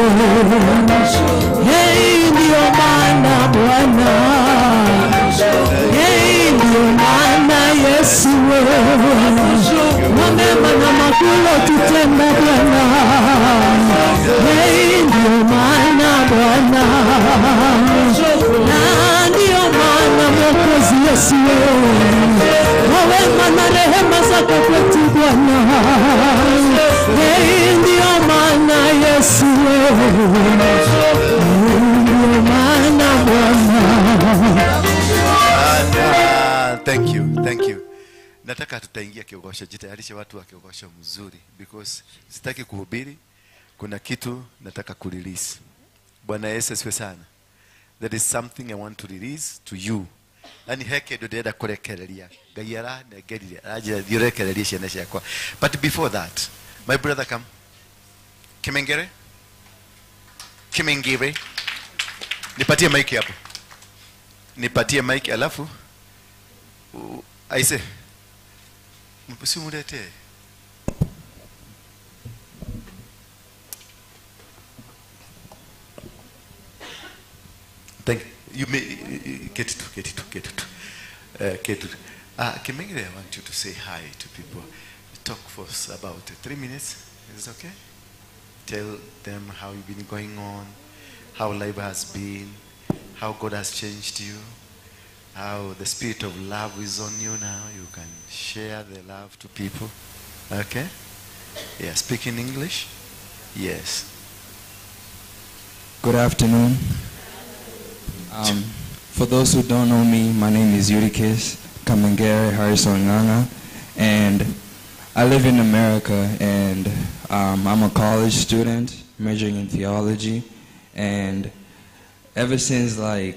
Hey, ndio maana Bwana, hey, ndio maana Yesu wa mema na makuu tutenda Bwana. Hey, ndio maana Bwana, na ndio maana Mwokozi Yesu wa wema na rehema zako kwetu Bwana. Hey, ndio maana Yesu, ndio maana Bwana. Thank you, thank you. Nataka tutaingia kiogosho. Jitayarishe watu wa kiogosho mzuri, because sitaki kuhubiri. Kuna kitu nataka kurelease. Bwana Yesu asifiwe sana. There is something I want to release to you. Yani heke ndio ndĩrenda kũrekereria. Ngai aranengerire, aranjĩra thiĩ ũrekererie ciana ciakwa. But before that, my brother come. Kimengere? Kimengere. Nipatie mic hapo. Nipatie mic alafu aise. Msimulete. Thank you. May get it, get it, get it, get it. Kimengere, I want you to say hi to people. Talk for about 3 minutes. Is it okay? Tell them how you've been going on, how life has been, how God has changed you, how the spirit of love is on you now. You can share the love to people. Okay? Yeah, speak in English. Yes. Good afternoon. For those who don't know me, my name is Eutychus Kamengere Harrison Nganga, and I live in America, and I'm a college student majoring in theology. And ever since I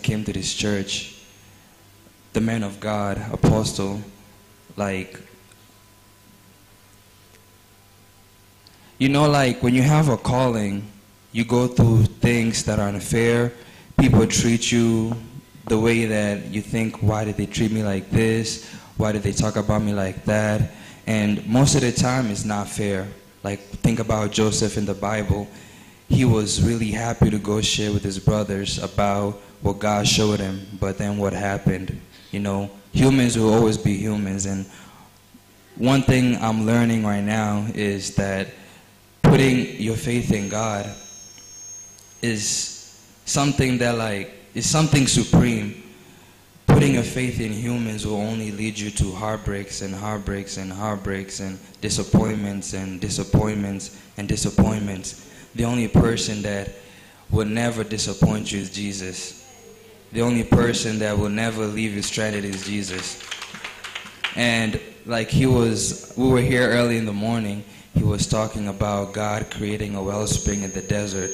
came to this church, the man of God, Apostle, like, you know, like when you have a calling, you go through things that are unfair. People treat you the way that you think, why did they treat me like this? Why did they talk about me like that? And most of the time, it's not fair. Like, think about Joseph in the Bible. He was really happy to go share with his brothers about what God showed him, but then what happened? You know, humans will always be humans. And one thing I'm learning right now is that putting your faith in God is something that, like, is something supreme. Putting your faith in humans will only lead you to heartbreaks and heartbreaks and heartbreaks and disappointments and disappointments and disappointments. The only person that will never disappoint you is Jesus. The only person that will never leave you stranded is Jesus. And like we were here early in the morning, he was talking about God creating a wellspring in the desert.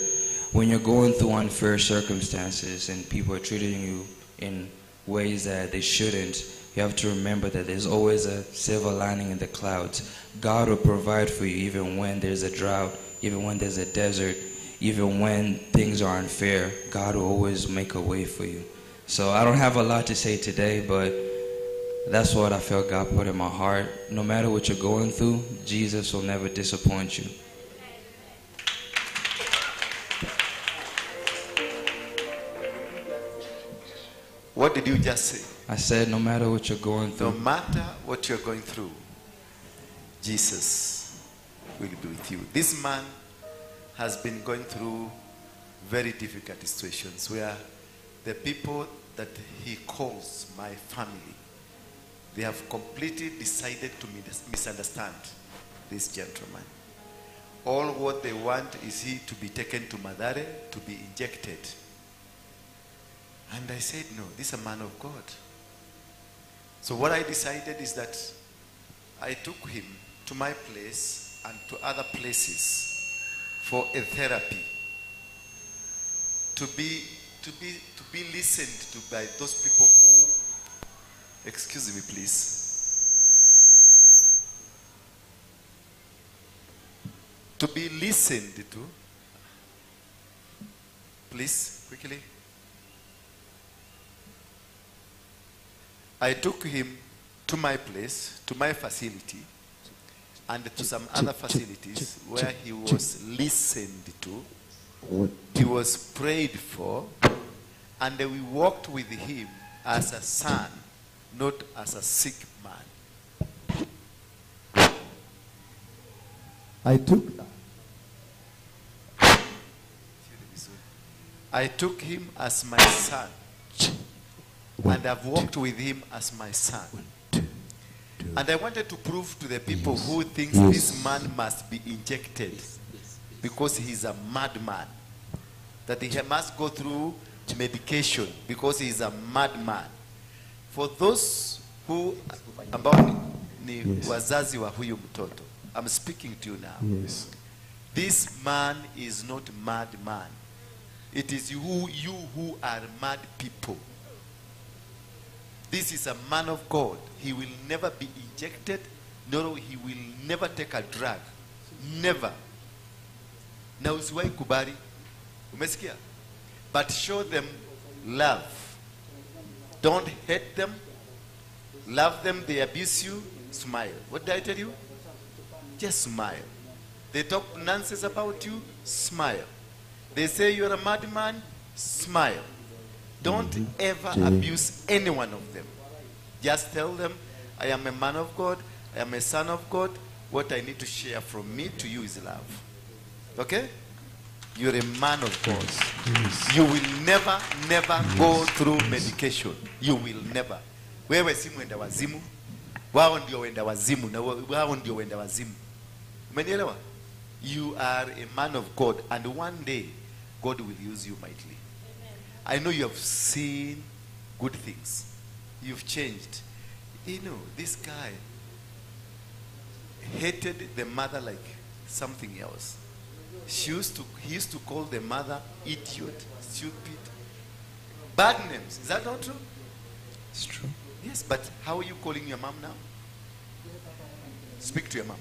When you're going through unfair circumstances and people are treating you in ways that they shouldn't, you have to remember that there's always a silver lining in the clouds. God will provide for you even when there's a drought, even when there's a desert, even when things are unfair. God will always make a way for you. So I don't have a lot to say today, but that's what I felt God put in my heart. No matter what you're going through, Jesus will never disappoint you. What did you just say? I said, no matter what you're going through. No matter what you're going through, Jesus will be with you. This man has been going through very difficult situations where the people that he calls my family, they have completely decided to misunderstand this gentleman. All what they want is he to be taken to Mathare to be injected. And I said, no, this is a man of God. So what I decided is that I took him to my place and to other places for a therapy, to be listened to by those people who, excuse me please, to be listened to, please, quickly. I took him to my place, to my facility, and to some other facilities where he was listened to, he was prayed for, and we walked with him as a son, not as a sick man. I took him as my son, and I've walked with him as my son. And I wanted to prove to the people who think this man must be injected because he's a madman, that he must go through medication because he's a madman. For those who ambao ni wazazi wa huyu mtoto, I'm speaking to you now. Yes. This man is not madman. It is you who are mad people. This is a man of God. He will never be injected, nor he will never take a drug. Never. Na usiwahi kubali. Umesikia? But show them love. Don't hate them. Love them. They abuse you. Smile. What did I tell you? Just smile. They talk nonsense about you. Smile. They say you're a madman. Smile. Don't ever abuse any one of them. Just tell them, I am a man of God. I am a son of God. What I need to share from me to you is love. Okay? You're a man of God. Yes. You will never, never go through medication. You will never. Wewe si mwenda wazimu. Wao ndio wenda wazimu. Na wao ndio wenda wazimu. Umenielewa? You are a man of God, and one day God will use you mightily. I know you have seen good things. You've changed. You know, this guy hated the mother like something else. He used to call the mother idiot, stupid, bad names. Is that not true? It's true. Yes, but how are you calling your mom now? Speak to your mom.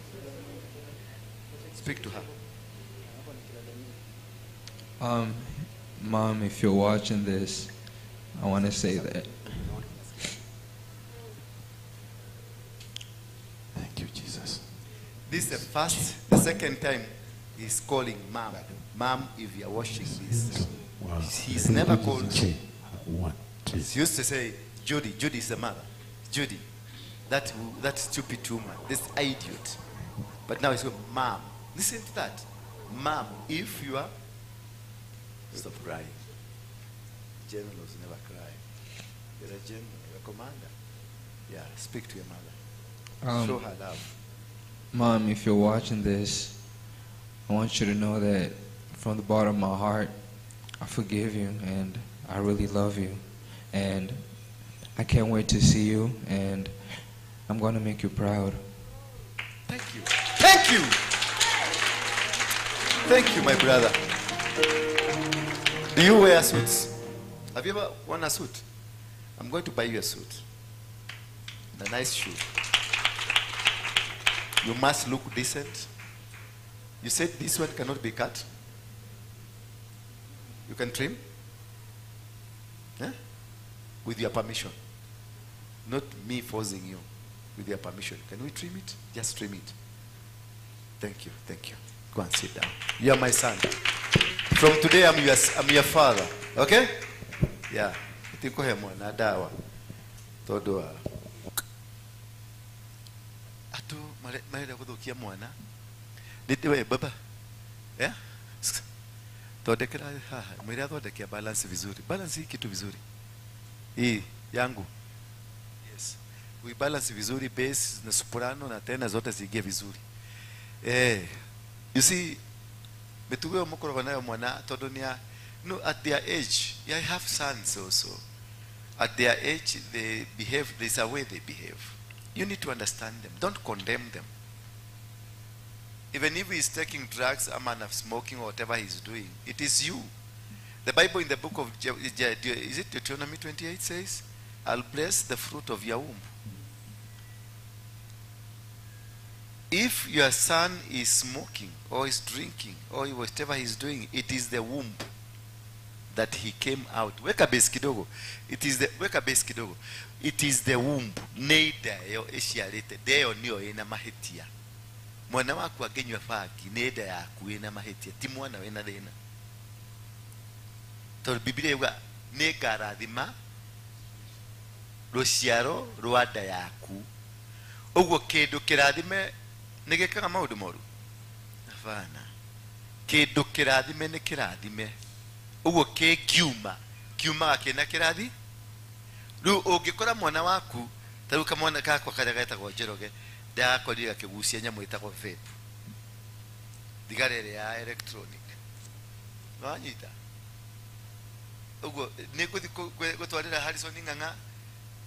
Speak to her. Mom, if you're watching this, I want to say that. Thank you, Jesus. This is the second time he's calling mom. Mom, if you're watching this. Wow. He's never called. 1, 2. He used to say, Judy. Judy is the mother. Judy. That stupid woman. This idiot. But now he's going, Mom. Listen to that. Mom, if you are... Stop crying. Generals never cry. You're a general, you're a commander. Yeah, speak to your mother. Show her love. Mom, if you're watching this, I want you to know that from the bottom of my heart, I forgive you and I really love you. And I can't wait to see you, and I'm going to make you proud. Thank you. Thank you. Thank you, my brother. Do you wear suits? Have you ever worn a suit? I'm going to buy you a suit. And a nice shoe. You must look decent. You said this one cannot be cut. You can trim? Eh? With your permission. Not me forcing you. With your permission. Can we trim it? Just trim it. Thank you. Thank you. Go and sit down. You are my son. From today, I'm your father. Okay? Yeah. Tikohe mwana dawa. Todo. Atu marenda kuthukia mwana. Nitiwe baba. Yeah? Thodekera haha. Mwira thodekea balance vizuri. Balance hii kitu vizuri. Hii yangu. Yes. We balance vizuri bass na soprano na tena zote ziingie vizuri. Eh. You see, mitugo mukorogo nayo mwana tondu nia no, at their age, I have sons also. At their age, they behave, there's a way they behave. You need to understand them. Don't condemn them. Even if he's taking drugs, a man of smoking or whatever he's doing, it is you. The Bible in the book of, is it Deuteronomy 28 says, I'll bless the fruit of your womb. If your son is smoking or is drinking or whatever he's doing, it is the womb that he came out. Weka base kidogo. It is the weka base kidogo. It is the womb. Neida yo eshiarete deo niyo ina mahetia. Mwana waku angĩnyua bangi nĩ nda yaku ĩna mahĩtia, ti mwana wĩna thĩna. Tondũ Biblia yuga nĩ ngarathima rũciaro rwa nda yaku. Ũguo kĩndũ kĩrathime nĩ gĩkaga maũndũ moru? Hapana. Kĩndũ kĩrathime nĩ kĩrathime. Ũguo kĩngiuma kiumaga kĩna kĩrathi. Rĩu ũngĩkora mwana waku, ta rĩu kamwana gakwa karĩa getagwo Njoroge, ndagakorire gakĩgucia nyamũ ĩtagwo vape, thigara ĩrĩa ya electronic. Nĩwanyita? Ũguo nĩ ngũthiĩ gũtwarĩra Harrison Ng'ang'a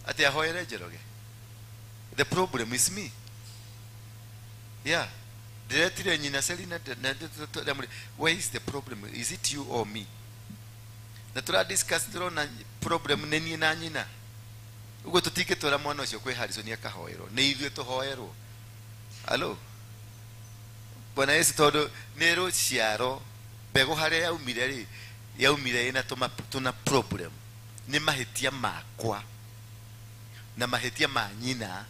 atĩ ahoere Njoroge. The problem is me. Yeah. Ndiretire nyina Selina na where is the problem? Is it you or me? Na tura discuss turona problem nĩ niĩ na nyina. Ũguo tũtingĩtwara mwana ũcio kwĩ Harrison akahoerwo, nĩ ithuĩ tũhoerwo. Hello? Bwana Yesu, tondũ nĩ rũciaro mbegũ harĩa yaumire rĩ, yaumire ĩna tũna problem. Nĩ mahĩtia makwa na mahĩtia ma nyina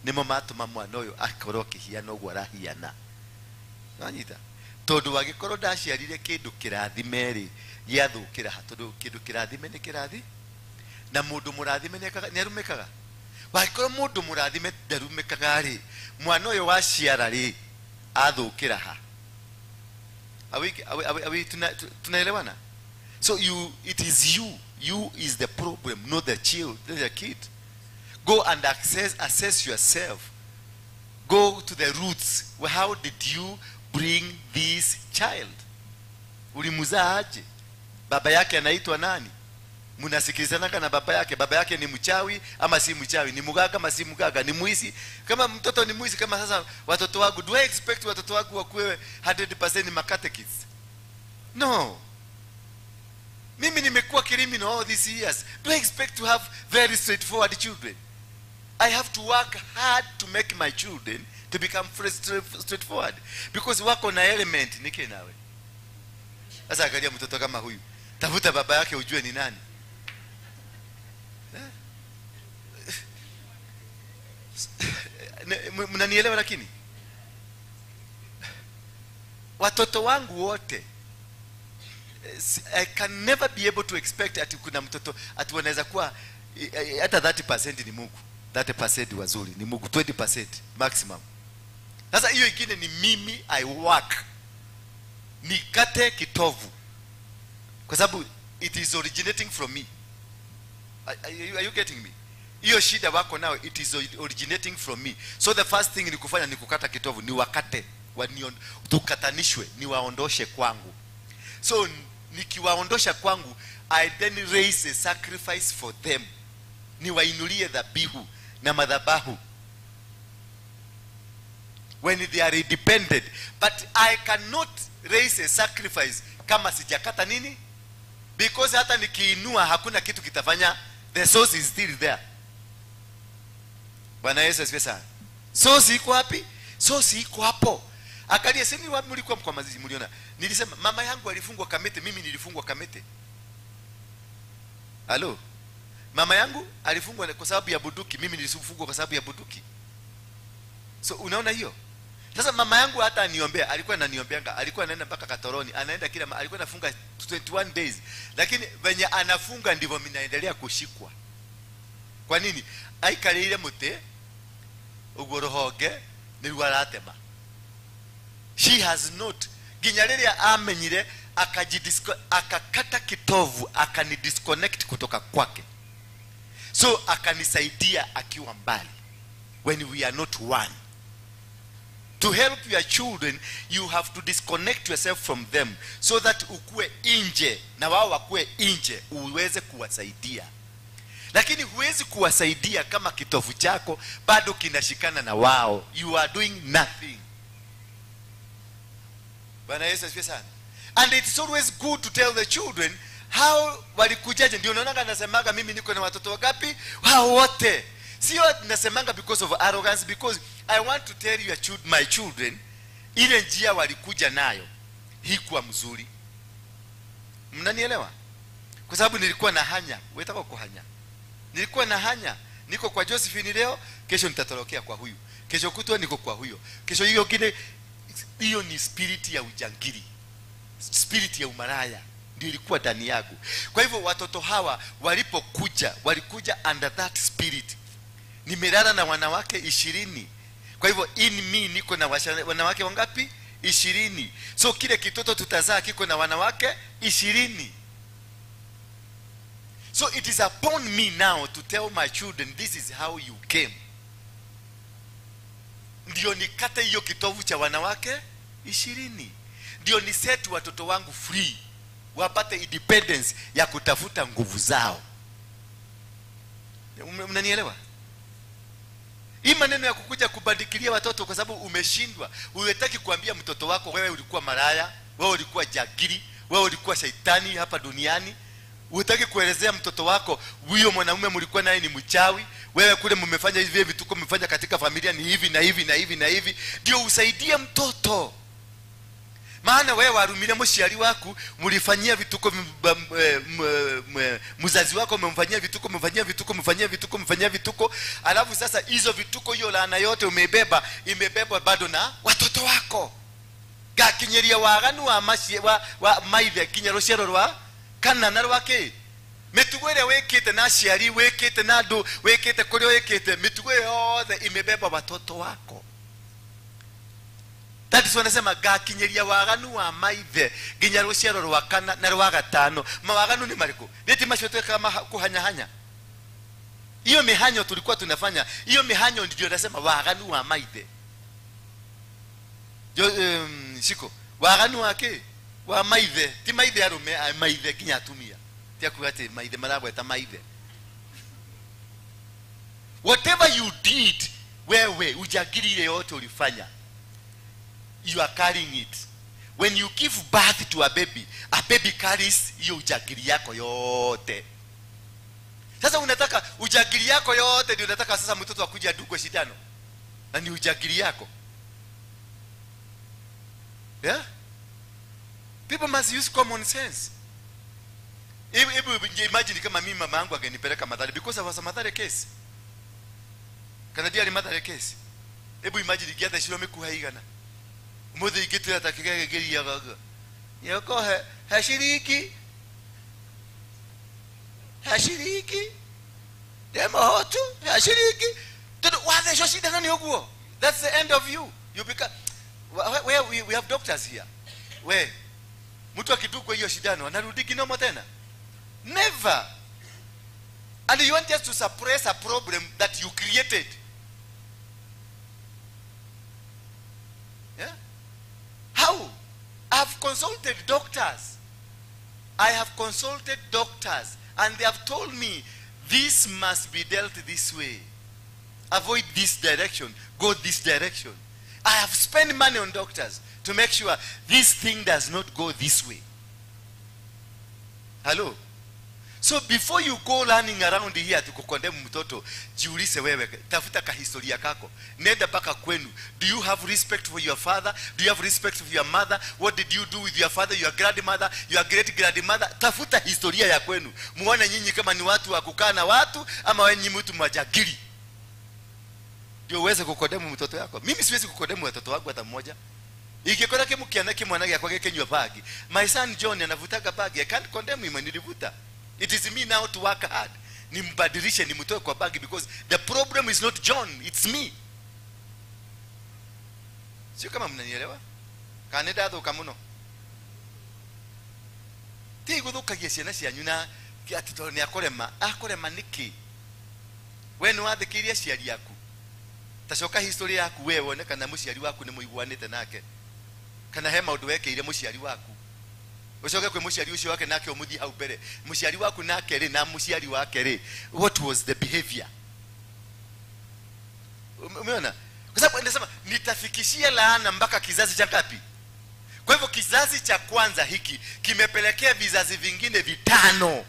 nĩmo matũma mwana ũyũ akorwo akĩhiana ũguo arahiana. Nĩwanyita? Tondũ wagĩkorwo ndaciarire kĩndũ kĩrathime rĩ, gĩathũkĩra ha, tondũ kĩndũ kĩrathime nĩ kĩrathi, na mũndũ mũrathime nĩ arumĩkaga. Wagĩkorwo mũndũ mũrathime ndarumĩkaga rĩ, mwana ũyũ waciara rĩ, athũkĩra ha. Are we tunaelewana? So it is you. You is the problem, not the child, not the kid. Go and assess yourself. Go to the roots. Well, how did you bring this child? Ulimzaa aje? Baba yake anaitwa nani? Mnasikilizana na baba yake? Baba yake ni mchawi ama si mchawi? Ni mganga ama si mganga? Ni mwizi? Kama mtoto ni mwizi, kama sasa watoto wangu, do I expect watoto wangu wakuwe 100% makatekists? No. Mimi nimekuwa criminal all these years. Do I expect to have very straightforward children? I have to work hard to make my children to become straightforward. Because wako na element nike nawe. Sasa angalia mtoto kama huyu. Tafuta baba yake ujue ni nani. Mnanielewa lakini? Watoto wangu wote, I can never be able to expect ati kuna mtoto ati wanaweza kuwa hata 30% ni Mungu. 30% wazuri ni Mungu, 20% maximum. Sasa hiyo ingine ni mimi, I work. Nikate kitovu. Kwa sababu it is originating from me. Are you getting me? Hiyo shida wako nao, it is originating from me. So the first thing ni kufanya ni kukata kitovu, ni wakate, tukatanishwe, ni waondoshe kwangu. So nikiwaondosha kwangu, I then raise a sacrifice for them. Niwainulie dhabihu na madhabahu. When they are independent. But I cannot raise a sacrifice kama sijakata nini? Because hata nikiinua hakuna kitu kitafanya. The source is still there. Bwana Yesu asifiwe sana. Source iko wapi? Source iko hapo. Akalia sasa wapi mlikuwa kwa mazizi mliona? Nilisema mama yangu alifungwa Kamete, mimi nilifungwa Kamete. Halo? Mama yangu alifungwa kwa sababu ya bunduki, mimi nilifungwa kwa sababu ya bunduki. So unaona hiyo? Sasa mama yangu hata aniombea, alikuwa ananiombeanga, alikuwa anaenda mpaka Katoroni, anaenda kila, alikuwa anafunga 21 days. Lakini venye anafunga ndivyo mimi naendelea kushikwa. Kwa nini? Aikarire muti uguo ruhonge nĩruo aratema. She has not. Ginya rĩrĩa amenyire akakata kitovu, akanidisconnect kutoka kwake. So akanisaidia akiwa mbali. When we are not one. To help your children, you have to disconnect yourself from them so that ukue nje na wao wakue nje uweze kuwasaidia. Lakini huwezi kuwasaidia kama kitovu chako bado kinashikana na wao. You are doing nothing. Bwana Yesu asifiwe sana. And it's always good to tell the children how walikujaje. Ndio unaona nasemaga mimi niko na watoto wangapi? Hao wote. Sio nasemanga because of arrogance, because I want to tell you my children ile njia walikuja nayo haikuwa mzuri. Mnanielewa? Kwa sababu nilikuwa na hanya, wewe kuhanya. Nilikuwa na hanya, niko kwa Josephine leo, kesho nitatorokea kwa huyu. Kesho kutwa niko kwa huyo. Kesho hiyo kile, hiyo ni spirit ya ujangili. Spirit ya umaraya ndio ilikuwa ndani yangu. Kwa hivyo watoto hawa walipokuja, walikuja under that spirit. Nimelala na wanawake 20. Kwa hivyo in me niko na wanawake wangapi? 20. So kile kitoto tutazaa kiko na wanawake 20. So it is upon me now to tell my children this is how you came. Ndio nikate hiyo kitovu cha wanawake 20. Ndio ni set watoto wangu free, wapate independence ya kutafuta nguvu zao. Mnanielewa? Hii maneno ya kukuja kubandikilia watoto kwa sababu umeshindwa. Unataka kuambia mtoto wako wewe ulikuwa maraya, wewe ulikuwa jagiri, wewe ulikuwa shaitani hapa duniani. Unataka kuelezea mtoto wako huyo mwanamume mlikuwa naye ni mchawi, wewe kule mmefanya hivi vituko mmefanya katika familia ni hivi na hivi na hivi na hivi. Ndio usaidie mtoto. Maana wewe warumile mshiari wako mlifanyia vituko, mzazi wako umemfanyia vituko, umemfanyia vituko, umemfanyia vituko, umemfanyia vituko. Alafu sasa hizo vituko, hiyo laana yote umeibeba, imebebwa bado na watoto wako. Gakinyeria waganu wa mashi wa maithe kinya ruciaro rwa kana na rwake. Mitugo ile wekete na aciari, wekete na andu, wekete kuria wekete, mitugo yothe imebeba watoto wako. That is wanasema gakinyeria waganu wa maithe nginya ruciaro rwa kana na rwa gatano. Mawaganu ni mariku? Neti macio tweka kuhanya hanya. Hiyo mihanyo tulikuwa tunafanya, hiyo mihanyo ndio nasema waganu wa maithe. Shiko waganu wake wa maithe, ti maithe arume, maithe nginya atumia. Ti akuga ati maithe maragweta maithe. Whatever you did, wewe ujagiri ile yote ulifanya, you are carrying it. When you give birth to a baby carries hiyo ujagiri yako yote. Sasa unataka ujagiri yako yote ndio unataka sasa mtoto akuje adugwe shindano. Na ni ujagiri yako. Yeah? People must use common sense. Hebu imagine kama mimi mama yangu angenipeleka Mathare, because I was a Mathare case. Kana dia ni Mathare case. Hebu imagine giatha shiro mikuhaigana. Umuthi ingĩtuĩra ta kĩrĩa gĩkĩriaga ũguo. Nyoko he shiriki. He shiriki. Ndĩmũhũtu, he shiriki. Tondũ wathecwo cindano nĩ ũguo. That's the end of you. You become where we have doctors here. We mtu akidungwa hiyo shindano anarudi kinomo tena? Never. And you want just to suppress a problem that you created. Yeah? How? I have consulted doctors. I have consulted doctors and they have told me this must be dealt this way. Avoid this direction. Go this direction. I have spent money on doctors to make sure this thing does not go this way. Hello? So before you go running around here to condemn mtoto, jiulize wewe, tafuta ka historia kako. Nenda paka kwenu. Do you have respect for your father? Do you have respect for your mother? What did you do with your father, your grandmother, your great grandmother? Tafuta historia ya kwenu. Muone nyinyi kama ni watu wa kukaa na watu ama wewe ni mtu majagiri. Ndio uweze kukondemu mtoto yako. Mimi siwezi kukondemu watoto wangu hata mmoja. Ikikora kimukiana kimwana gyakwa gikenywa bagi. My son John anavutaga bagi. I can't condemn him, nilivuta. It is me now to work hard. Nimbadilishe, nimtoe kwa bagi, because the problem is not John, it's me. Sio kama mnanielewa? Kana ndathuka muno. Ti guthukagia ciana cianyu na ati tondu ni akorema, akorema niki? We ni wathikirie aciari aku. Tacoka history yaku we wone kana muciari waku ni muiguanite nake. Kana he maundu wekeire muciari waku. Ucoke kwi muciari ucio wake nake umuthie hau mbere. Muciari waku nake ri na muciari wake ri, what was the behavior? Umeona? Kwa sababu anasema nitafikishia laana mpaka kizazi cha ngapi? Kwa hivyo kizazi cha kwanza hiki kimepelekea vizazi vingine vitano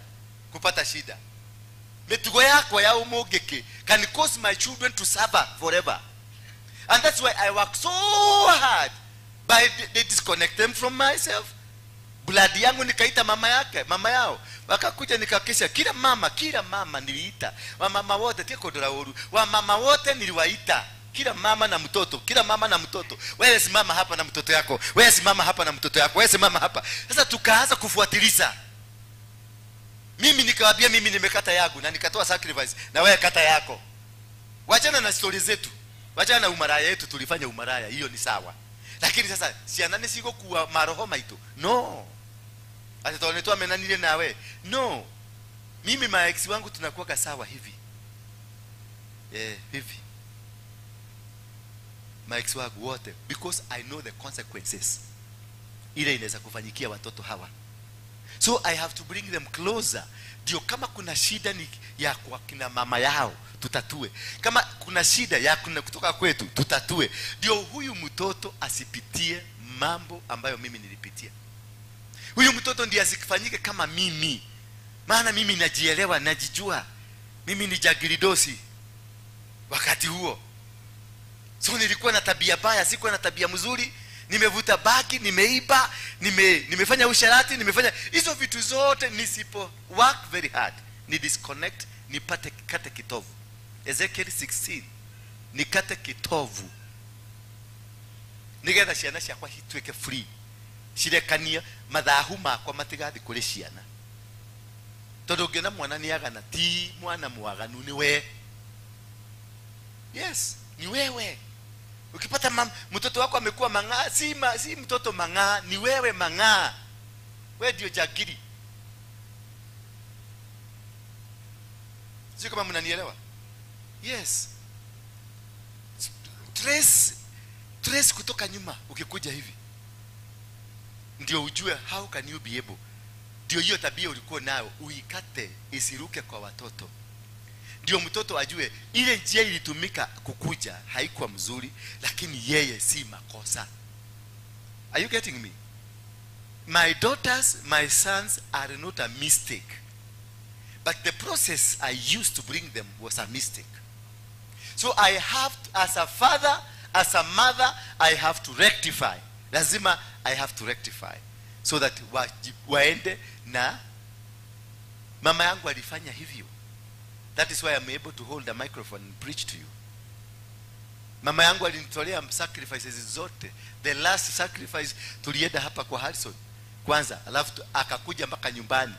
kupata shida. Mitugo yako ya umugeke can cause my children to suffer forever. And that's why I work so hard by they disconnect them from myself. Blood yangu nikaita mama yake, mama yao. Wakakuja nikakesha kila mama niliita. Wamama wote tikodora uru. Wamama wote niliwaita. Kila mama na mtoto, kila mama na mtoto. Wewe simama hapa na mtoto yako, wewe simama hapa na mtoto yako, wewe simama hapa. Sasa tukaanza kufuatiliza. Mimi nikawaambia mimi nimekata yangu na nikatoa sacrifice, na wewe kata yako. Wachana na story zetu. Wachana na umaraya yetu, tulifanya umaraya, hiyo ni sawa. Lakini sasa ciana nĩ cigũkua maroho maitũ? No. Ati tondũ nĩ twamenanire nawe? No. Mimi ma ex wangu tunakuwa sawa hivi. Hivi. My ex wangu wote, because I know the consequences. Ile inaweza kufanyikia watoto hawa. So I have to bring them closer. Ndio kama kuna shida ni ya kwa kina mama yao tutatue. Kama kuna shida ya kuna kutoka kwetu tutatue. Ndio huyu mtoto asipitie mambo ambayo mimi nilipitia. Huyu mtoto ndiye asifanyike kama mimi. Maana mimi najielewa, najijua. Mimi ni jagiridosi wakati huo. So nilikuwa na tabia baya, sikuwa na tabia mzuri. Nimevuta baki, nimeiba, nimefanya usharati, nimefanya hizo vitu zote. Nisipo work very hard, ni disconnect, nipate kate kitovu. Ezekiel 16, nikate kitovu. Nigetha ciana ciakwa cituike free. Cirekania mathahu makwa matigathi kuri ciana. Tondu ngiona mwana ni agana, ti mwana mwaganu ni we. Yes, ni wewe. Ukipata mtoto wako amekuwa mang'aa, si mtoto mang'aa, ni wewe mang'aa. Wewe ndio jagiri. Sio kama mnanielewa? Yes. Trace kutoka nyuma ukikuja hivi. Ndio ujue how can you be able. Ndio hiyo tabia ulikuwa nayo uikate isiruke kwa watoto. Ndio mtoto ajue ile njia ilitumika kukuja haikuwa mzuri, lakini yeye si makosa. Are you getting me? My daughters, my sons are not a mistake. But the process I used to bring them was a mistake. So I have to, as a father, as a mother, I have to rectify. Lazima I have to rectify. So that waende na mama yangu alifanya hivyo. That is why I'm able to hold a microphone and preach to you. Mama yangu alinitolea sacrifices zote. The last sacrifice tulienda hapa kwa Harrison kwanza, alafu akakuja mpaka nyumbani.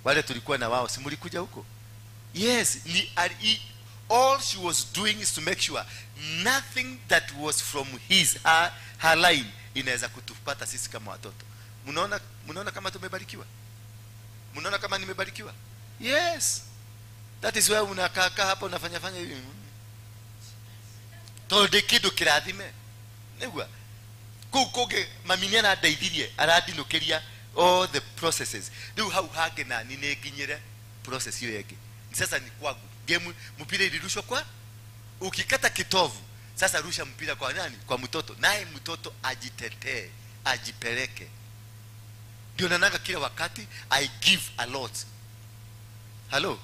Wale tulikuwa na wao, si mlikuja huko? Yes, all she was doing is to make sure nothing that was from her line inaweza kutupata sisi kama watoto. Mnaona kama tumebarikiwa? Mnaona kama nimebarikiwa? Yes. That is why unakaa hapa unafanya fanya hivi. Tondu kindu kirathime. Nigua. Kuu kungi mami ni arandeithirie, arandinukiria all the processes. Riu hau hangi na ni nginyire process hiyo yake. Sasa ni kwangu. Game mpira ilirushwa kwa ukikata kitovu. Sasa rusha mpira kwa nani? Kwa mtoto. Naye mtoto ajitetee, ajipeleke. Ndio nananga kila wakati I give a lot. Hello.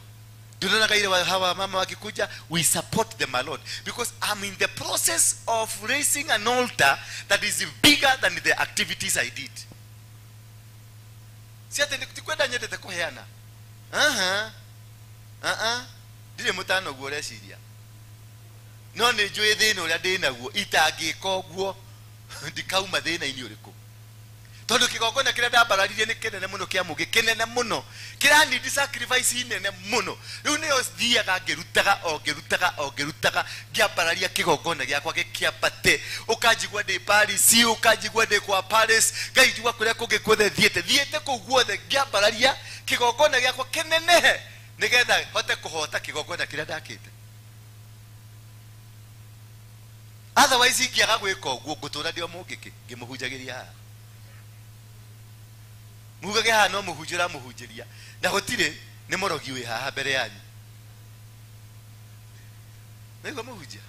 Ndio ile hawa mama wakikuja, we support them a lot because I'm in the process of raising an altar that is bigger than the activities I did. Si ati nikukwenda nyendete kuheana. Ndire mutano guo reciria. No nĩ njũĩ thĩna ũrĩa ndĩ naguo itangĩka ũguo ndikauma thĩna-inĩ ũrĩkũ. Tondu kigongona kĩrĩa ndambararirie nĩ kĩnene mũno kĩa mũngĩ, kĩnene mũno, kĩranindi sacrifice nene mũno. Rĩu nĩyo thiaga ngĩrutaga o ngĩrutaga o ngĩrutaga ngĩambararia kĩgongona gĩakwa gĩkĩambate. Ũkanjigua ndĩ Paris, ũkanjigua ndĩ kwa Paris, ngaigua kũrĩa kũngĩ guothe thiĩte, thiĩte kũu guothe ngĩambararia kĩgongona gĩakwa kĩnenehe nĩgetha hote kũhota kĩgongona kĩrĩa ndakĩte. Otherwise ingĩaga gwĩka ũguo ngũtũra ndĩ o mũngĩkĩ ngĩmũhunjagĩria haha. Mugage haha no mũhunjia ũramũhunjĩria na gũtirĩ nĩ mũrogi wĩ haha mbere yanyu. Nĩguo mũhunjia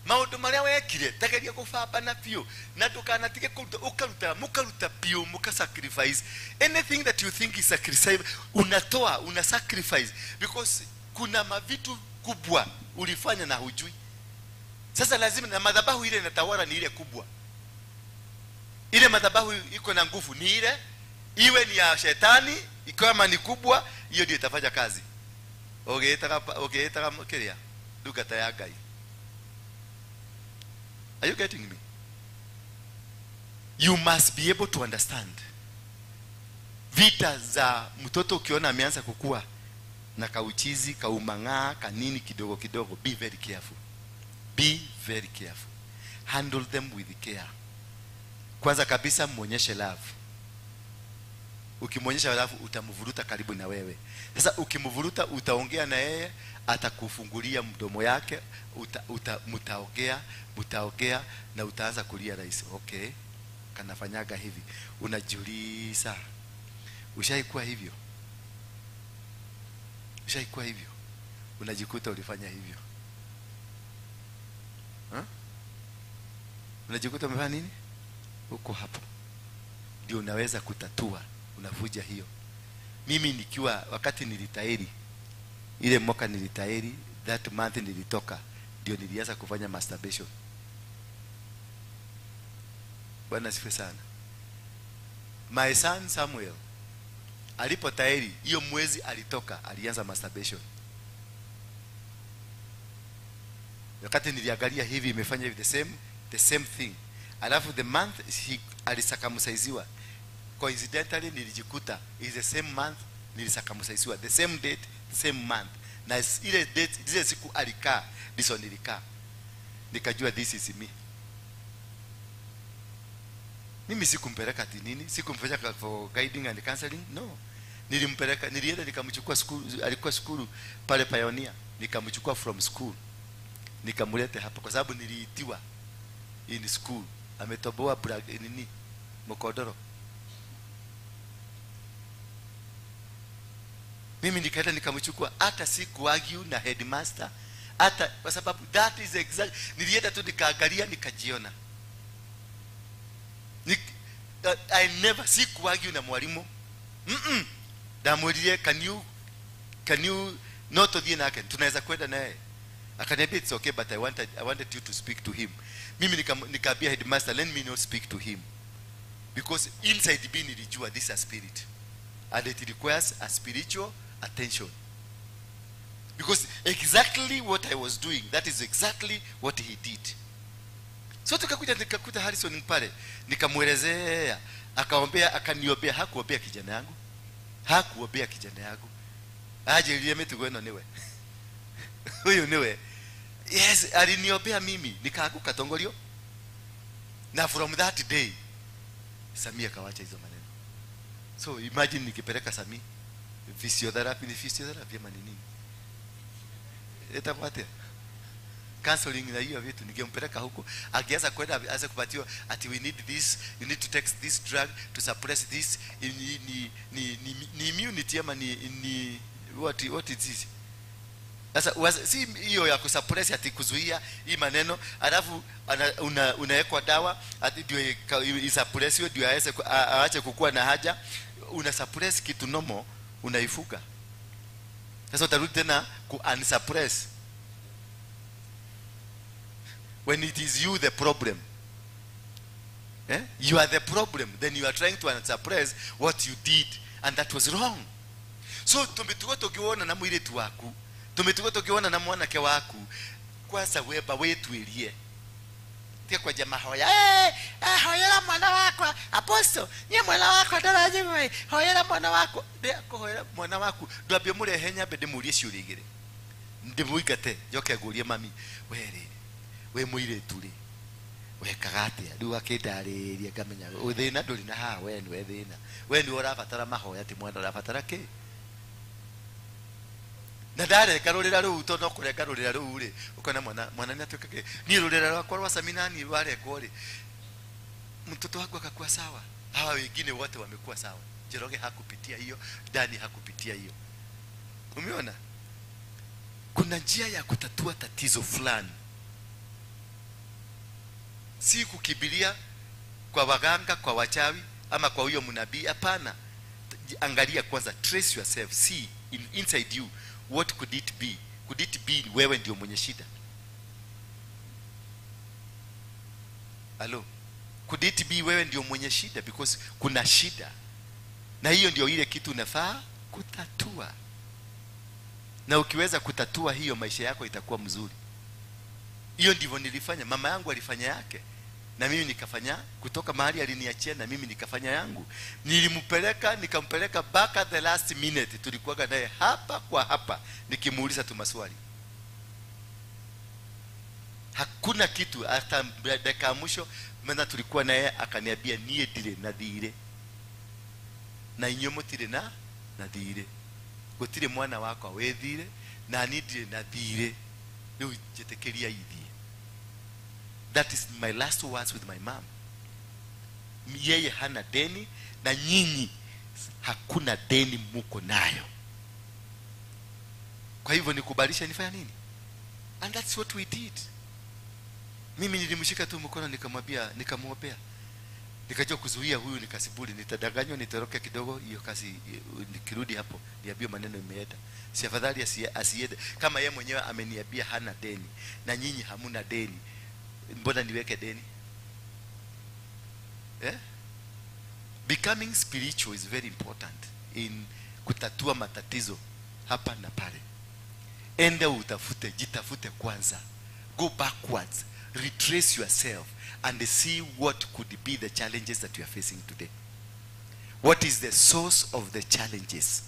maũndũ marĩa wekire tageria kũbambana biũ na ndũkanatige kũruta, ũkaruta mũkaruta biũ mũka sacrifice anything that you think is sacrifice, unatoa una sacrifice because kuna mavitu kubwa ulifanya na hujui. Sasa lazima na madhabahu ile inatawala ni ile kubwa. Ile madhabahu iko na nguvu ni ile, iwe ni ya shetani, ikiwa ni kubwa, hiyo ndio itafanya kazi. Ũgĩĩtaga kiria ndungata ya Ngai. Are you getting me? You must be able to understand. Vita za mtoto ukiona ameanza kukua na kauchizi, kaumang'aa, kanini kidogo kidogo, be very careful. Be very careful. Handle them with care. Kwanza kabisa muonyeshe love. Ukimwonyesha love utamvuruta karibu na wewe. Sasa ukimvuruta utaongea na yeye, atakufungulia mdomo yake, mtaongea na utaanza kulia rahisi. Okay, kanafanyaga hivi. Unajiuliza. Ushaikuwa hivyo? Ushaikuwa hivyo? Unajikuta ulifanya hivyo. Ha? Unajikuta umefanya nini? Uko hapo. Ndio unaweza kutatua, unavuja hiyo. Mimi nikiwa wakati nilitairi, ile mwaka nilitairi, that month nilitoka, ndio nilianza kufanya masturbation. Bwana asifiwe sana. My son Samuel alipotairi, hiyo mwezi alitoka, alianza masturbation. Wakati niliangalia hivi imefanya hivi the same thing. Alafu the month he alisakamusaiziwa. Coincidentally nilijikuta is the same month nilisakamusaiziwa, the same date, the same month. Na ile date, zile siku alikaa, ndizo nilikaa. Nikajua this is me. Mimi sikumpeleka ati nini, sikumpeleka for guiding and counseling, no. Nilimpeleka, nilienda nikamchukua school, alikuwa school pale Pioneer, nikamchukua from school. Nikamleta hapa kwa sababu niliitiwa in school. Ametoboa nini mkodoro. Mimi nikaenda nikamchukua, hata sikuargue na headmaster, hata kwa sababu that is exact. Nilienda tu nikaangalia nikajiona. I never sikuargue na mwalimu. Ndamuulize, can you not to nake, tunaweza kwenda naye. Akaniambia it's okay, but I wanted you to speak to him. Mimi nikaambia headmaster, let me not speak to him. Because inside me nilijua this is a spirit. And it requires a spiritual attention. Because exactly what I was doing, that is exactly what he did. So tukakuja nikakuta Harrison pale, nikamuelezea, akaombea, akaniombea, hakuombea kijana yangu. Hakuombea kijana yangu. Aje ile mtu niwe. Huyu niwe. Yes, aliniombea mimi, nikaanguka tongolio. Na from that day Samia kawacha hizo maneno. So imagine nikipeleka Samia physiotherapy, ni physiotherapy ama ni nini? Itakuwa counseling na hiyo vitu, ningempeleka huko akianza kwenda aanze kupatiwa ati we need this, you need to take this drug to suppress this, ni immunity ama ni what is this? Sasa si hiyo ya kusuppress ati kuzuia hii maneno, alafu unawekwa dawa ati ndio isuppress hiyo ndio aache kukua na haja. Una suppress kitu nomo, unaifuga. Sasa utarudi tena ku unsuppress. When it is you the problem. Eh? You are the problem, then you are trying to unsuppress what you did, and that was wrong. So tumitugo tukiona na mwiritu waku, tumitugo tukiona na mwanake waku, kwanza weba wetuirie. Tia kwa jamaa hoya, hoyera mwana wako, apostle, nye mwana wako ndaraje wewe, hoyera mwana wako, ndako hoyera mwana waku, ndwambie murehe nyambe ndimurie ciũria igĩrĩ. Ndimuingate, njoke ngurie mami, were we mũirĩtu rĩ, wekaga atĩa? Rĩu akĩndarĩria ngamenya thĩna ndũrĩ na haha, we nĩwe thĩna, we nĩwe ũrabatara mahoya, ti mwana ũrabatara kĩ. Na ndareka rũrĩra rũu, tondũ no kũrenga rũrĩra rũu rĩ, ũkona mwana nĩ atuĩka kĩ. Niĩ rũrĩra rwakwa rwa Saminani rwarengwo rĩ, mtoto wangu akakuwa sawa, hawa wengine wote wamekuwa sawa. Njoroge hakupitia hiyo, Dani hakupitia hiyo. Umeona? Kuna njia ya kutatua tatizo fulani. Si kukimbilia kwa waganga, kwa wachawi ama kwa huyo mnabii, hapana. Angalia kwanza, trace yourself, see inside you what could it be? Could it be wewe ndio mwenye shida? Hello? Could it be wewe ndio mwenye shida? Because kuna shida. Na hiyo ndio ile kitu unafaa kutatua. Na ukiweza kutatua hiyo, maisha yako itakuwa mzuri. Hiyo ndivyo nilifanya. Mama yangu alifanya yake na mimi nikafanya, kutoka mahali aliniachia na mimi nikafanya yangu. Nilimpeleka, nikampeleka back at the last minute. Tulikuwa naye hapa kwa hapa nikimuuliza tu maswali. Hakuna kitu hata dakika mwisho maana tulikuwa naye akaniambia niye dire na thire. Na inyuĩ mũtirĩ na thirĩ. Gũtirĩ mwana wakwa wĩ thirĩ na niĩ ndirĩ na thirĩ. Rĩu njĩtĩkĩria ithiĩ. That is my last words with my mom. Yeye hana deni na nyinyi hakuna deni muko nayo. Kwa hivyo nikubalisha nifanya nini? And that's what we did. Mimi nilimshika tu mkono nikamwambia, nikamwombea. Nikajua kuzuia huyu nikasibuli, nitadanganywa nitoroke kidogo hiyo kazi, nikirudi hapo niambie maneno imeenda. Si afadhali asiende kama yeye mwenyewe ameniambia hana deni na nyinyi hamuna deni. Mbona niweke deni? Eh? Becoming spiritual is very important in kutatua matatizo hapa na pale. Enda utafute, jitafute kwanza. Go backwards, retrace yourself and see what could be the challenges that you are facing today. What is the source of the challenges?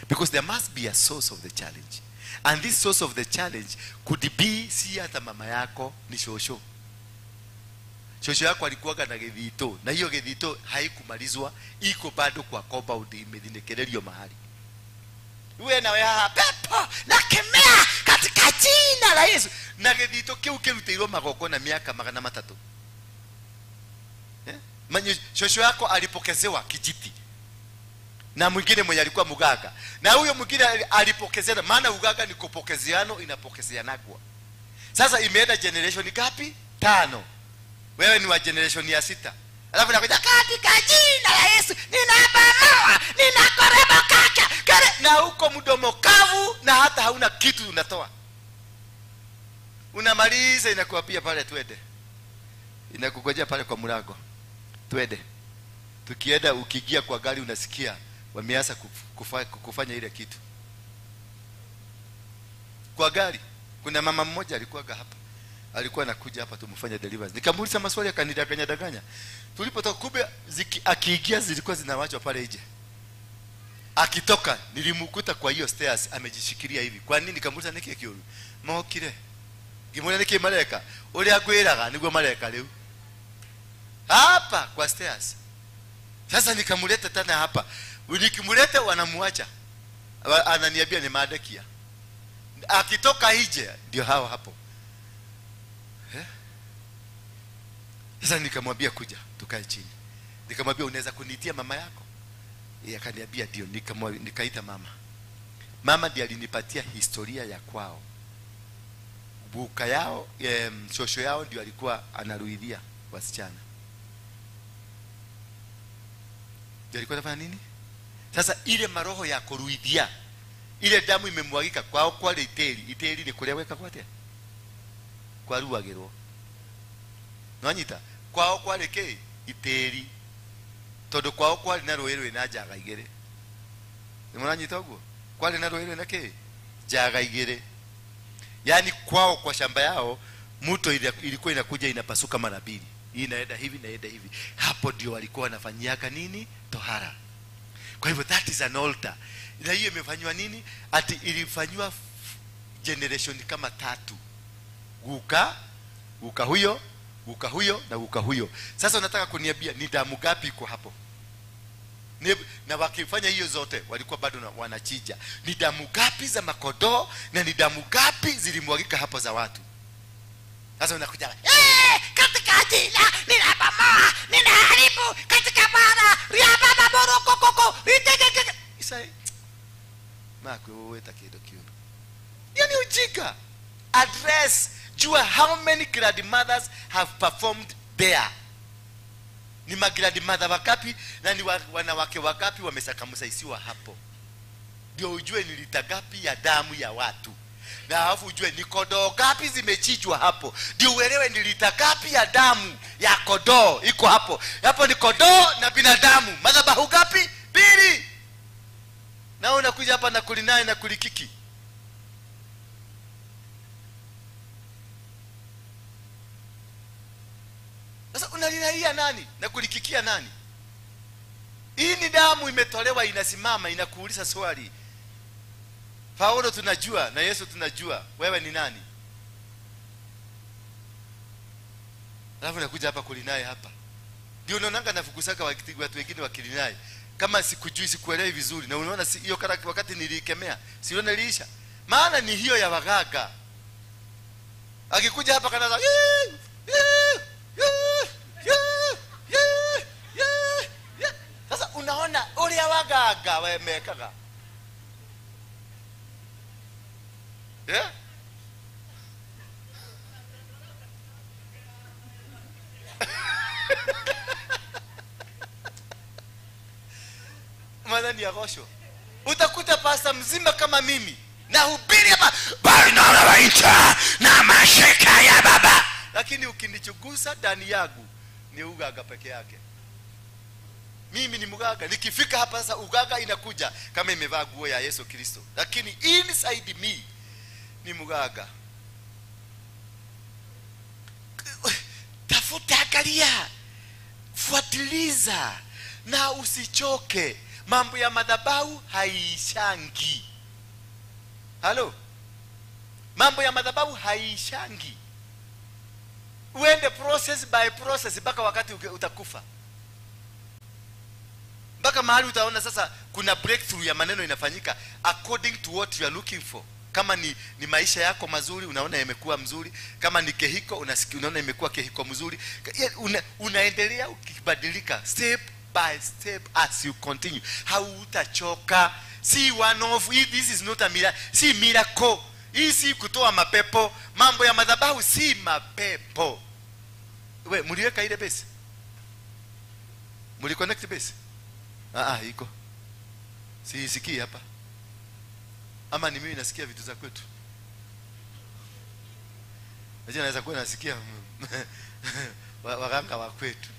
Because there must be a source of the challenge. And this source of the challenge could be si hata mama yako ni shosho. Shosho yako alikuwaga na githito, na hiyo githito haikumalizwa, iko bado kwa compound imedhinekelelio mahali. Uwe na wewe pepo nakemea katika jina la Yesu. Na githito kiu kirutĩirwo magongona miaka 300. Eh? Manyo shosho yako alipokezewa kijiti. Na mwingine mwenye alikuwa muganga. Na huyo mwingine alipokezeana, maana uganga ni kupokezeano, inapokezeanagwa. Sasa imeenda generation ngapi? 5. Wewe ni wa generation ya 6. Alafu nakuja katika jina la Yesu ninabomoa, ninakoreba kaka. Kare na huko mdomo kavu na hata hauna kitu unatoa. Unamaliza inakuapia pale twende. Inakungojea pale kwa mlango. Twende. Tukienda ukiingia kwa gari unasikia wameanza kufanya ile kitu. Kwa gari kuna mama mmoja alikuwa hapa. Alikuwa anakuja hapa tumfanye deliverance. Nikamuuliza maswali akanidanganya danganya. Tulipotoka kumbe akiingia zilikuwa zinawachwa pale nje. Akitoka nilimkuta kwa hiyo stairs amejishikilia hivi. Kwa nini? Nikamuuliza niki kiuru. Mokire. Ngimwona niki mareka. Uria ngwiraga niguo mareka riu. Hapa kwa stairs. Sasa nikamuleta tena hapa. Nikimuleta wanamuacha. Ananiambia ni madekia. Akitoka nje ndio hao hapo. Eh? Sasa nikamwambia kuja tukae chini. Nikamwambia unaweza kuniitia mama yako? Yeye akaniambia ndio. Nikaita mama. Mama ndiye alinipatia historia ya kwao. Buka yao, shosho yao ndio alikuwa anaruidhia wasichana. Ndio alikuwa anafanya nini? Sasa ile maroho ya kuruidhia, ile damu imemwagika kwao kwa iteri. Iteri ni kuleweka kwa atia? Kwa ruagirwo. Nwanyita kwao kwa ke iteri. Tondu kwao kwari na rũĩ rwĩna njaga igĩrĩ. Nĩ mũranyita ũguo? Kwari na rũĩ rwĩna kĩ? Njaga igĩrĩ. Yaani kwao kwa shamba yao mto ilikuwa inakuja inapasuka mara mbili. Hii inaenda hivi na inaenda hivi. Hapo ndio walikuwa wanafanyiaka nini? Tohara. Kwa hivyo that is an altar. Na hiyo imefanywa nini? Ati ilifanywa generation kama 3. Guka, guka huyo, guka huyo na guka huyo. Sasa unataka kuniambia ni damu gapi iko hapo? Na wakifanya hiyo zote walikuwa bado wanachija. Ni damu gapi za makodoo na ni damu gapi zilimwagika hapo za watu? Sasa unakuja katika jina ninabomoa, ninaharibu katika Bwana riababa borokokoko ritegeke. Isai mako weta kido kiuno. Hiyo ni ujinga. Address, jua how many grandmothers have performed there. Ni magrandmother wakapi na ni wanawake wakapi wamesakamusaisiwa hapo. Ndio ujue ni lita gapi ya damu ya watu. Na alafu ujue ni kondoo gapi zimechinjwa hapo. Ndio uelewe ni lita gapi ya damu ya kondoo iko hapo. Hapo ni kondoo na binadamu. Madhabahu gapi? 2. Na unakuja hapa na kulinai na kulikiki. Sasa unalilia nani na kulikikia nani? Hii ni damu imetolewa, inasimama, inakuuliza swali. Paulo tunajua na Yesu tunajua, wewe ni nani? Alafu nakuja hapa kulinaye hapa. Ndio unaonanga nafukusaka watu wengine wakilinaye. Kama sikujui, sikuelewi vizuri, na unaona hiyo wakati nilikemea, siona liisha. Maana ni hiyo ya wagaga. Akikuja hapa kanaza Sasa unaona ule wagaga wamekaga. Yeah? Mwana ya gosho. Utakuta pasta mzima kama mimi na hubiri hapa bali na mashika ya baba, lakini ukinichugusa ndani yangu ni ugaga peke yake. Mimi ni mgaga. Nikifika hapa sasa ugaga inakuja kama imevaa nguo ya Yesu Kristo, lakini inside me ni mgaga. Tafuta, angalia, fuatiliza na usichoke. Mambo ya madhabahu haishangi. Halo? Mambo ya madhabahu haishangi. Uende process by process mpaka wakati utakufa. Mpaka mahali utaona sasa kuna breakthrough ya maneno inafanyika according to what you are looking for. Kama ni maisha yako mazuri, unaona yamekuwa mzuri. Kama ni kehiko, unaona imekuwa kehiko mzuri. Unaendelea ukibadilika step by step as you continue. Hautachoka. Si one off. This is not a miracle. Si miracle. Hii si kutoa mapepo. Mambo ya madhabahu si mapepo. We, muliweka ile base? Muli connect base? Iko. Siisikii hapa. Ama ni mimi nasikia vitu za kwetu. Najua naweza kuwa nasikia waganga wa kwetu.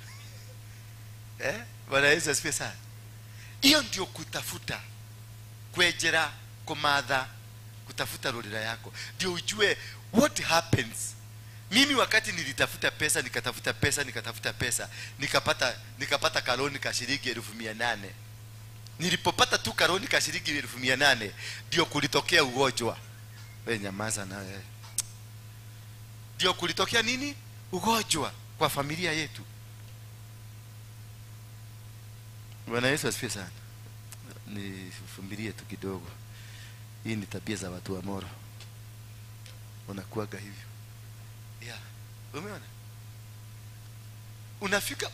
Bwana Yesu asifiwe sana. Hiyo ndio kutafuta, kwejera, kumadha, kutafuta rorera yako. Ndio ujue what happens. Mimi wakati nilitafuta pesa, nikatafuta pesa, nikatafuta pesa, nikapata kaloni ka shilingi 800. Nilipopata tu kaloni ka shilingi 800, ndio kulitokea ugonjwa. Wewe nyamaza na wewe. Ndio kulitokea nini? Ugonjwa kwa familia yetu. Bwana Yesu asifiwe sana. Nifumilie tu kidogo. Hii ni tabia za watu wa Moro. Wanakuaga hivyo. Yeah. Umeona? Unafika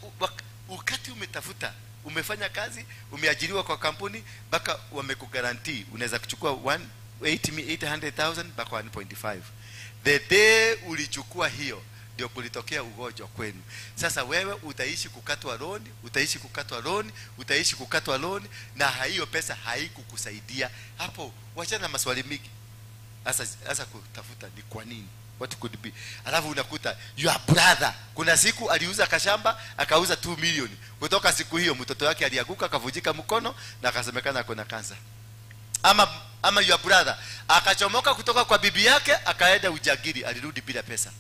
wakati umetafuta, umefanya kazi, umeajiriwa kwa kampuni, mpaka wamekugarantii unaweza kuchukua 800,000 mpaka 1.5. The day ulichukua hiyo ndio kulitokea ugonjwa kwenu. Sasa wewe utaishi kukatwa loan, utaishi kukatwa loan, utaishi kukatwa loan, na hiyo pesa haikukusaidia. Hapo wachana na maswali mingi. Sasa kutafuta ni kwa nini? What could be? Alafu unakuta your brother kuna siku aliuza kashamba akauza 2 million. Kutoka siku hiyo mtoto wake alianguka akavunjika mkono na akasemekana ako na kansa. Ama your brother akachomoka kutoka kwa bibi yake akaenda ujagiri, alirudi bila pesa.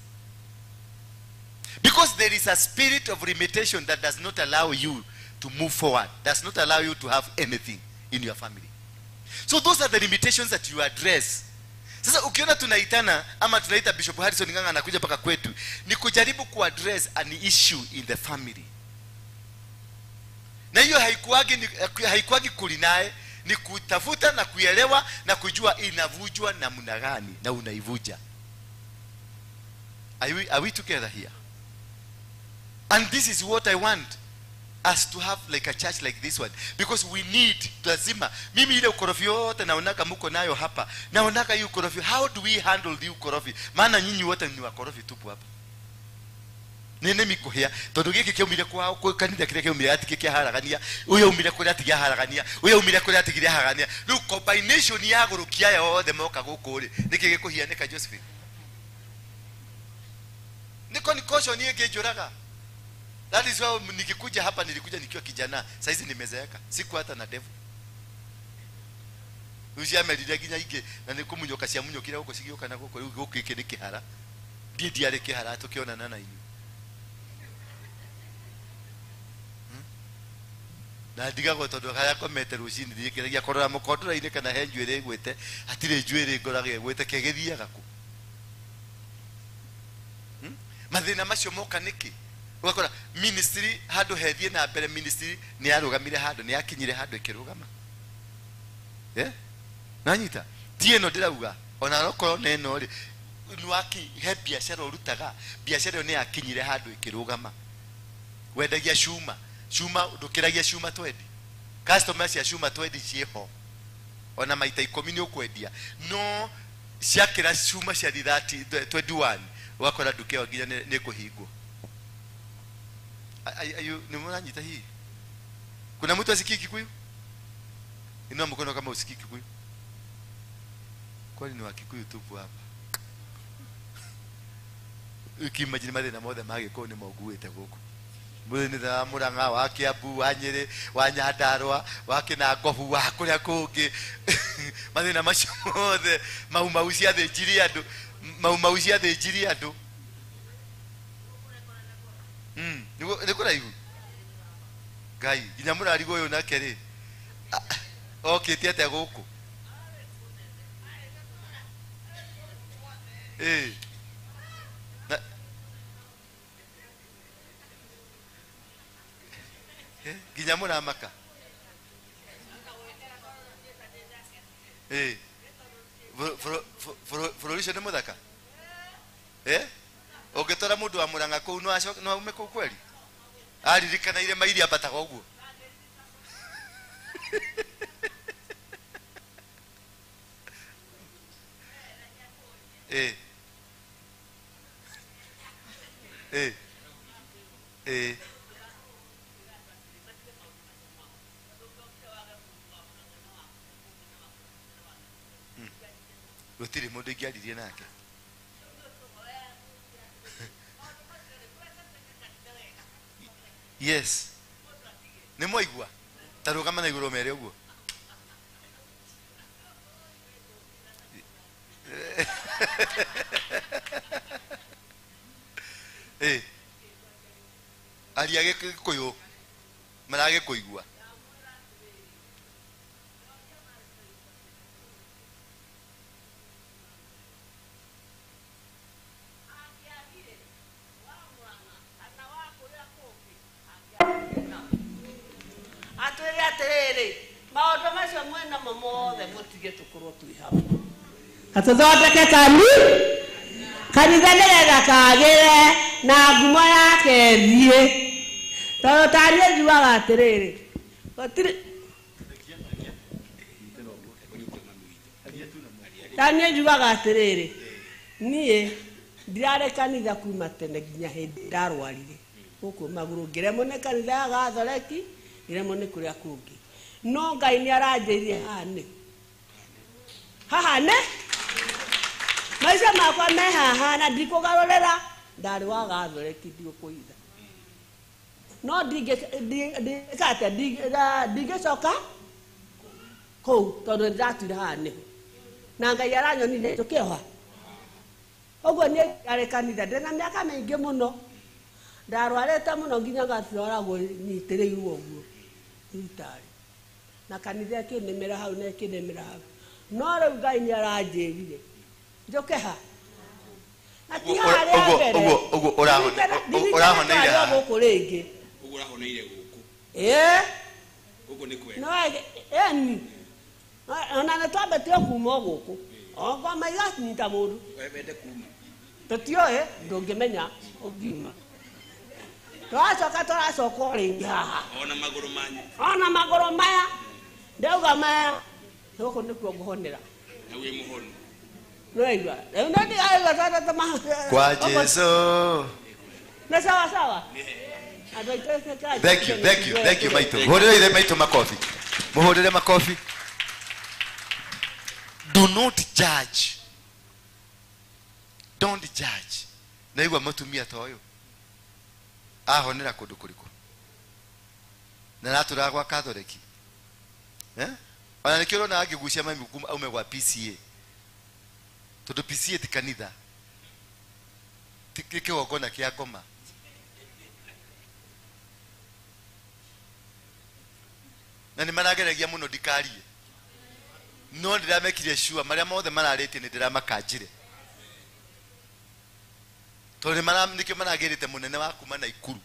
Because there is a spirit of limitation that does not allow you to move forward, does not allow you to have anything in your family. So those are the limitations that you address. Sasa ukiona tunaitana ama tunaita Bishop Harrison Ng'ang'a anakuja mpaka kwetu, ni kujaribu kuaddress an issue in the family. Na hiyo haikuagi kulinae, ni kutafuta na kuelewa na kujua inavujwa namna gani na unaivuja. Are we together here? And this is what I want us to have, like a church like this one, because we need lazima. Mimi ile ukorofi yote naonaka muko nayo hapa, naonaka hiyo ukorofi. How do we handle the ukorofi? Maana nyinyi wote ni wakorofi tupu hapa. Nene mikuhia tondu giki kiumire kwao kwa kanitha kiria kiumire ati kiaharagania, uyo umire kuria ati kiaharagania, uyo umire kuria ati kiaharagania. Riu combination ya gurukia yothe moka guku ri niki gikuhianika Josephine? Niko nikosho ni ngejuraga. That is why nikikuja hapa nilikuja nikiwa kijana. Saizi nimezeeka. Siku hata na devu. Uciamerire nginya ingĩ na nĩ kũmunyũka ciamunyũkire gũkũ cigĩũka na gũkũ rĩu gũkũ gĩkĩ nĩ kĩhara. Ndiĩ ndiarĩ kĩhara tũkĩonana na inyuĩ. Na ndigagwo tondũ harĩa akomete rũcinĩ thiĩ ngeragia kũrora mũkondora-inĩ kana he njuĩrĩ ĩgwĩte, hatirĩ njuĩrĩ ngoraga ĩgwĩte, kegĩthiaga kũ? Mathĩna macio moka nĩkĩ? Ũgakora ministry handũ hethiĩ na mbere, ministry nĩ yarũgamire handũ, nĩ yakinyire handũ ĩkĩrũgama. Nanyita ti ĩno ndĩrauga, ona okorwo nĩ ĩno rĩ, nĩwaki he biacara ũrutaga, biacara ĩyo nĩ yakinyire handũ ĩkĩrũgama. Wendagia cuma, cuma ndũkĩragia cuma twendi, customer cia cuma twendi ciĩho, ona maita 10 nĩ ũkwendia, no ciakĩra cuma cia 30 21 ũgakora nduka ĩyo nginya nĩ ĩkũhingwo. Nĩ mũranyita hihi? Kuna mtu asikii Kikuyu? Inua mkono kama usikii Kikuyu. Kwani ni wa Kikuyu tupu hapa? Ukimagine mathĩna mothe ma Gĩkũyũ nĩ monguĩte gũkũ. Mũthĩna wa Mũrang'a, wa Kĩambu, wa Nyĩrĩ, wa Nyandarũa, wa Kĩnangobu, wa kũrĩa kũngĩ. Mathĩna macio mothe, Mau Mau ciathĩnjirie andũ, Mau Mau ciathĩnjirie andũ. Nĩ kũraihu? Ngai, nginya mũrarigwo ũyũ nake rĩ, okĩte atĩa gũkũ? Nginya mũramaka? Bũrũri ũcio nĩ mũthaka? Ũngĩtwara mũndũ wa Mũrang'a kũu no aume kũu kweri? Aririkana irĩma iria ambataga ũguo. Gũtirĩ mũndũ ingĩaririe nake. Yes. Nĩ mwaigua? Ta rũgama na igũrũ mere ũguo. Aria Gĩkũyũ maragĩkũigua. Atwĩre atĩrĩrĩ, maũndũ macio mwena mo mothe mũtige tũkorwo twĩ hamwe. Atũthondeke kanitha nĩgetha kagĩre na ngumo yake thiĩ. Tondũ ta niĩ njugaga atĩrĩrĩ, gũtirĩ ta niĩ njugaga atĩrĩrĩ, niĩ ndirarĩ kanitha kuma tene nginya hĩndĩ ndarwarire gũkũ magũrũ, ngĩremwo nĩ kanitha ya Gathoreki, ngĩremwo nĩ kũrĩa kũngĩ. No Ngai nĩ aranjĩrire haha nĩ haha nĩ maica makwa me haha na ndikũgarũrĩra. Ndarĩ wa Gathoreki ndigũkũitha, no ndingĩka ndingĩcoka kũu tondũ nĩndatuire haha nĩho, na Ngai aranyonire njũke ho. Ũguo niĩ ndarĩ kanitha ndĩna mĩaka mĩingĩ mũno, ndarwarĩte mũno nginya ngatwaragwo nyitĩrĩirwo ũguo thibitarĩ, na kanitha ĩkĩnĩmĩra hau na ĩkĩnĩmĩra hau. No rĩu Ngai nĩ aranjĩrire njũke ha na ti haha rĩa mbere. Ũguo ũrahoneire haha? Gũkũ rĩngĩ. Ũguo ũrahoneire gũkũ? Ĩĩ. Gũkũ nĩ kwega. No ĩni ona nĩ twambĩtio kuma o gũkũ, o ngoma iganyita mũndũ. Wende kuma? Tũtiũĩ, ndũngĩmenya ũngiuma. Tũracoka tũracoka o rĩngĩ haha. Ona magũrũ manyu? Ona magũrũ maya ndauga maya gũkũ nĩkuo ngũhonera. Na wĩ mũhonu? Nĩwaigua rĩu nĩ ndiraigua tondũ Kwa Jesu. Nĩ sawa sawa. Andũ aitũ. Thank you, thank you, thank you maitũ. Hũrĩra ithe maitũ makobi. Mũhũrĩre makobi. Do not judge. Don't judge. Naigua mũtumia ta ũyũ ahonera kũndũ kũrĩkũ na aratũraga gwa Katholiki, ona nĩkĩo ũrona angĩgucia mami aume gwa PCA, tondũ PCA ti kanitha, ti kĩgongona kĩa ngoma. Na nĩ marageragia mũno ndikarie. No ndĩramekire sure marĩa mothe mararĩtie nĩ ndĩramakanjire. Tondũ nĩkĩo maragĩrĩte mũnene wa kuma Naikuru.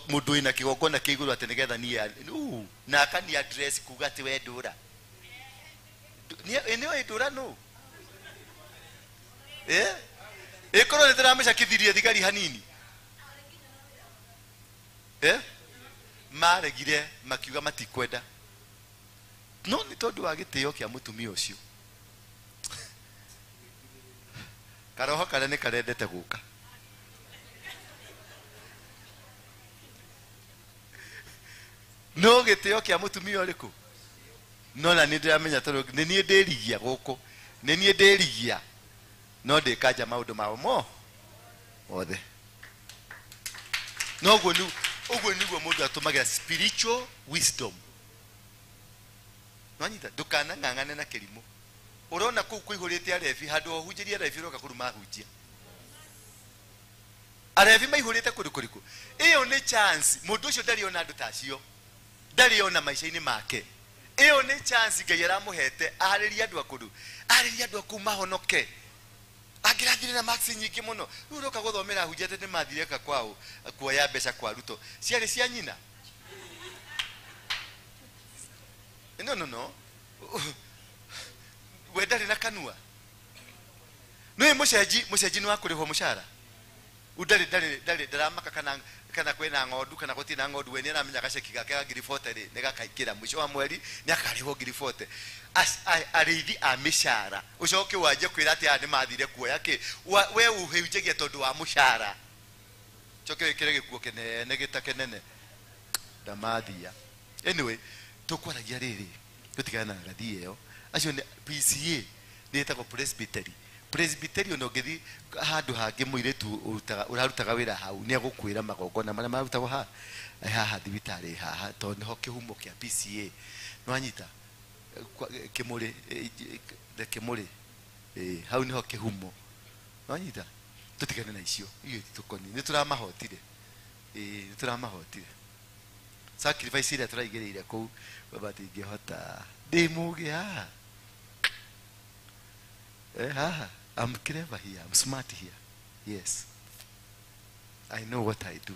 Mũndũ wĩna kĩgongona kĩa igũrũ atĩ nĩgetha niĩ na akani address kuga atĩ we ndũra. Nĩoĩ ndũra nũ? Eh? Ĩkorwo nĩ ndĩramĩcakithirie thigari hanini. Eh? Maregire makiuga matikwenda. No nĩ tondũ wa gĩtĩo kĩa mũtumia ũcio. Karoho karĩa nĩ karendete gũka. No gĩtĩo kĩa mũtumia ũrĩkũ? No na nĩ ndĩramenya tondũ nĩ niĩ ndĩrigia gũkũ. Nĩ niĩ ndĩrigia. No ndĩkanja maũndũ mao mo mothe. No ũguo nĩguo mũndũ atũmagĩra spiritual wisdom. Nwanyita ndũkanang'ang'ane na kĩrimũ. Ũrona kũu kũihũrĩte arebi handũ ũhunjĩrie arebi ũroka kũruma ahunjia. Arebi maihũrĩte kũndũ kũrĩkũ? Ĩyo nĩ chance. Mũndũ ũcio ndarĩ ona andũ ta acio. Ndarĩ ona maica-inĩ make. Ĩyo nĩ chance Ngai aramũhete aharĩrie andũ a kũndũ. Aharĩrie andũ a kũu mahonoke. Angĩrathire na marks nyingĩ mũno. Rĩu ũroka gũthomera ahunjia atĩ nĩmathire ka kwao kuoya mbeca kwa Ruto. Ciarĩ cia nyina. No no no. We ndarĩ na kanua. Nĩ mũcenji nĩ wa kũrĩhwo mũcara. Ndarĩ ndaramaka kana kwĩna ng'ondu kana gũtirĩ na ng'ondu, we nĩ aramenya gaceki gake ga 40 rĩ nĩ gakaingĩra mũico wa mweri nĩ akarĩhwo 40. Arĩithi a mĩcara ũcoke wanjie kwĩra atĩ aya nĩ mathire kuoya kĩ, we ũhunjagia tondũ wa mũcara. Coke wĩkĩre gĩkuo kĩnene gĩta kĩnene ndamathia. Anyway, tũkwaragia rĩrĩ tũtigane na ngathi ĩyo. Acio nĩ PCA nĩ ĩtagwo presbytery. Presbytery ona ũngĩthiĩ handũ hangĩ mũirĩtu ũrarutaga wĩra hau nĩ egũkwĩra magongona marĩa marutagwo haha thibitarĩ haha tondũ nĩho kĩhumo kĩa PCA. Nĩwanyita? Kĩmũrĩ, Kĩmũrĩ, hau nĩho kĩhumo. Nĩwanyita? Tũtigane na icio ithuĩ tũkoniĩ nĩ tũramahotire. Nĩ tũramahotire. Sacrifice ĩrĩa tũraigĩrĩire kũu baba tingĩhota. Ndĩ mũgĩ haha. Haha. I'm clever here. I'm smart here. Yes. I know what I do.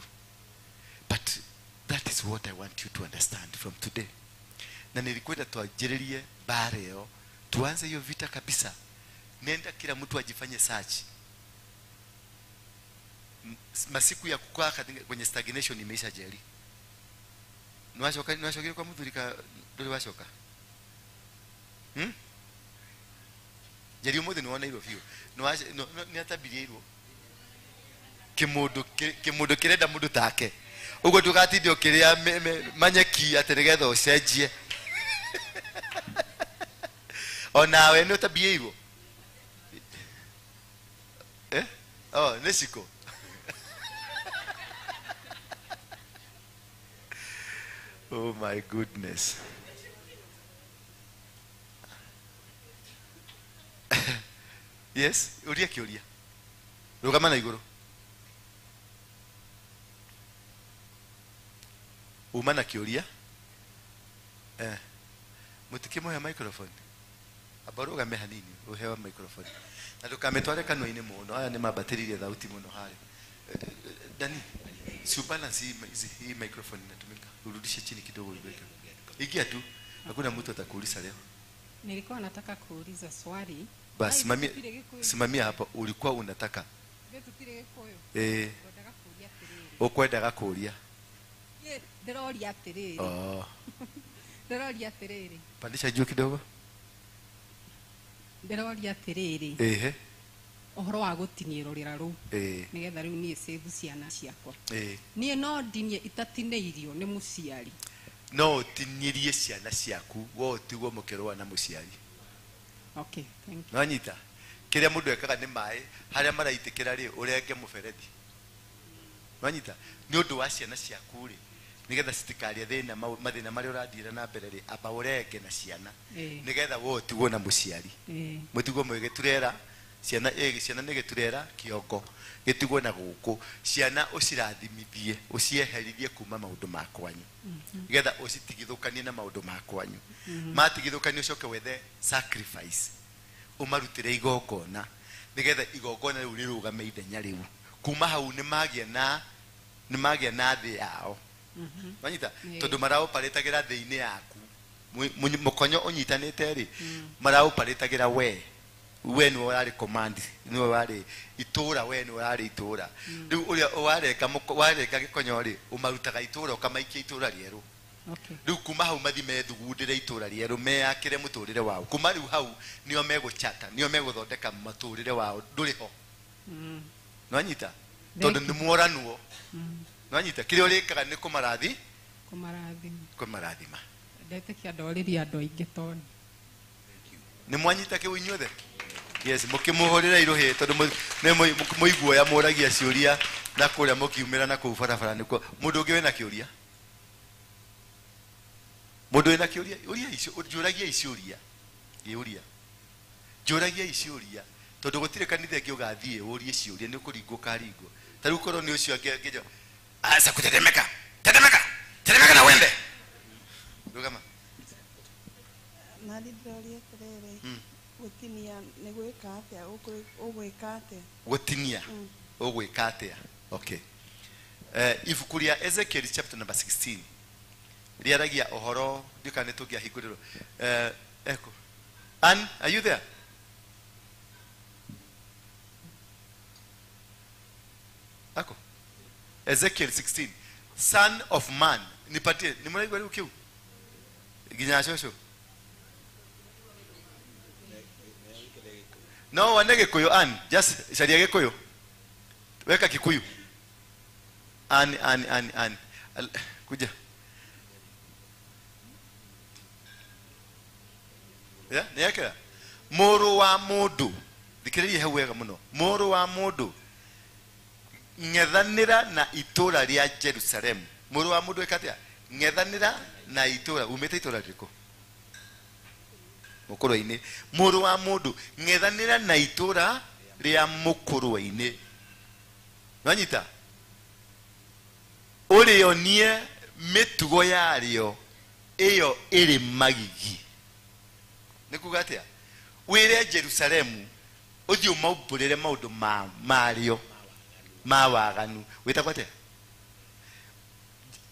But that is what I want you to understand from today. Na nilikwenda tuanjiririe bara ĩyo, tuanze hiyo vita kabisa. Nenda kila mtu ajifanye search. Masiku ya kukaa kwenye stagnation imeisha jeli. Niwashokire kwa muthuri ka nduri wacoka. Jeri umuthi niwona irwo biũ. Nĩ atambirie irwo. Kĩmũndũ kĩrenda mũndũ take. Ũguo ndũgatinde ũkĩrĩa manyeki atĩ nĩgetha ũcenjie. Onawe nĩ ũtambie irwo. Eh? Oh, nĩ ciko. Oh my goodness. Yes, uria kĩũria. Rũgama na igũrũ. Uma na kĩũria. Mũtikĩmũhe microphone. Amba ũrũgame hanini ũheo microphone. Na ndũkamĩtware kanua-inĩ mũno. Aya nĩ mambatĩrĩirie thauti mũno harĩa. Dani, si ubalance hii microphone inatumika. Urudishe chini kidogo uiweke. Ingia tu. Hakuna mtu atakuuliza leo. Nilikuwa nataka kuuliza swali. Basi simamia hapa. Ulikuwa unataka. Ukwendaga kuuria. Ndĩroria atĩrĩrĩ. Oh. Ndĩroria atĩrĩrĩ. Pandisha juu kidogo. Ndĩroria atĩrĩrĩ. Ehe. Ũhoro wa gũtinia rũrĩra rũu. Nĩgetha rĩu niĩ save ciana ciakwa. Niĩ no ndinie itatinĩirio nĩ mũciari. No ũtinĩrie ciana ciaku, we ũtigwo mũkĩrũa na mũciari. Okay, thank you. Nwanyita? Kĩrĩa mũndũ ekaga nĩ maĩ, harĩa maraitĩkĩra rĩ, ũrenge mũberethi. Nwanyita? Nĩ ũndũ wa ciana ciaku rĩ, nĩgetha citikarie thĩna mathĩna marĩa ũrathiĩra na mbere rĩ, amba ũrenge na ciana. Nĩgetha we ũtigwo na mũciari. Mũtigwo mũgĩturera Ciana ciana nĩ gĩturera kĩongo gĩtigwo na gũkũ. Ciana ũcirathimithie, ũcieherithie kuma maũndũ ma kwanyu. Nĩgetha ũcitigithũkanie na maũndũ ma kwanyu. Matigithũkanio ũcoke wethe sacrifice. Ũmarutĩre igongona. Nĩgetha igongona rĩu rĩrũgame ithenya rĩu. Kuma hau nĩ magĩa na thĩ yao. Wanyita? Tondũ maraũparĩtagĩra thĩ-inĩ yaku. Mũkonyo ũnyitanĩte rĩ, maraũparĩtagĩra we. We nĩwe ũrarĩ command, nĩwe warĩ itũra, we nĩwe ũrarĩ itũra. Rĩu ũrĩa warenga gĩkonyo rĩ, ũmarutaga itũra ũkamaikia itũra rĩerũ. Rĩu kuma hau mathi methugundĩre itũra rĩerũ, meyakĩre mũtũrĩre wao. Kuma rĩu hau nĩo megũchata, nĩo megũthondeka mũtũrĩre wao, ndũrĩ ho. Nĩwanyita? Tondũ nĩ mworanuo. Nĩwanyita? Kĩrĩa ũrĩkaga nĩ kũmarathi? Kũmarathima. Kũmarathima. Ndetĩkia ndorĩria andũ aingĩ toni. Nĩ mwanyita kĩu inyuothe? Yes, mũkĩmũhũrĩra irũhĩ tondũ nĩ mũiguoya mũragia ciũria na kũrĩa mũkiumĩra na kũu barabara nĩkuo. Mũndũ ũngĩ wĩna kĩũria? Mũndũ wĩna kĩũria? Ũria icio, njũragia ciũria. Ngĩũria. Njũragia ciũria tondũ gũtirĩ kanitha ĩngĩ ũgathiĩ ũrie ciũria nĩ ũkũringwo ũkaringwo. Ta rĩu korwo nĩ ũcio angĩ aca kutetemeka. Tetemeka. Tetemeka na wende. Rũgama. Na ndĩroria atĩrĩrĩ, gũtinia nĩ gwĩka atĩa? Ũgwĩka atĩa? Gũtinia ũgwĩka atĩa? Okay. Ibuku rĩa Ezekiel chapter number 16 rĩaragia ũhoro, ndiũĩ kana nĩ tũngĩahingũrĩrwo. Eko. Ann, are you there? Ako. Ezekiel 16. Son of man. Nipatie, ni mũraigua rĩu kĩu? Nginya cũcũ. No wane Gĩkũyũ, Ann, just caria Gĩkũyũ. Weka Kikuyu. Ann, Ann, Ann, Ann. Kuja. Ya, nĩ yekĩra. Mũrũ wa mũndũ. Thikĩrĩria hau wega mũno. Mũrũ wa mũndũ. Ng'ethanĩra na itũra rĩa Jerusalemu. Mũrũ wa mũndũ ĩka atĩa? Ng'ethanĩra na itũra. Umĩte itũra rĩrĩkũ? Mũkũrwe-inĩ. Mũrũ wa mũndũ, ng'ethanĩra na itũra rĩa mũkũrwe-inĩ. Wanyita? Ũrĩonie mĩtugo yarĩo ĩyo ĩrĩ magigi. Nĩ kuga atĩa? Wĩre Jerusalemu ũthiĩ ũmaumbũrĩre maũndũ marĩo ma waganu. Wĩtagwo atĩa?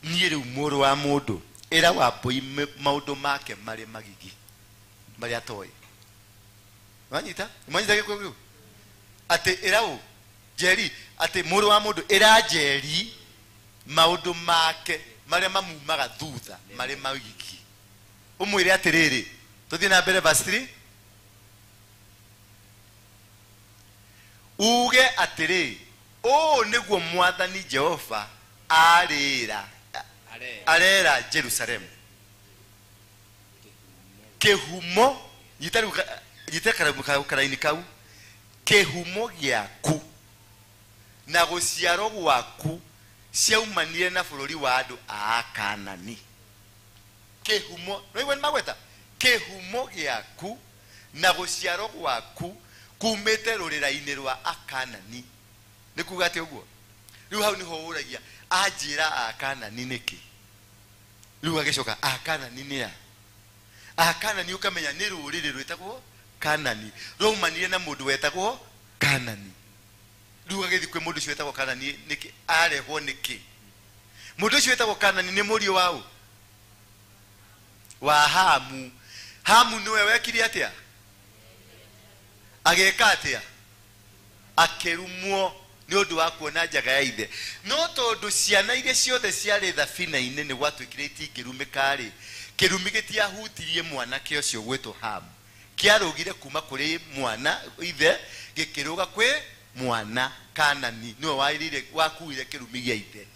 Niĩ rĩu mũrũ wa mũndũ, ĩra Wambũi maũndũ make marĩ magigi marĩa atoĩ. Wanyita? Mwanyita gĩkũyũ kĩu? Atĩ ĩra ũ? Njeri, atĩ mũrũ wa mũndũ ĩra Njeri maũndũ make marĩa mamumaga thutha marĩ magigi. Ũmwĩre atĩrĩrĩ, tũthiĩ na mbere verse 3. Uge atĩrĩ, ũũ nĩguo Mwathani Jehova arĩra arera Jerusalemu. Kĩhumo, nyita rĩu nyita karaini kau. Kĩhumo gĩaku na gũciarwo gwaku ciaumanire na bũrũri wa andũ a Kanani. Kĩhumo, nĩwaigua nĩ magweta? Kĩhumo gĩaku na gũciarwo gwaku kumĩte rũrĩra-inĩ rwa Akanani. Nĩ kuga atĩa ũguo? Rĩu hau nĩho ũragia, anjĩra Akanani nĩkĩ? Rĩu agĩcoka Akanani nĩ a? Akanani ũkamenya nĩ rũrĩrĩ rwĩtagwo Kanani. Rwaumanire na mũndũ wetagwo Kanani. Rĩu agĩthiĩ kwĩ mũndũ ũcio wetagwo Kanani nĩkĩ? Arehwo nĩkĩ? Mũndũ ũcio wetagwo Kanani nĩ mũriũ wa ũ? Wa Hamu. Hamu nĩwe wekire atĩa? Agĩka atĩa? Akĩrumwo nĩ ũndũ wa kuona njaga ya ithe. No tondũ ciana iria ciothe ciarĩ thabina-inĩ nĩ gwatuĩkire itingĩrumĩka rĩ, kĩrumi gĩtiahutirie mwanake ũcio gwĩtwo Hamu. Kĩarũgire kuma kũrĩ mwana ithe gĩkĩrũga kwĩ mwana Kanani. Nĩwe wakuire kĩrumi gĩa ithe.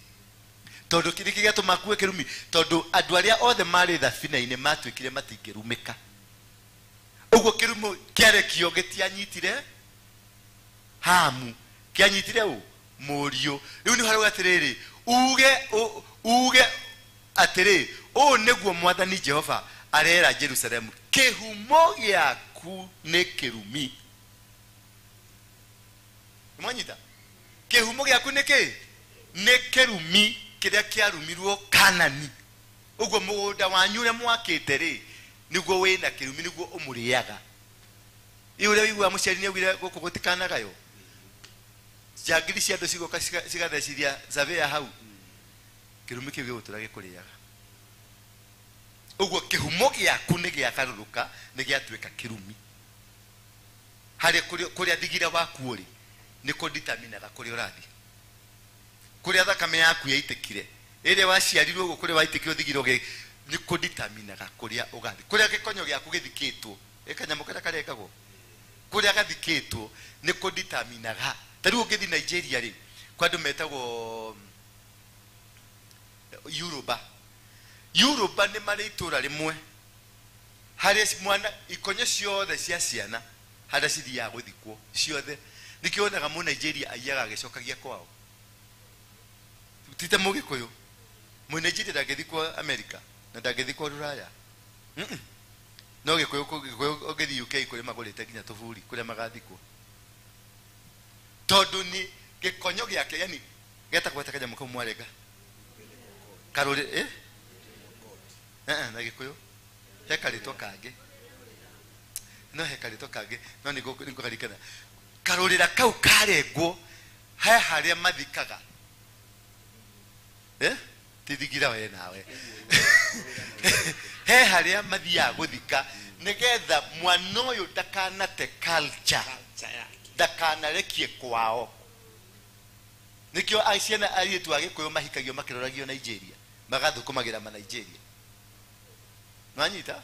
Tondũ kĩrĩ gĩatũma akue kĩrumi? Tondũ andũ arĩa othe marĩ thabina-inĩ matuĩkire matingĩrumĩka. Ũguo kĩrumi kĩarekio gĩtianyitire Hamu, kĩanyitire ũ? Mũriũ. Rĩu nĩ harauga atĩrĩrĩ, uge atĩrĩ, ũũ nĩguo Mwathani Jehova arera Jerusalemu, kĩhumo gĩaku nĩ kĩrumi Mwanyita kĩhumo gĩaku nĩ kĩ? Nĩ kĩrumi kĩrĩa kĩarumirwo Kanani. Ũguo mũgũnda wanyu ũrĩa mwakĩte rĩ, nĩguo wĩna kĩrumi, nĩguo ũmũrĩaga. Ĩ ũrĩa ũiguaga mũciari nĩaugire gũkũ gũtikanagaywo. Njangiri cia andũ cigoka cigathecithia surveyor hau. Kĩrumi kĩu gĩgũtũra gĩkũrĩaga. Ũguo kĩhumo gĩaku nĩ gĩagarũrũka, nĩ gĩatuĩka kĩrumi. Harĩa kũrĩa thigira waku ũrĩ, nĩ kũnditaminaga kũrĩa ũrathiĩ. Kũrĩa thakame yaku yaitĩkire, ĩrĩa waciarirwo ũguo kũrĩa waitĩkire thigira ũgĩ, nĩ kũnditaminaga kũrĩa ũgathiĩ. Kũrĩa gĩkonyo gĩaku gĩthikĩtwo, ĩ kanyamũ karĩa karengagwo, kũrĩa gathikĩtwo nĩ kũnditaminaga. Ta rĩu ũngĩthiĩ Nigeria rĩ, kwa andũ metagwo Yoruba. Yoruba nĩ marĩ itũra rĩmwe harĩa mwana ikonyo ciothe cia ciana harĩa cithiaga gũthikwo ciothe. Nĩkĩo wonaga mũ Nigeria aiyaga agĩcokagia kwao. Ti ta Mũgĩkũyũ. Mũ Nigeria ndangĩthikwo America na ndangĩthikwo Rũraya. No Gĩkũyũ ũngĩthiĩ UK kũrĩa magũrĩte nginya tũburi kũrĩa magathikwo. Tondũ nĩ gĩkonyo gĩake, yani getagwo atĩa kanyamũ kau mwarenga? Karũrĩ, eh? Na Gĩkũyũ he karĩtwa kangĩ. No he karĩtwa kangĩ, no nĩ ngũkaririkana. Karũrĩra kau karengwo he harĩa mathikaga. Eh? Ti thigira we nawe. He harĩa mathiaga gũthika nĩgetha mwana ũyũ ndakanate culture, ndakanarekie kwao. Nĩkĩo ciana airĩtu a Gĩkũyũ mahikagio makĩroragio Nigeria, magathũkũmagĩra ma Nigeria. Nwanyita?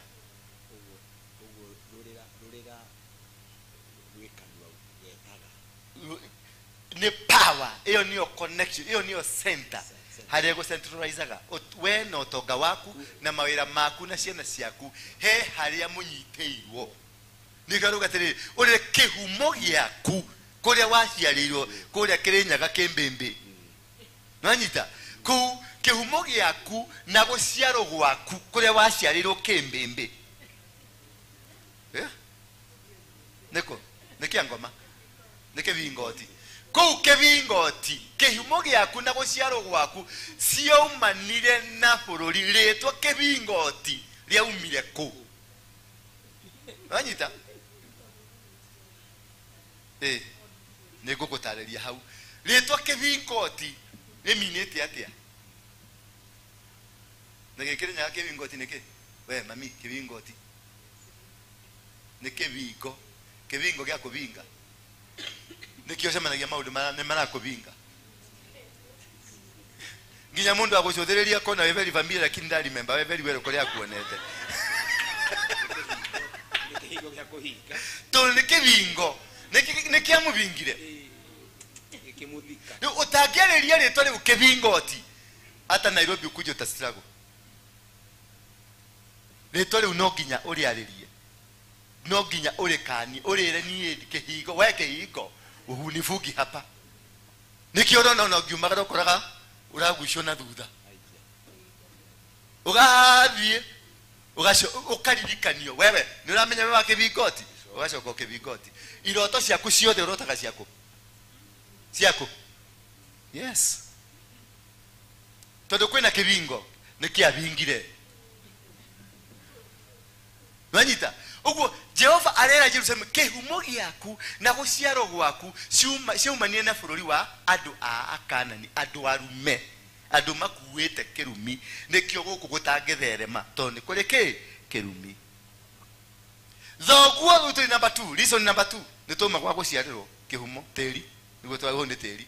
Nĩ power, ĩyo nĩyo connection, ĩyo nĩyo center harĩa gũcentralizaga we na ũtonga waku na mawĩra maku na ciana ciaku, he harĩa mũnyitĩirwo. Nĩkĩo rauga atĩrĩrĩ, ũrĩa kĩhumo gĩaku kũrĩa waciarĩirwo, kũrĩa Kĩrĩnyaga kĩmbĩmbĩ. Nwanyita? Kũu kĩhumo gĩaku na gũciarwo gwaku kũrĩa waciarĩirwo kĩmbĩmbĩ. Nĩkũ? Nĩ kĩa ngoma? Nĩ kĩbingoti. Kũu kĩbingoti, kĩhumo gĩaku na gũciarwo gwaku ciaumanire na bũrũri. Rĩtwa kĩbingoti rĩaumire kũ? Wanyita? Nĩ ngũgũtarĩria hau. Rĩtwa kĩbingoti rĩminĩte atĩa? Na gĩkĩrĩnyaga kĩbingoti nĩ kĩ? We mami, kĩbingoti nĩ kĩbingo. Kĩbingo gĩa kũbinga. Nĩkĩo ũcemanagia maũndũ nĩ marakũbinga. Nginya mũndũ agũcũthĩrĩria kona wĩ very familiar, lakini ndaremember we very well kũrĩa akuonete. Tondũ nĩ kĩbingo, nĩ kĩamũbingire. Rĩu ũtangĩarĩria rĩtwa rĩu kĩbingoti, hata Nairobi ũkuje ũta struggle. Rĩtwa rĩu no nginya ũrĩarĩrie, no nginya ũrĩkanie, ũrĩre niĩ kĩhingo, we kĩhingo uhunifungi hapa. Nĩkĩo ũrona ona ũngiumagara ũkoraga ũragucwo na thutha, ũgathiĩ ũkaririkanio wewe nĩ ũramenya we wa kĩbingoti, ũgacoka ũkĩbingoti. Iroto ciaku ciothe ũrotaga ciaku ciaku. Yes, tondũ kwĩna kĩbingo nĩ kĩabingire. Nwanyita? Ũguo Jehova arera Jerusalemu kĩhumo gĩaku na gũciarwo gwaku ciaumanire na bũrũri wa andũ a Akanani, andũ arume, andũ makuĩte kĩrumi. Nĩkĩo gũkũ gũtangĩtherema tondũ nĩ kũrĩ kĩ? Kĩrumi. Thoguo rĩu tũrĩ number 2, reason number 2 nĩ twauma gwa gũciarĩrwo kĩhumo tĩri, nĩguo twagwo nĩ tĩri.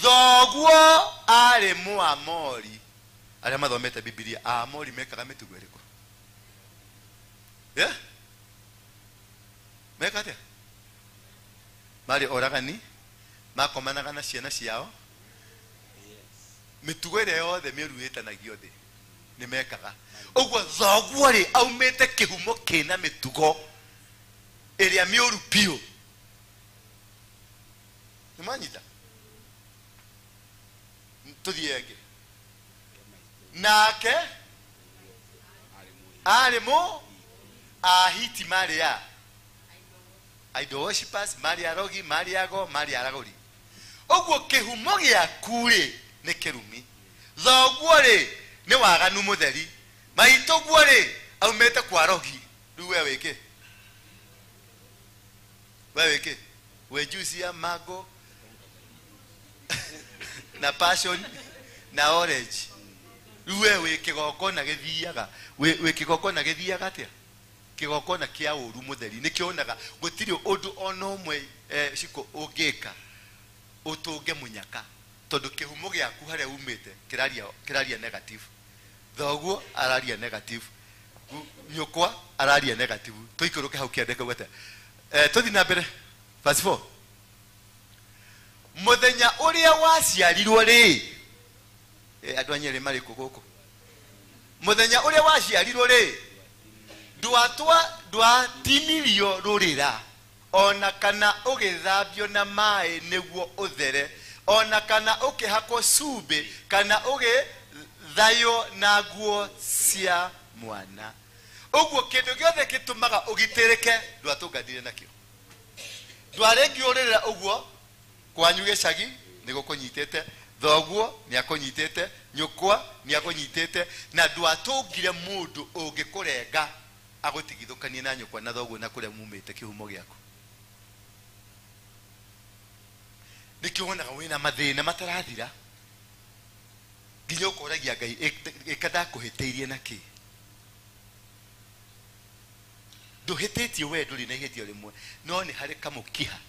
Thoguo arĩ Mũamori. Arĩa mathomete Bibilia, Aamori mekaga mĩtugo ĩrĩkũ? Yeah? Meka atĩa? Marĩ oragani, makomanaga na ciana ciao. Mĩtugo ĩrĩa yothe mĩũru ĩtanagio thĩ nĩ mekaga. Ũguo thoguo rĩ aumĩte kĩhumo kĩna mĩtugo ĩrĩa mĩũru biũ. Nĩ mwanyita? Tũthiĩ ĩngĩ. Nake arĩ mũ Ahiti marĩ a Idol worshippers, marĩ arogi, marĩ ago, marĩ aragũri. Ũguo kĩhumo gĩaku rĩ nĩ kĩrumi. Thoguo rĩ nĩ waganu mũtheri. Maitũguo rĩ aumĩte kwa rogi. Rĩu we wĩkĩ? We wĩkĩ? We juice ya mango na passion na orange. Rĩu we wĩ kĩgongona gĩthiaga, wĩ kĩgongona gĩthiaga atĩa? Kĩgongona kĩa ũru mũtheri. Nĩkĩonaga gũtirĩ ũndũ ona ũmwe ciko ũngĩka ũtũnge mũnyaka, tondũ kĩhumo gĩaku harĩa umĩte kĩraria negative. Thoguo araria negative, nyũkwa araria negative. Tũikũrũke hau kĩandĩko gwete. Tũthiĩ na mbere verse 4. Mũthenya ũrĩa waciarirwo rĩ, andũ a Nyerĩ marĩ kũ gũkũ? Mũthenya ũrĩa waciarirwo rĩ, ndwatinirio rũrĩra, ona kana ũgĩthambio na maĩ nĩguo ũthere, ona kana ũkĩhakwo cumbĩ, kana ũgĩthaywo na nguo cia mwana. Ũguo kĩndũ gĩothe gĩtũmaga ũgitĩrĩke ndwatũnganire nakĩo. Ndwarengirwo rĩrĩra ũguo kwanyu gĩcagi nĩgũkũnyitĩte, thoguo nĩakũnyitĩte, nyũkwa nĩakũnyitĩte, na ndwatũngire mũndũ ũngĩkũrenga agũtigithũkanie na nyũkwa na thoguo na kũrĩa mumĩte kĩhumo gĩaku. Nĩkĩo wonaga wĩna mathĩna matarathira, nginya ũkoragia Ngai ĩka ndakũhĩtĩirie na kĩ? Ndũhĩtĩtie we, ndũrĩ na ihĩtia rĩmwe, no nĩ harĩ kamũkiha,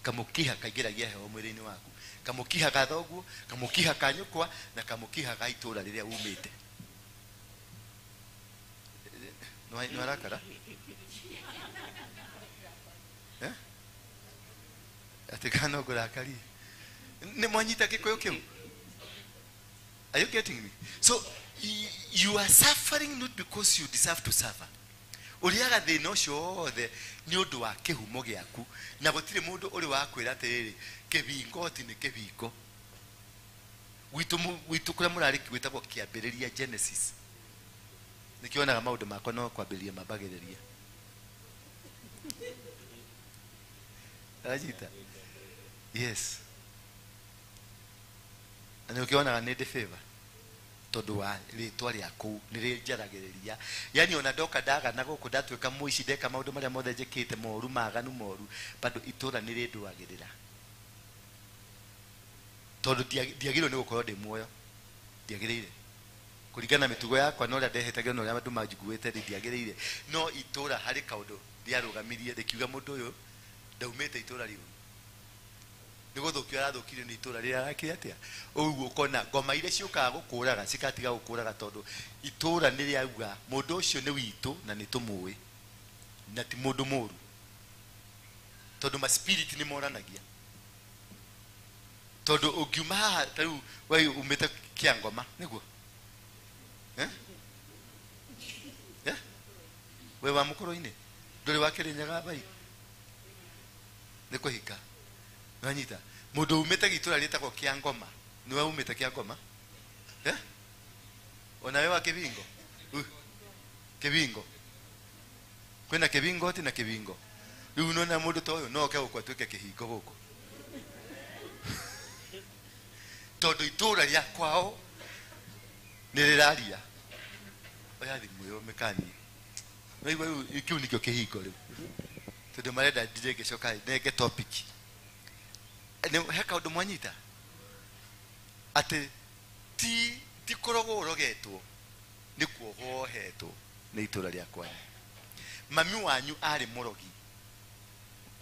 kamũkiha kaingĩragia heho mwĩrĩ-inĩ waku, kamũkiha ga thoguo, kamũkiha ka nyũkwa, na kamũkiha ga itũũra rĩrĩa umĩte. Nĩ warakara? Atĩ kana no ngũrakarie? Nĩ mwanyita gĩkũyũ kĩu? Are you getting me? So you are suffering not because you deserve to suffer. Ũrĩaga thĩna ũcio wothe nĩ ũndũ wa kĩhumo gĩaku, na gũtirĩ mũndũ ũrĩ wakwĩra atĩrĩrĩ, kĩbingo ti nĩ kĩbingo. Gwitũ kũrĩa mũrarĩ gwĩtagwo kĩambĩrĩria Genesis. Nĩkĩonaga maũndũ makwa no kwambĩrĩria mambagĩrĩria. Aranyita? Yes. Na nĩũkĩonaga nĩ ndĩ favor tondũ wa rĩtwa rĩa kũu nĩ rĩnjaragĩrĩria. Yani ona ndoka ndagana gũkũ ndatuĩka mũici, ndeka maũndũ marĩa mothe njĩkĩte moru, maganu moru, bado itũra nĩ rĩndũagĩrĩra. Tondũ ndiagĩrĩirwo nĩ gũkorwo ndĩ muoyo, ndiagĩrĩire kũringana na mĩtugo yakwa na ũrĩa ndehĩtagĩrwo na ũrĩa andũ manjiguĩte rĩ, ndiagĩrĩire. No itũra harĩ kaũndũ rĩarũgamirie rĩkiuga mũndũ ũyũ ndaumĩte itũra rĩũru, nĩ gũthũkio arathũkirio nĩ itũra rĩrĩa arakire atĩa. Ũguo ũkona ngoma iria ciũkaga gũkũraga cikatiga gũkũraga tondũ itũra nĩ rĩauga mũndũ ũcio nĩ witũ na nĩ tũmũĩ na ti mũndũ mũru, tondũ ma spirit nĩ moranagia. Tondũ ũngiuma haha ta rĩu we umĩte Kĩangoma nĩguo? We wa mũkũrũ-inĩ ndũrĩ wa Kĩrĩnyaga bai nĩ kũhika. Nĩwanyita? Mũndũ umĩte gĩtũra rĩtagwo Kĩangoma, nĩwe umĩte Kĩangoma? Ona we wa Kĩbingo? Kĩbingo. Kwĩna Kĩbingo ti na Kĩbingo. Rĩu nona mũndũ ta ũyũ no oke gũkũ atuĩke kĩhingo gũkũ. Tondũ itũra rĩa kwao nĩ rĩraria. Oya thimũ ĩyo mĩkanie. Waigua rĩu kĩu nĩkĩo kĩhingo rĩu. Tondũ marenda ndirĩ ngĩcoka nenge topic. He kaũndũ mwanyita? Atĩ ti kũrogwo ũrogetwo, nĩ kuohwo wohetwo nĩ itũra rĩa kwanyu. Mami wanyu arĩ mũrogi.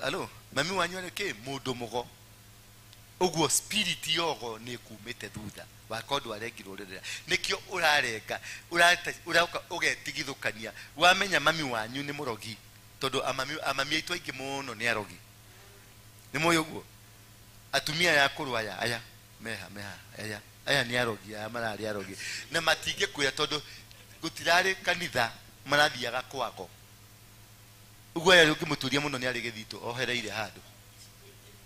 Alo, mami wanyu arĩ kĩ? Mũndũ mũgo. Ũguo spirit yogo nĩ ĩkumĩte thutha wakorwo ndwarengirwo rĩrĩa. Nĩkĩo ũrarenga, ũroka ũgetigithũkania. Wamenya mami wanyu nĩ mũrogi, tondũ amami aitũ aingĩ mũno nĩ arogi. Nĩ mũĩ ũguo? Atumia aya akũrũ aya, aya, meha, meha, aya, aya nĩ arogi, aya mararĩ arogi. Na matingĩkwĩra tondũ gũtirarĩ kanitha marathiaga kwago. Ũguo aya ũngĩmũturia mũno nĩ arĩ gĩthitũ ohereire handũ.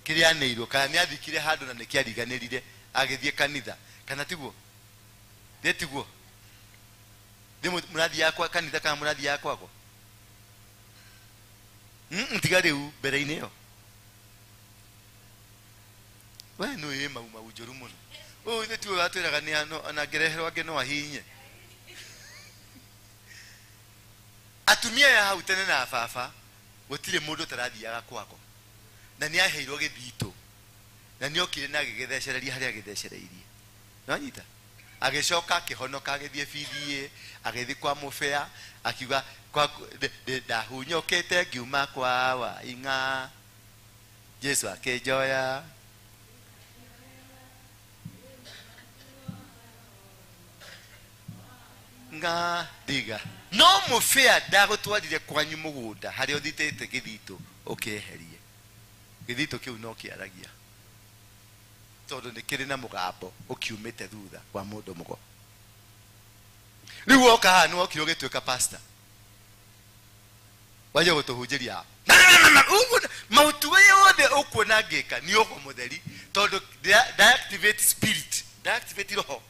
Kĩrĩa anĩirwo, kana nĩ athikire handũ na nĩkĩariganĩrire agĩthiĩ kanitha. Kana tiguo? Thĩ tiguo? Thĩ mũrathiaga kwa kanitha kana mũrathiaga kwago? Tiga rĩu mbere-inĩ ĩyo. We nĩ wĩ mau mau njũru mũno. Ũyũ ithe tiwe watwĩraga nĩ ano ona ngĩreherwo angĩ no ahinye. Atumia ya hau tene na baba gũtirĩ mũndũ ũtarathiaga kwako. Na nĩ aheirwo gĩthitũ. Na nĩ okire na agĩgĩthecereria harĩa agĩthecereirie. Nĩwanyita? Agĩcoka akĩhonoka agĩthiĩ BDA, agĩthiĩ kwa mũbea, akiuga kwa ndahunyũkĩte ngiuma kwa Waing'a. Jesu akĩnjoya. Nga ndiga. No mũbea ndagũtwarire kwanyu mũgũnda harĩa ũthitĩte gĩthitũ ũkĩeherie. Gĩthitũ kĩu no kĩaragia. Tondũ nĩ kĩrĩ na mũgambo ũkiumĩte thutha wa mũndũ mũgo. Rĩu woka haha nĩ wokire ũgĩtuĩka pastor. Waje gũtũhunjĩria. Maũtugo yothe ũkuona ngĩka nĩ ũgo mũtheri tondũ deactivate spirit, deactivate roho.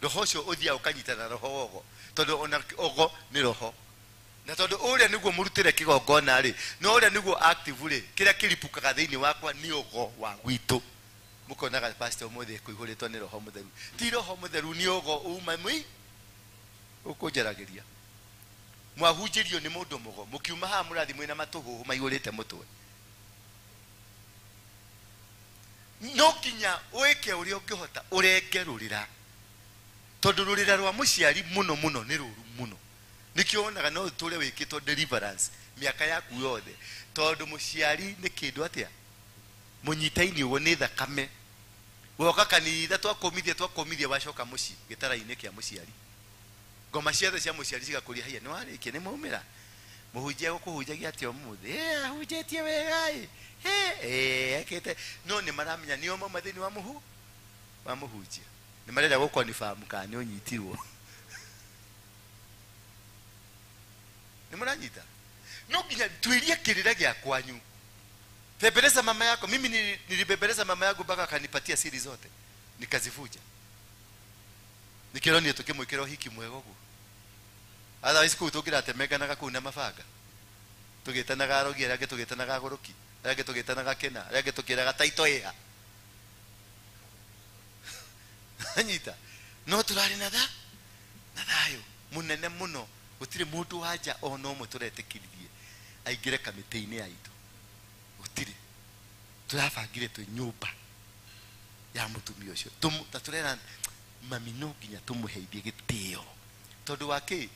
Roho ũcio ũthiaga ũkanyitana roho wogo tondũ ona ogo nĩ roho. Na tondũ ũrĩa nĩguo mũrutĩre kĩgongona rĩ, na ũrĩa nĩguo active rĩ, kĩrĩa kĩripũkaga thĩinĩ wakwa nĩ ũgo wa gwitũ. Mukonaga pastor ũmũthĩ kũihũrĩtwo nĩ roho mũtheru. Ti roho mũtheru nĩ ũgo uma mwi ũkũnjaragĩria. Mwahunjĩrio nĩ mũndũ mũgo, mũkiuma haha mũrathiĩ mwĩna matũhũhũ maihũrĩte mũtwe. No nginya wĩke ũrĩa ũngĩhota ũrenge rũrĩra. Tondũ rũrĩra rwa mũciari mũno mũno nĩ rũru mũno. Nĩkĩo wonaga no ũtũre wĩkĩtwo deliverance mĩaka yaku yothe. Tondũ mũciari nĩ kĩndũ atĩa? Mũnyitaini ũguo nĩ thakame. Woka kanitha twakũmithia wacoka mũciĩ gĩtara-inĩ kĩa mũciari. Ngoma ciothe cia mũciari cigakũria haiya nĩ warĩkia nĩ maumĩra. Mũhunjia gũkũhunjagia atĩa ũmũthĩ? Ahunjĩtie wega ĩ. Ekĩte. No nĩ maramenya nĩo mauma thĩinĩ wa mũhu wa mũhunjia. Nĩ marenda gũkonfirm kana nĩ ũnyitirwo. Nĩ mũranyita? No nginya tuirie kĩrĩra gĩa kwanyu. Bembeleza mama yako. Mimi nilibembeleza mama yangu mpaka akanipatia siri zote. Nikazivuja. Nikironio tukimwikira hiki mwega ũguo. Otherwise kũu tũngĩratemenganaga kũu na mabanga. Tũgĩtanaga arogi arĩa angĩ tũgĩtanaga agũrũki. Arĩa angĩ tũgĩtanaga kĩna. Arĩa angĩ tũkĩraga taito ĩha. Anyita. No tũrarĩ na na thayũ mũnene mũno. Gũtirĩ mũndũ wa nja ona ũmwe tũretĩkĩririe aingĩre kamĩtĩ-inĩ ya itũ. Gũtirĩ. Tũrabangire twĩ nyũmba ya mũtumia ũcio. Ta tũrera mami no nginya tũmũheithie gĩtĩo. Tondũ wa kĩ?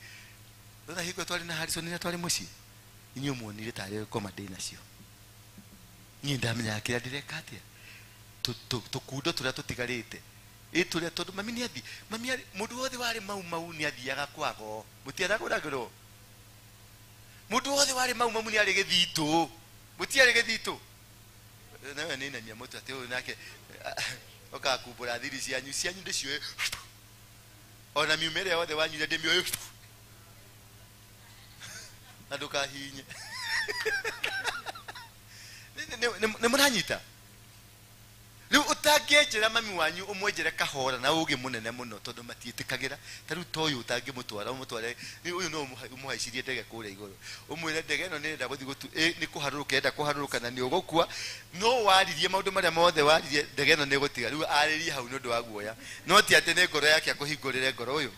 Thutha hingo twarĩ na Harrison rĩrĩa twarĩ mũciĩ, inyuĩ muonire tarĩ ngoma ndĩ nacio. Niĩ ndamenyaga kĩrĩa ndĩreka atĩa. Tũkundo tũrĩa tũtigarĩte. Ĩ tũrĩa tondũ mami nĩ athi, mami arĩ, mũndũ wothe warĩ mau mau nĩ athiaga kwago. Mũtiaragũragĩrwo. Mũndũ wothe warĩ mau mau nĩ arĩ gĩthitũ. Mũtiarĩ gĩthitũ. Nawe nĩ inamia mũtwe atĩ ũyũ nake ũkakumbũra thiri cianyu, cianyu ndĩciũĩ. Ona miuma ĩrĩa yothe wanyuire ndĩmĩũĩ. Na ndũkahinye. Nĩ mũranyita? Rĩu ũtangĩenjera mami wanyu ũmwenjere kahora na ũgĩ mũnene mũno tondũ matiĩtĩkagĩra. Ta rĩu ta ũyũ ũtangĩmũtwara ũmũtware, ũyũ no ũmũhaicirie ndege kũrĩa igũrũ. Ũmwĩre ndege ĩno nĩrenda gũthiĩ nĩ kũharũrũka ĩrenda kũharũrũka na nĩ ũgũkua. No waririe maũndũ marĩa mothe waririe ndege ĩno nĩ ĩgũtiga. Rĩu arĩrie hau nĩ ũndũ wa guoya. No ti atĩ nĩ ngoro yake akũhingũrĩre ngoro ũyũ.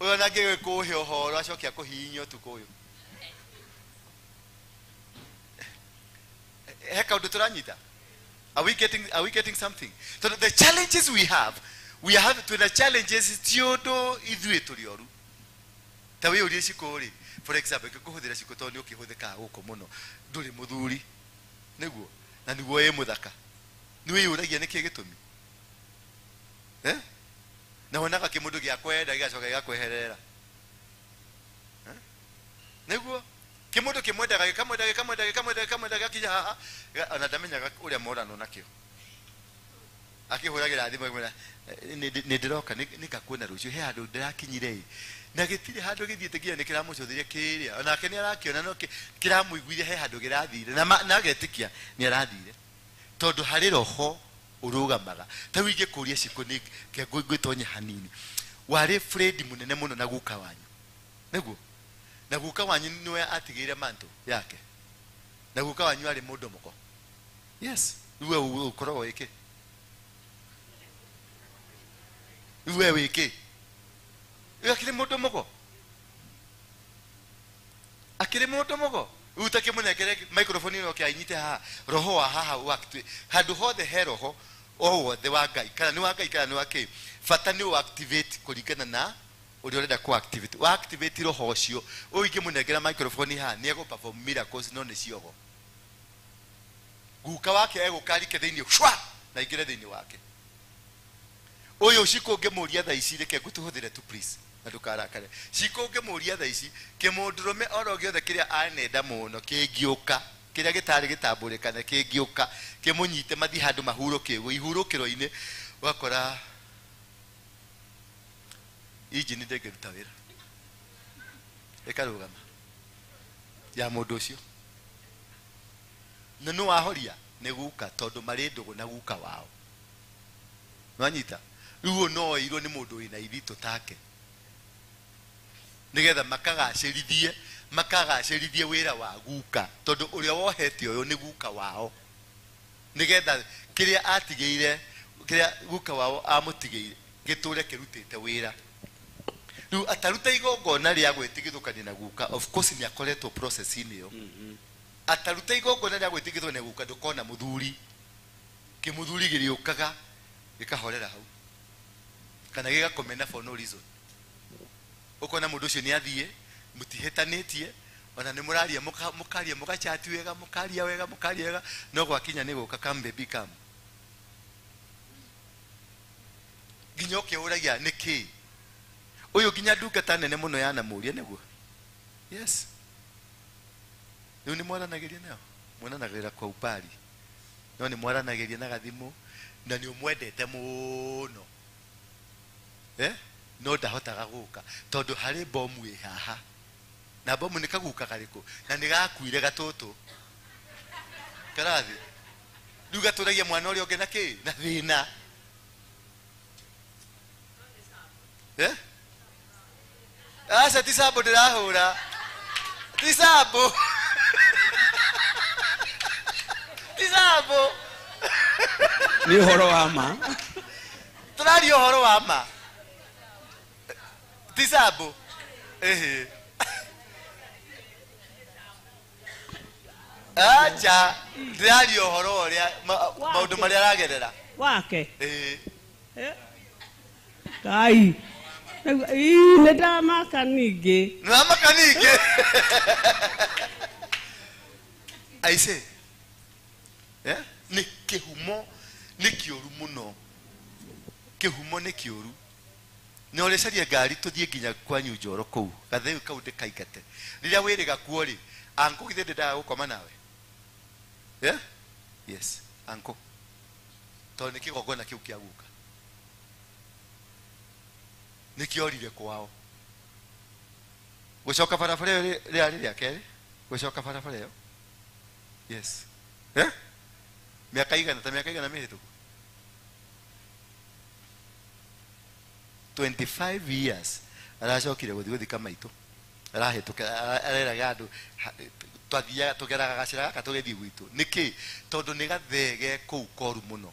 Ũyũ ona angĩgĩkũhe ũhoro acoke akũhihinye ũtukũ ũyũ. He kaũndũ tũranyita? Are we getting something? So the challenges we have to the challenges ti ũndũ ithuĩ tũrĩ oru. Ta wĩyũrie cikũ rĩ, for example, ngĩkũhũthĩra cikũ tondũ nĩ ũkĩhũthĩkaga gũkũ mũno, ndũrĩ mũthuri, nĩguo, na nĩguo wĩ mũthaka. Nĩ wĩyũragia nĩkĩ gĩtũmi? Na wonaga kĩmũndũ gĩa kwenda gĩgacoka gĩgakweherera. Nĩguo kĩmũndũ kĩmwendaga gĩkamwenda gĩkamwenda gĩkamwenda gĩkamwenda gĩgakinya haha, ona ndamenyaga ũrĩa moranwo nakĩo. Akĩhũragĩra thimũ akĩmwĩra nĩ ndĩroka nĩngakuona rũciũ, he handũ ndĩrakinyire ĩ. Na gĩtirĩ handũ gĩthiĩte nginya nĩ kĩramũcũthĩria kĩrĩa. Onake nĩ arakĩona no kĩramũiguithia he handũ kĩrathire na agetĩkia nĩ arathire. Tondũ harĩ roho ũrũgamaga. Ta rĩu ingĩkũria cikũ nĩ ngwĩtonye hanini. Warĩ Fred mũnene mũno na guka wanyu. Nĩguo? Na guka wanyu nĩwe atigĩire manto yake. Na guka wanyu arĩ mũndũ mũgo. Yes, we ũkoragwo wĩkĩ? We wĩkĩ? Akĩrĩ mũndũ mũgo. Akĩrĩ mũndũ mũgo. Utakĩmũnengere microphone ĩno kĩanyite haha roho wa haha wa handũ hothe he roho o wothe wa Ngai kana nĩ wa Ngai kana nĩ wa kĩ bata nĩ activate kũringana na ũrĩa ũrenda ku activate wa activate roho ũcio ũyũ ingĩmũnengera microphone haha nĩ egũ perform miracles no nĩ ciogo guka wake egũkarike thĩinĩ shwa na ingĩre thĩinĩ wake ũyũ ciko ũngĩmũria thaa ici reke ngũtũhũthĩre tu please na ndũkarakare ciko ũngĩmũria thaa ici kĩmũndũrũme oro gĩothe kĩrĩa anenda mũno kĩngĩũka kĩrĩa gĩtarĩ gĩtambũrĩkane kĩngĩũka kĩmũnyite mathiĩ handũ mahurũkĩrwo ihurũkĩro-inĩ ũgakora injini ndĩngĩruta wĩra ĩkarũgama ya mũndũ ũcio na nĩ wahoria nĩ guka tondũ marĩ ndũgũ na guka wao nwanyita rĩu no oirwo nĩ mũndũ wĩna iritũ take nigetha makagacĩrithie wĩra wa guka tondũ ũrĩa wohete ũyũ nĩ guka wao nigetha kĩrĩa atigĩire kĩrĩa guka wao amũtigĩire gĩtũre kĩrutĩte wĩra rĩu ataruta igongona rĩa gwĩtigithũkania na guka of course nĩ akoretwo process-inĩ ĩyo ataruta igongona rĩa gwĩtigithũkania na guka ndũkona mũthuri kĩmũthuri gĩrĩũkaga gĩkahorera hau kana gĩgakomena for no reason ukona mundu ucio ni athie mutihitanitie ona ni muraria mukaria mugachati wega mukaria wega mukaria wega no gwakinya ni guka come baby come nginya ukiuragia niki uyu nginya ndungata nene muno yanamuria niguo yes riu ni mwaranagiria nayo mwananagirira kwa ubari no ni mwaranagiria na gathimu na ni umwendete muno no ndahotaga guka tondu hari bomu ĩ haha na bomu nĩ kaguka karĩkũ na nĩ gakuire gatũtũ karathi rĩu gatũragia mwana ũrĩa ũngĩ na kĩ na thĩna aca ti sambo ndĩrahũra ti sambo ti sambo nĩ ũhoro wa ma tũraria ũhoro wa ma Tisabo. Acha ndiraria ũhoro ũrĩa maũndũ marĩa aragerera wake Ngai nĩ ndamaka ningĩ nĩwamaka ningĩ aise nĩ kĩhumo nĩ kĩũru mũno kĩhumo nĩ kĩũru nĩ ũrĩcaria ngari tũthiĩ nginya kwanyu Njoro kũu gatheu kau ndĩkaingate rĩrĩa wĩrĩga kuo rĩ anko githĩ ndĩndaga gũkoma nawe yes anko tondũ nĩ kĩgongona kĩu kĩa guka nĩ kĩorire kwao gũcoka barabara ĩyo rĩarĩ rĩa kerĩ gũcoka barabara ĩyo yes mĩaka igana ta mĩaka igana mĩhĩtũku 25 years aracokire gũthiĩ gũthika maitũ arahĩtũka areraga andũ twathiaga tũgeraga gacĩra gaka tũgĩthiĩ gwitũ nĩkĩ tondũ nĩ gathege kũu koru mũno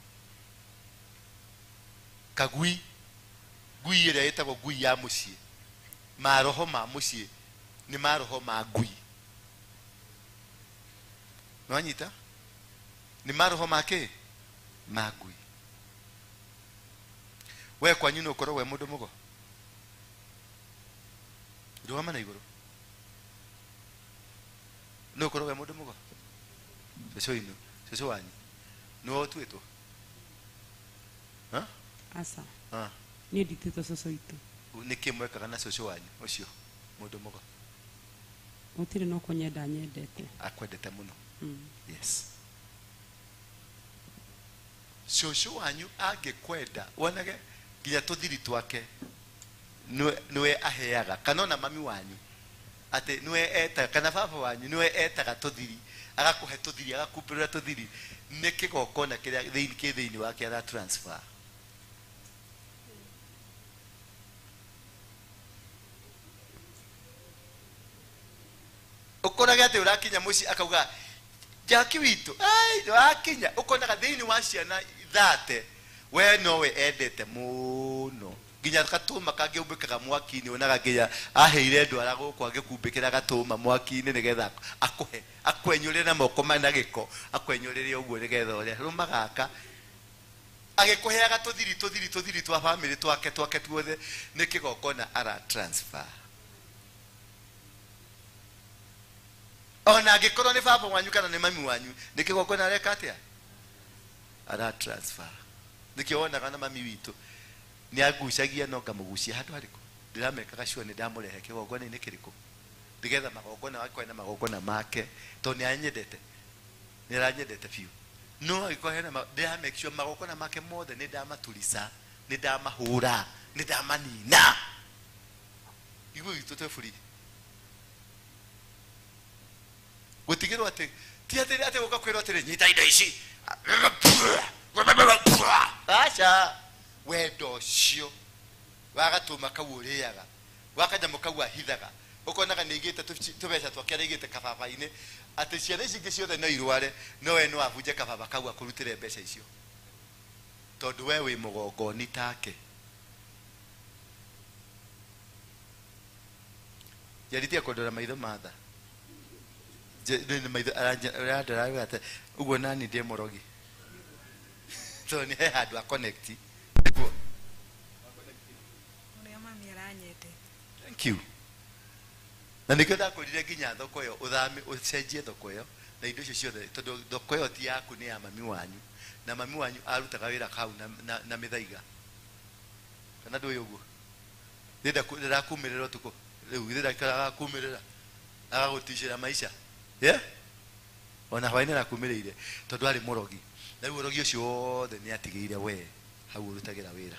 kagui ngui ĩrĩa ĩtagwo ngui ya mũciĩ maroho ma mũciĩ nĩ maroho ma ngui nĩwanyita nĩ maroho ma kĩ ma ngui we kwanyu nĩ ũkoragwo wĩ mũndũ mũgo rũgama na igũrũ nĩ ũkoragwo wĩ mũndũ mũgo cũcũ inu cũcũ wanyu nĩwe ũtuĩtwo aca niĩ ndituĩtwo cũcũ witũ nĩkĩ mwekaga na cũcũ wanyu ũcio mũndũ mũgo gũtirĩ no kũnyenda nyendete akwendete mũno yes cũcũ wanyu angĩkwenda wonage nginya tũthiri twake nĩwe aheaga kana ona mami wanyu atĩ nĩwe etaga kana baba wanyu nĩwe etaga tũthiri agakũhe tũthiri agakumbũrĩra tũthiri nĩ kĩgongona kĩrĩa kĩ thĩinĩ wake ara transfer ũkorage atĩ ũrakinya mũciĩ akauga Jaki witũ ai wakinya ũkonaga thĩinĩ wa ciana 30 we nowe endete mũno nginya gatũma kangĩumbĩkaga mwaki-inĩ onaga nginya aheire ndwara gũkũ angĩkumbĩkĩra gatũma mwaki-inĩ nĩgetha akũhe akwenyũrĩre na moko mena gĩko akwenyũrĩre ũguo nĩgetha ũrĩa rũma gaka agĩkũheaga tũthiri tũthiri tũthiri twa family twake twake tuothe nĩ kĩgongona ara transfer ona angĩkorwo nĩ baba wanyu kana nĩ mami wanyu nĩ kĩgongona areka atĩa ara transfer nĩkĩo wonaga na mami witũ nĩ angucagia no ngamũgucia handũ harĩkũ ndĩramekaga sure nĩ ndamũrehe kĩgongona-inĩ kĩrĩkũ nĩgetha magongona wakwa na magongona make tondũ nĩ anyendete nĩ aranyendete biũ no angĩkorwo hena ndĩra make sure magongona make mothe nĩ ndamaturica nĩ ndamahũra nĩ ndamanina igũ gitũ twĩ free gũtigĩrwo atĩ ti atĩ atĩ gũka kwĩrwo atĩrĩ nyita indo ici aca wendo ũcio wagatũma kau ũrĩaga wakanyamũ kau ahithaga ũkonaga nĩ aigĩte tũbeca twake araigĩte kababa-inĩ atĩ ciana ici ingĩ ciothe no irware no we no abunje kababa kau akũrutĩre mbeca icio tondũ we wĩ mũgongoni take njaritie kũndora maitho matha nĩ maitho arandora atĩ ũguo nani ndĩ mũrogi tondũ nĩ he handũ a connect nĩguo ũrĩa mami aranyendete. Thank you. Na nĩkĩo ndakwĩrire nginya thoko ĩyo ũthame ũcenjie thoko ĩyo na indo icio ciothe tondũ thoko ĩyo ti yaku nĩ ya mami wanyu na mami wanyu arutaga wĩra kau na mĩthaiga kana ndũĩ ũguo ndĩrakumĩrĩra ũtukũ rĩu ndĩrakumĩrĩra agagũticĩra maica yeah? Ona hwaĩ-inĩ arakumĩrĩire tondũ arĩ mũrogi na rĩu ũrogi ũcio wothe nĩ atigĩire we hau ũrutagĩra wĩra.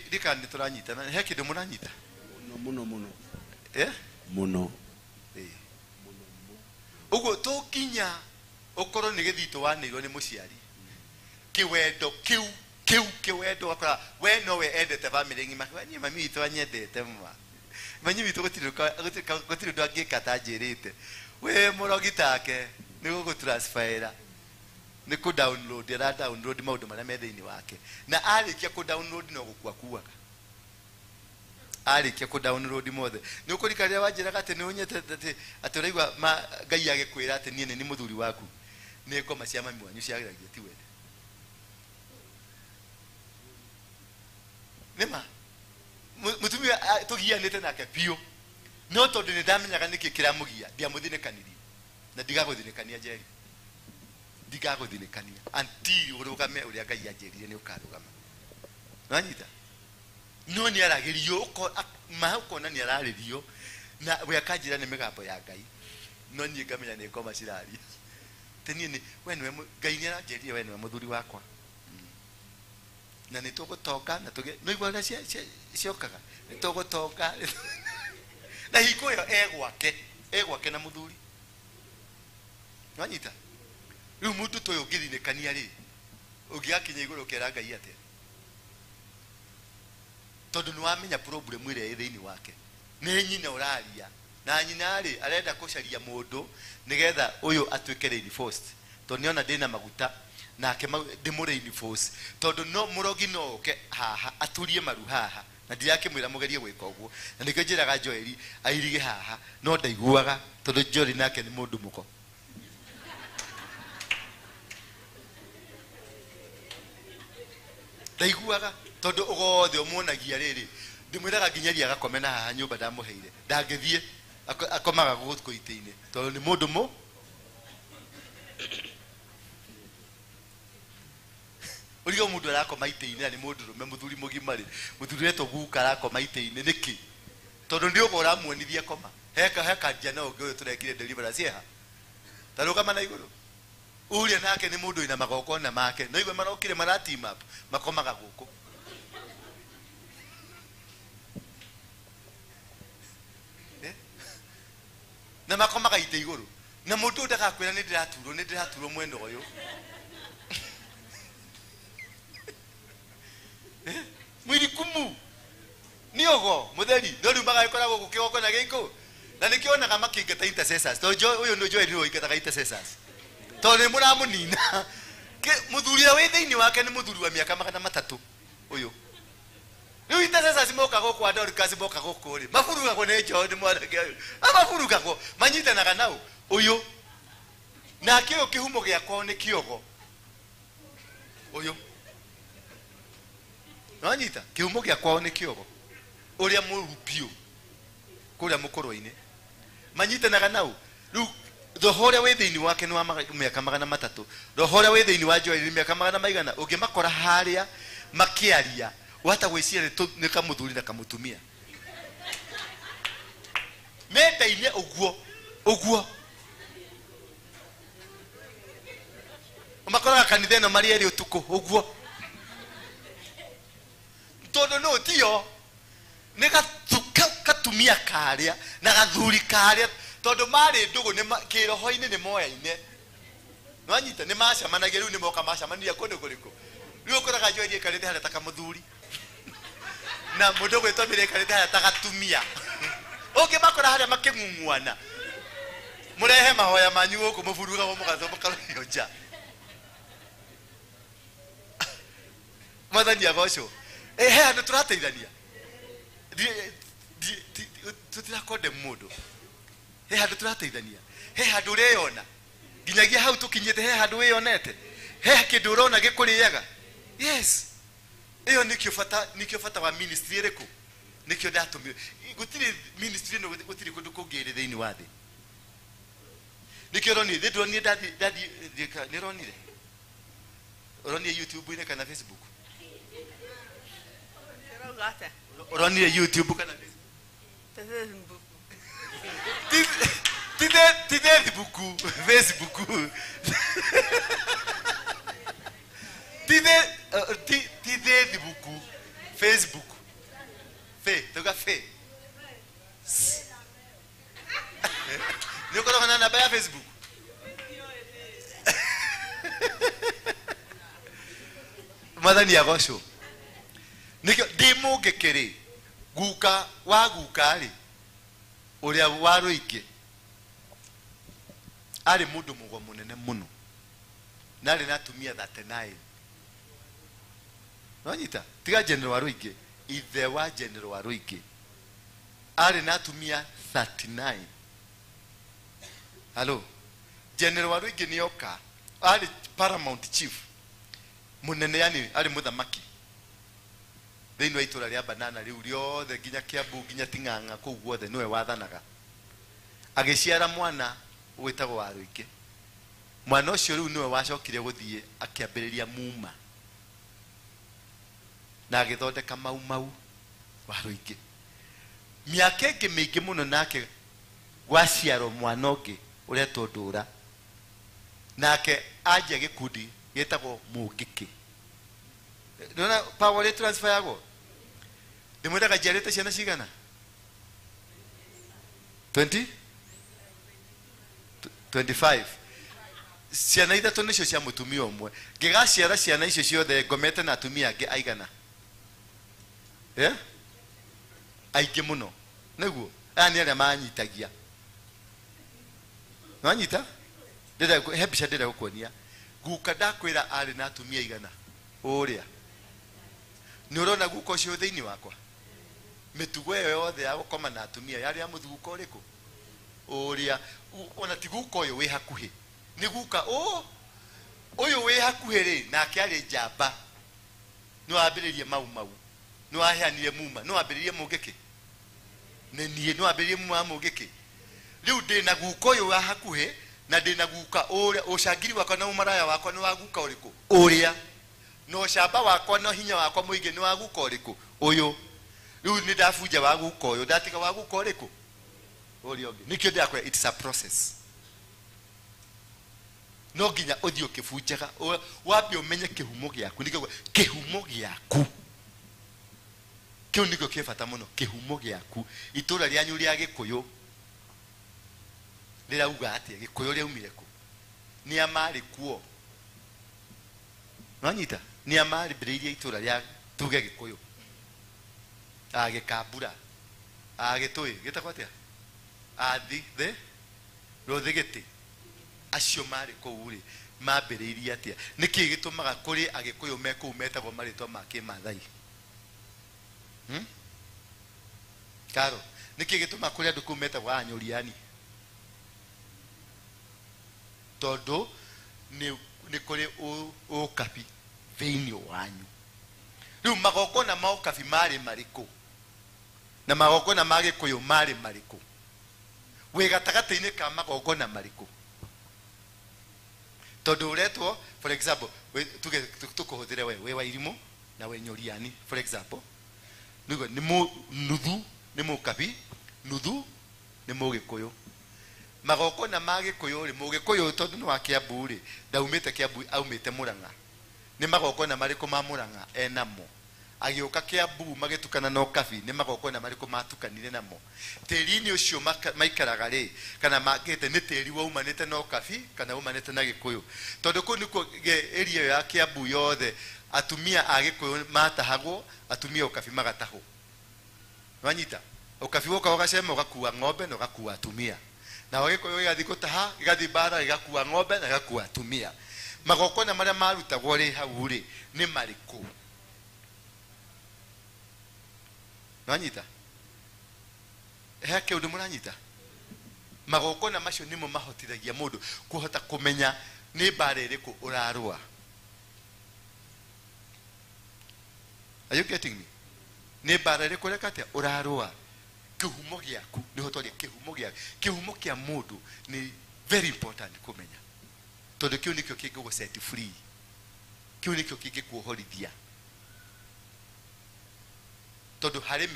Ndikana nĩ tũranyitana he kĩndũ mũranyita mũno mũno eh mũno ũguo tũkinya ũkorwo nĩ gĩthitũ wanĩirwo nĩ mũciari kĩwendo kĩu kĩu kĩwendo wakora we nowe endete family ng'ima niĩ mami witũ anyendete ma mami witũ gũtirĩ ũndũ angĩka ta anjĩrĩte wĩ mũrogi take nĩ gũgũtransferĩra nĩ kũ download ara download maũndũ marĩa me thĩinĩ wake na arĩkia kũ download no gũkua kuaga arĩkia kũ download mothe nĩ ũkũrika rĩrĩa wanjĩraga atĩ nĩ ũnyete atĩ ũraigua Ngai agĩkwĩra atĩ niĩ nĩ mũthuri waku nĩ ngoma cia mami wanyu ciageragia ti wene nĩma mũtumia tũgianĩte nake biũ no tondũ nĩ ndamenyaga nĩkĩ kĩramũgia ndiamũthinĩkanirie na ndigagũthinĩkania Njeri ndigagũthinĩkania until ũrũgame ũrĩa Ngai anjĩrire nĩ ũkarũgama nĩwanyita no nĩ aragĩrio ma ũkona nĩ ararĩrio na we akanjĩra nĩ mĩgambo ya Ngai no niĩ ngamenya nĩ ngoma ciraria atĩ niĩ nĩ we nĩwe Ngai nĩ aranjĩrire we nĩwe mũthuri wakwa na nĩ tũgũtonga na tũgĩe no igua ũrĩa ciokaga nĩ tũgũtonga na hingo ĩyo egwake na mũthuri nĩwanyita rĩu mũndũ ta ũyũ ũngĩthinĩkania rĩ ũngĩgakinya igũrũ ũkera Ngai atĩa tondũ nĩ wamenya problem ĩrĩa ĩ thĩinĩ wake nĩ nyina ũraria na nyina rĩ arenda kũcaria mũndũ nĩgetha ũyũ atuĩke reinforced tondũ nĩona ndĩna maguta nake ndĩmũ reinforce tondũ no mũrogi no oke haha aturie maru haha na ndirakĩmwĩra mũgerie gwĩka ũguo na nĩkĩo njĩraga Joeli airige haha no ndaiguaga tondũ Joeli nake nĩ mũndũ mũko ndaiguaga tondũ ũgothe ũmuonagia rĩrĩ ndĩmwĩraga nginyagia agakome na haha nyũmba ndamũheire ndangĩthiĩ akomaga gũkũ itĩ-inĩ tondũ nĩ mũndũ mũ ũriga mũndũ arakoma itĩ-inĩ na nĩ mũndũrũme mũthuri mũgima rĩ mũthuri wetwo guka arakoma itĩ-inĩ nĩkĩ tondũ nĩ ũguo ũramuonithia koma heka njana ũngĩ ũyũ tũrekire deliverance eha ta rũgama na igũrũ ũrĩa nake nĩ mũndũ wĩna magongona make no igwe marokire mara team up makomaga gũkũ na makomaga itĩ igũrũ na mũndũ ndagakwĩra nĩ ndĩraturwo mwena ũyũ mwirikumu nĩ ũgo mũtheri Joeli no rĩu magagĩkora gũkũ kĩgongona gĩkũ na nĩkĩonaga makĩingata intercessors tondũ ũyũ nĩ Joeli nĩwe ũingataga intercessors tondũ nĩ mũramũnina. Mũthuri ũrĩa wĩ thĩinĩ wake nĩ mũthuri wa mĩaka 300 ũyũ. Rĩu intercessors moka gũkũ a Dorcas moka gũkũ rĩ maburugagwo nĩ John mwanake ũyũ amaburugagwo manyitanaga nao ũyũ nake ũyũ kĩhumo gĩakwa nĩ kĩogo ũyũ nonyita kĩhumo gĩakwa nĩ kĩogo ũrĩa mũru biũ kũrĩa mũkũrũ-inĩ manyitanaga nao. Rĩu roho ũrĩa wĩ thĩinĩ wake nĩ wa mĩaka 300 roho ũrĩa wĩ thĩinĩ wa Joeli nĩ mĩaka 100 maigana ũngĩmakora harĩa makĩaria wata gwĩciria nĩ kamũthuri na kamũtumia mendaine ũguo ũguo makoraga kanitha ĩno marĩ erĩ ũtukũ ũguo tondũ no tio nĩ katumia karĩa na gathuri karĩa tondũ marĩ ndũgũ nĩ kĩroho-inĩ nĩ moyaine nwanyita nĩ macemanagia rĩu nĩ moka macemania kũndũ kũrĩkũ rĩu ũkoraga Joeli aikarĩte harĩa ta kamũthuri na mũndũ ũgwĩtwo Mary aikarĩte harĩa ta gatumia ũngĩmakora harĩa makĩng'ung'uana mũrehe mahoya manyu gũkũ mũburugagwo mũgacoka nja. Mwathani agocwo. He handũ tũrateithania tũtirakonde mũndũ he handũ tũrateithania he handũ ũreyona nginyagia hau tũkinyĩte he handũ wĩyonete he kĩndũ ũrona gĩkũrĩaga. Yes, ĩyo nĩkĩo bata wa ministry ĩrĩkũ nĩkĩo ndatũmirwo gũtirĩ ministry ĩno gũtirĩ kũndũ kũngĩ ĩrĩ thĩinĩ wa thĩ nĩkĩo ũronire thĩ ndũronire ndathi nĩũronire ũronire YouTube-inĩ kana Facebook ũronire YouTube kana Facebook ti Facebook Facebook ti Facebook Facebook fe tuga fe nĩ ũkoragwo na namba ya Facebook Mwathani agocwo. Nĩkĩo ndĩ mũngĩkĩ rĩ guka wa guka rĩ ũrĩa wa Rũingĩ arĩ mũndũ mũgo mũnene mũno na arĩ na atumia 39 nonyita tiga General wa Rũingĩ ithe wa General wa Rũingĩ arĩ na atumia 39. Hello, General wa Rũingĩ nĩoka arĩ paramount chief mũnene yani arĩ mũthamaki thĩinĩ wa itũra rĩa Banana rĩu rĩothe nginya Kiambu nginya Ting'ang'a kũu guothe nĩwe wathanaga. Agĩciara mwana wĩtagwo wa Rũingĩ. Mwana ũcio rĩu nĩwe wacokire gũthiĩ akĩambĩrĩria muma na agĩthondeka Mau Mau wa Rũingĩ. Mĩaka ĩngĩ mĩingĩ mũno nake gwaciarwo mwana ũngĩ ũretwo Ndũra nake anjia gĩkundi gĩtagwo Mũngĩkĩ. Nĩwona power rĩ transfer yagwo ndĩmwĩraga njiarĩte ciana cigana 20 25 ciana ithatũ nĩcio cia mũtumia ũmwe ngĩgaciara ciana icio ciothe ngomete na atumia angĩ aigana aingĩ mũno nĩguo aya nĩ arĩa manyitagia nĩwanyita he mbica ndĩrenda gũkuonia guka ndakwĩra arĩ na atumia aigana ũrĩa nĩ ũrona guka ũcio thĩinĩ wakwa mĩtugo ĩyo yothe ya gũkoma na atumia yarĩ ya mũthuguka ũrĩkũ ũrĩa ona ti guka ũyũ wĩ hakuhĩ nĩ guka ũyũ wĩ hakuhĩ rĩ nake arĩ njamba nĩ wambĩrĩrie Mau Mau nĩ waheanire muma nĩ wambĩrĩrie Mũngĩkĩ nĩ niĩ nĩ wambĩrĩrie muma wa Mũngĩkĩ rĩu ndĩna guka ũyũ wa hakuhĩ na ndĩna guka ũrĩa ũcangiri wakwa na ũmaraya wakwa nĩ wa guka ũrĩkũ ũrĩa na ũcamba wakwa na hinya wakwa mũingĩ nĩ wa guka ũrĩkũ ũyũ rĩu nĩ ndabunja wa guka ũyũ ndatiga wa guka ũrĩkũ ũrĩa ũngĩ nĩkĩo ndĩrakwĩra it's a process no nginya ũthiĩ ũkĩbunjaga wambe ũmenye kĩhumo gĩaku nĩkĩo kĩhumo gĩaku kĩu nĩkĩo kĩ bata mũno kĩhumo gĩaku itũra rĩanyu rĩa Gĩkũyũ rĩrauga atĩa Gĩkũyũ rĩaumire kũ nĩ a marĩ kuo nonyita nĩ a mambĩrĩirie itũra rĩa tuge Gĩkũyũ Gĩkambura Agĩtũĩ gĩtagwo atĩa? Athi the rũthigĩtĩ. Acio marĩ kũu rĩ mambĩrĩirie atĩa? Nĩkĩ gĩtũmaga kũrĩ Agĩkũyũ me kũu metagwo marĩtwa ma kĩmathai? Karo, nĩkĩ gĩtũmaga kũrĩ andũ kũu metagwo Anyũriani? Tondũ nĩ kũrĩ ũkabi thĩinĩ wanyu. Rĩu magongona ma ũkabi marĩ marĩkũ? Na magongona ma Gĩkũyũ marĩ marĩkũ? Wĩ gatagatĩ-inĩ ka magongona marĩkũ? Tondũ ũretwo, for example, tuge tũkũhũthĩre we wĩ Wairimũ na wĩ Nyũriani, for example. Nĩguo nĩ nuthu nĩ mũkabi, nuthu nĩ mũgĩkũyũ. Magongona ma Gĩkũyũ rĩ, mũgĩkũyũ tondũ nĩ wa Kĩambu rĩ, ndaumĩte Kĩambu aumĩte Mũrang'a. Nĩ magongona marĩkũ ma Mũrang'a enamo? Agĩũka Kĩambu magĩtukana na ũkabi, nĩ magongona marĩkũ matukanire namo? Tĩri-inĩ ũcio maikaraga rĩ, kana mangĩte nĩ tĩri waumanĩte na ũkabi kana umanĩte na Gĩkũyũ. Tondũ kũu nĩkuo area ya Kĩambu yothe atumia a Gĩkũyũ matahagwo, atumia ũkabi magatahwo. Wanyita? Ũkabi woka ũgacema ũgakua ng'ombe na ũgakua atumia. Na Gĩkũyũ gĩgathiĩ gũtaha, gĩgathiĩ mbara gĩgakua ng'ombe na gĩgakua atumia. Magongona marĩa marutagwo rĩ hau rĩ nĩ marĩkũ? Nwanyita? He kĩũndũ mũranyita? Magongona macio nĩmo mahotithagia mũndũ kũhota kũmenya nĩ mbara ĩrĩkũ ũrarũa. Are you getting me? Nĩ mbara ĩrĩkũ ũreka atĩa ũrarũa? Kĩhumo gĩaku nĩho twaria kĩhumo gĩaku. Kĩhumo kĩa mũndũ nĩ very important kũmenya. Tondũ kĩu nĩkĩo kĩngĩgũ set free. Kĩu nĩkĩo kĩngĩkuohorithia. Tondũ harĩ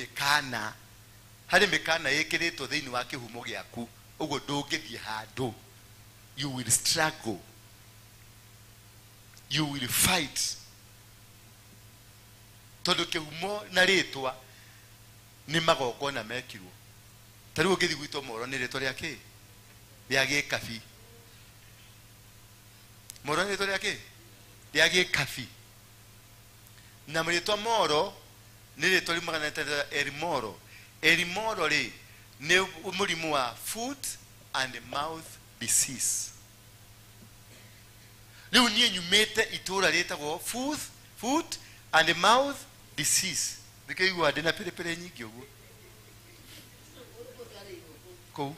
mĩkana ĩkĩrĩtwo thĩinĩ wa kĩhumo gĩaku, ũguo ndũngĩthiĩ handũ. You will struggle. You will fight. Tondũ kĩhumo na rĩtwa nĩ magongona mekirwo. Ta rĩu ũngĩthiĩ gwitũ Moro nĩ rĩtwa rĩa kĩ? Rĩa gĩkabi. Moro nĩ rĩtwa rĩa kĩ? Rĩa gĩkabi. Na rĩtwa Moro nĩ rĩtwa riumaga na Erimoro. Erimoro rĩ nĩ mũrimũ wa foot and mouth disease. Rĩu niĩ nyumĩte itũũra rĩtagwo foot and mouth disease. Nĩkĩo iguaga ndĩna pĩrĩpĩrĩ nyingĩ ũguo. Kũu.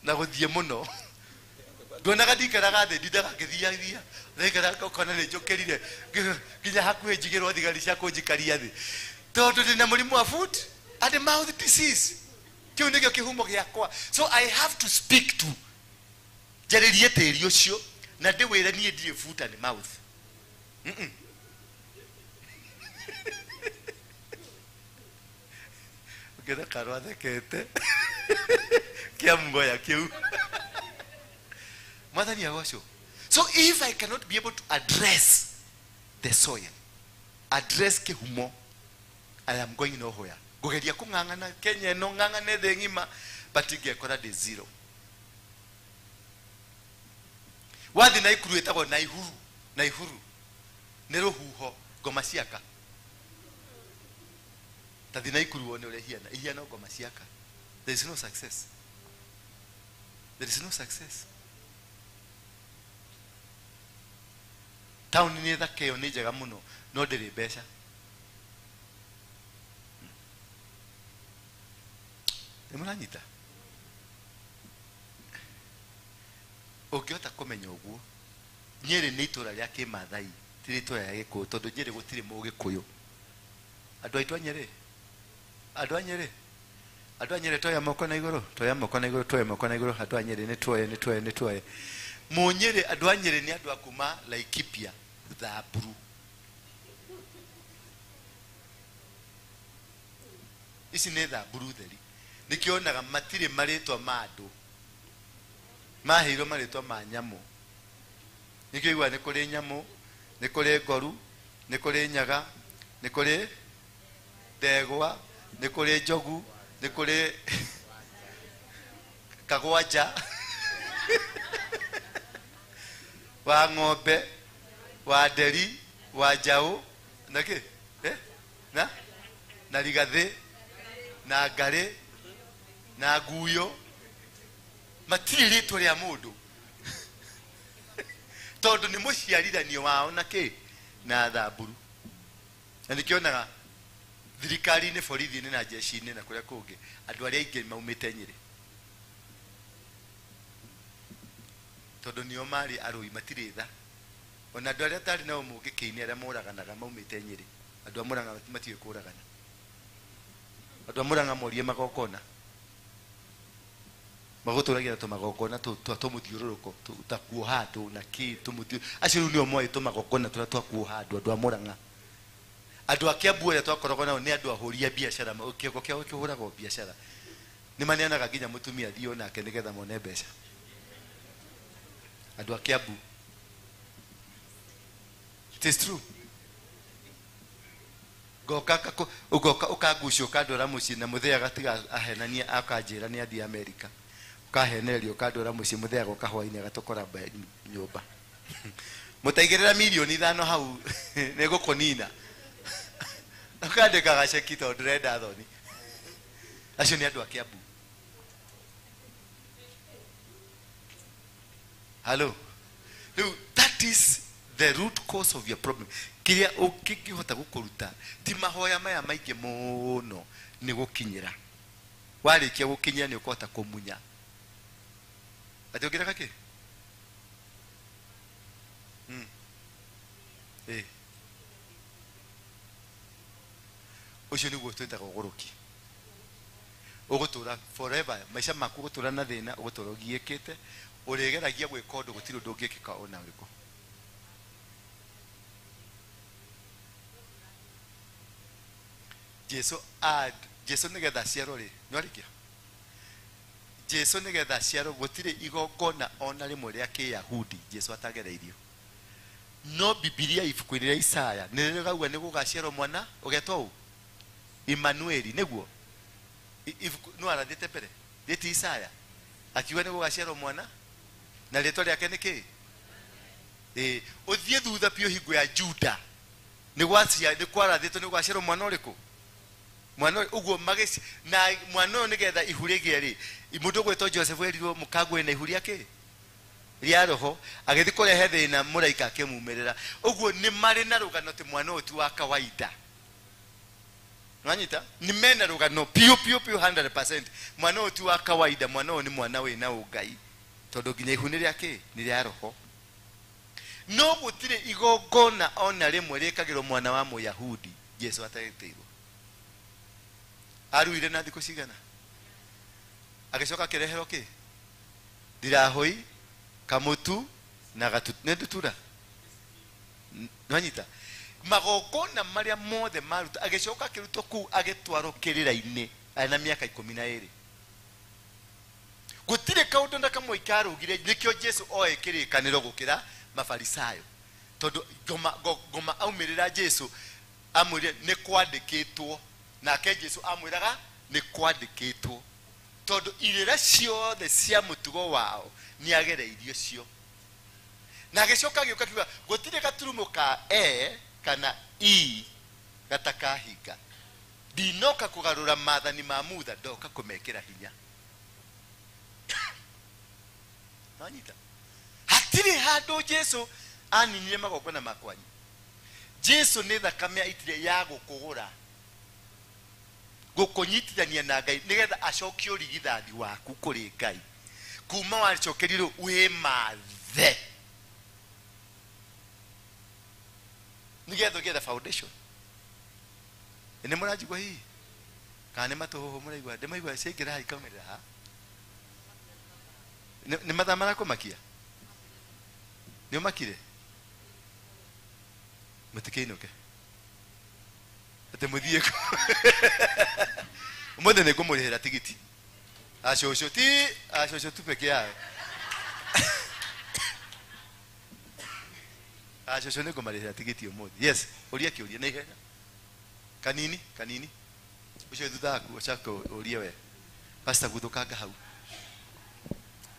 Na gũthiĩ mũno. Nduonaga ndikaraga thĩ, ndindaga ngĩthiathia. Ndaikaraga ũkona nĩ njũkĩrire nginya hakuhĩ njigĩrwo thigari cia kũnjikaria thĩ. Tondũ ndĩna mũrimũ wa foot and mouth disease. Kĩu nĩkĩo kĩhumo gĩakwa. So I have to speak to njarĩrie tĩri ũcio na ndĩwĩre niĩ ndirĩ foot and mouth. Ũngĩona Karo athekete kĩa muoya kĩu. Mwathani agocwo. So if I cannot be able to address the soil, address kĩhumo, I am going nowhere. Ngũgeria kũng'ang'ana Kenya ĩno, ng'ang'ane thĩ ng'ima, but ngekora ndĩ zero. Wathi Naikuru ĩtagwo Naihuru, Naihuru nĩ rũhuho ngoma ciaka. Ta thi Naikuru wone ũrĩa ihiana, ihiana ngoma ciaka. There is no success. There is no success. Taũni nĩ thaka ĩyo nĩ njega mũno, no ndĩrĩ mbeca. Nĩ mũranyita? Ũngĩhota kũmenya ũguo, Nyĩrĩ nĩ itũũra rĩa kĩmathai, ti rĩtũũra rĩa Gĩkũyũ, tondũ Nyĩrĩ gũtirĩ mũgĩkũyũ. Andũ aitũ a Nyĩrĩ, andũ a Nyĩrĩ, andũ a Nyĩrĩ toya moko na igũrũ, toya moko na igũrũ, toya moko na igũrũ, andũ a Nyĩrĩ nĩ tuoye, nĩ tuoye, nĩ tuoye. Mũnyĩrĩ, andũ a Nyĩrĩ nĩ andũ a kuma Laikipia, Thamburu. Ici nĩ Thamburu theri. Nĩkĩo onaga matirĩ marĩtwa ma andũ. Maheirwo marĩtwa ma nyamũ. Nĩkĩo iguaga nĩ kũrĩ nyamũ, nĩ kũrĩ ngoru, nĩ kũrĩ nyaga, nĩ kũrĩ ndegwa, nĩ kũrĩ njogu, nĩ kũrĩ kagwanja, wa ng'ombe, wa nderi, wa njaũ, na kĩ? Na na Rigathi na Ngari na Nguyo matirĩ rĩtwa rĩa mũndũ tondũ nĩ mũciarithanio wao na kĩ na Thamburu. Na nĩkĩonaga thirikari-inĩ, borithi-inĩ na jeshi-inĩ na kũrĩa kũngĩ andũ arĩa aingĩ maumĩte Nyĩrĩ tondũ nĩo marĩ arũi, matirĩ tha. Ona andũ arĩa tarĩ nao mũngĩkĩ-inĩ arĩa moraganaga maumĩte Nyĩrĩ, andũ a Mũrang'a matiũĩ kũragana, andũ a Mũrang'a morie magongona magũtũragia na tũmagongona twa tũmũthiũrũrũko ta kuoha andũ na kĩ tũmũthiũ acio rĩu nĩo moĩ tũmagongona tũrĩa twa kuoha andũ, andũ a Mũrang'a. Andũ a Kiambu arĩa twakoragwo nao nĩ andũ ahũri a biacara, kĩongo kĩao kĩhũragwo biacara, nĩ maneanaga nginya mũtumia athiĩ onake nĩgetha mone mbeca. Andũ a Kiambu, it is true. Ngoka ugoka ukangucia ũkandwara mũciĩ na mũthee agatiga ahenania akanjĩra nĩ athiĩ Amerika, ũkahenereria ũkandwara mũciĩ, mũthee agoka hwainĩ agatũkora nyũmba mũtaigĩrĩra mirioni 5 hau nĩ gũkũnina, ũkandĩka gaceki tondũ ndĩrenda thoni. Acio nĩ andũ a Kiambu. Hello, rĩu that is the root cause of your problem. Kĩrĩa ũngĩhota gũkũruta ti mahoya maya maingĩ mũno, nĩ gũkinyĩra. Warĩkia gũkinyĩra nĩ ũkũhota kũmunya. Atĩ ũngĩreka kĩ? Ũcio nĩguo twĩtaga ũgũrũki. Ũgũtũra forever, maica maku ũgũtũra na thĩna, ũgũtũra ũgiĩkĩte, ũrĩgeragia gwĩka ũndũ gũtirĩ ũndũ ũngĩkĩka ona ũrĩkũ. Jesu nĩgetha aciarwo rĩ, nĩwarĩkia? Jesu nĩgetha aciarwo gũtirĩ igongona ona rĩmwe rĩa kĩyahudi Jesu atagereirio. No Bibilia ibuku-inĩ rĩa Isaya nĩ rĩrauga nĩ gũgaciarwo mwana ũgetwo ũ? Emmanueli, nĩguo? Ibuku no arathĩte mbere rĩti Isaya akiuga nĩ gũgaciarwo mwana na rĩtwa rĩake nĩ kĩ? Ũthiĩ thutha biũ hingo ya Juda nĩ kwarathĩtwo nĩ gũgaciarwo mwana ũrĩkũ? Mwana ũguo mageci na mwana ũyũ nĩgetha ihu rĩgĩe rĩ, mũndũ ũgwĩtwo Joseph erirwo mũkagwe na ihu rĩake rĩa roho, agĩthiĩ kũrehe thĩna mũraika akĩmumĩrĩra. Ũguo nĩ marĩ na rũgano atĩ mwana ũyũ ti wa kawaida. Nwanyita? Nĩ mena rũgano piũ piũ piũ 100%. Mwana ũyũ ti wa kawaida, mwana ũyũ nĩ mwana wĩna ũngai tondũ nginya ihu nĩ rĩa kĩ? Nĩ rĩa roho. No gũtirĩ igongona ona rĩmwe rĩkagĩrwo mwana wa Mũyahudi Jesu atarĩtĩirwo. Aruire na thikũ cigana? Agĩcoka akĩreherwo kĩ? Ndirahũi, kamũtu na nĩ ndutura. Nwanyita? Magongona marĩa mothe maruta, agĩcoka akĩrutwo kũu agĩtwarwo kĩrĩra-inĩ arĩ na mĩaka 12. Gũtirĩ kaũndũ na kamwe karũgire, nĩkĩo Jesu oe kĩrĩkanĩro gũkĩra Mafarisayo. Tondũ ngoma aumĩrĩra Jesu amwĩrire nĩ kwandĩkĩtwo, nake Jesu amwĩraga nĩ kwandĩkĩtwo, tondũ irĩra ciothe cia mũtugo wao nĩ agereirio cio. Na agĩcoka agĩũka akiuga gũtirĩ gaturumo ka E kana I gatakahinga. Ndinoka kũgarũra maathani ma Mutha, ndoka kũmekĩra hinya. Nanyita? Hatirĩ handũ Jesu aninire magongona ma kwanyu. Jesu nĩ thakame aitire ya gũkũgũra, gũkũnyitithania na Ngai nĩgetha acokie ũrigithathi waku kũrĩ Ngai. Kuma wacokerirwo wĩ mathe nĩgetha ũgĩe the foundation. Nĩ mũranjigua hihi? Kana nĩ matũhũhũ mũraigua? Ndĩmaigua ciaingĩra haha ikaumĩrĩra haha. Nĩ mathaa marakũmakia? Nĩ ũmakire? Mũtikĩinũke atĩ mũthiĩ kũ? Ũmũthĩ nĩ ngũmũrĩhĩra tigiti. Acũcũ ti acũcũ tu peke yao. Acũcũ nĩ ngũmarĩhĩra tigiti ũmũthĩ. Yes, ũria kĩũria na ihenya. Kanini, kanini. Ũcio thutha waku ũcoke ũrie we. Pastor guthũkanga hau.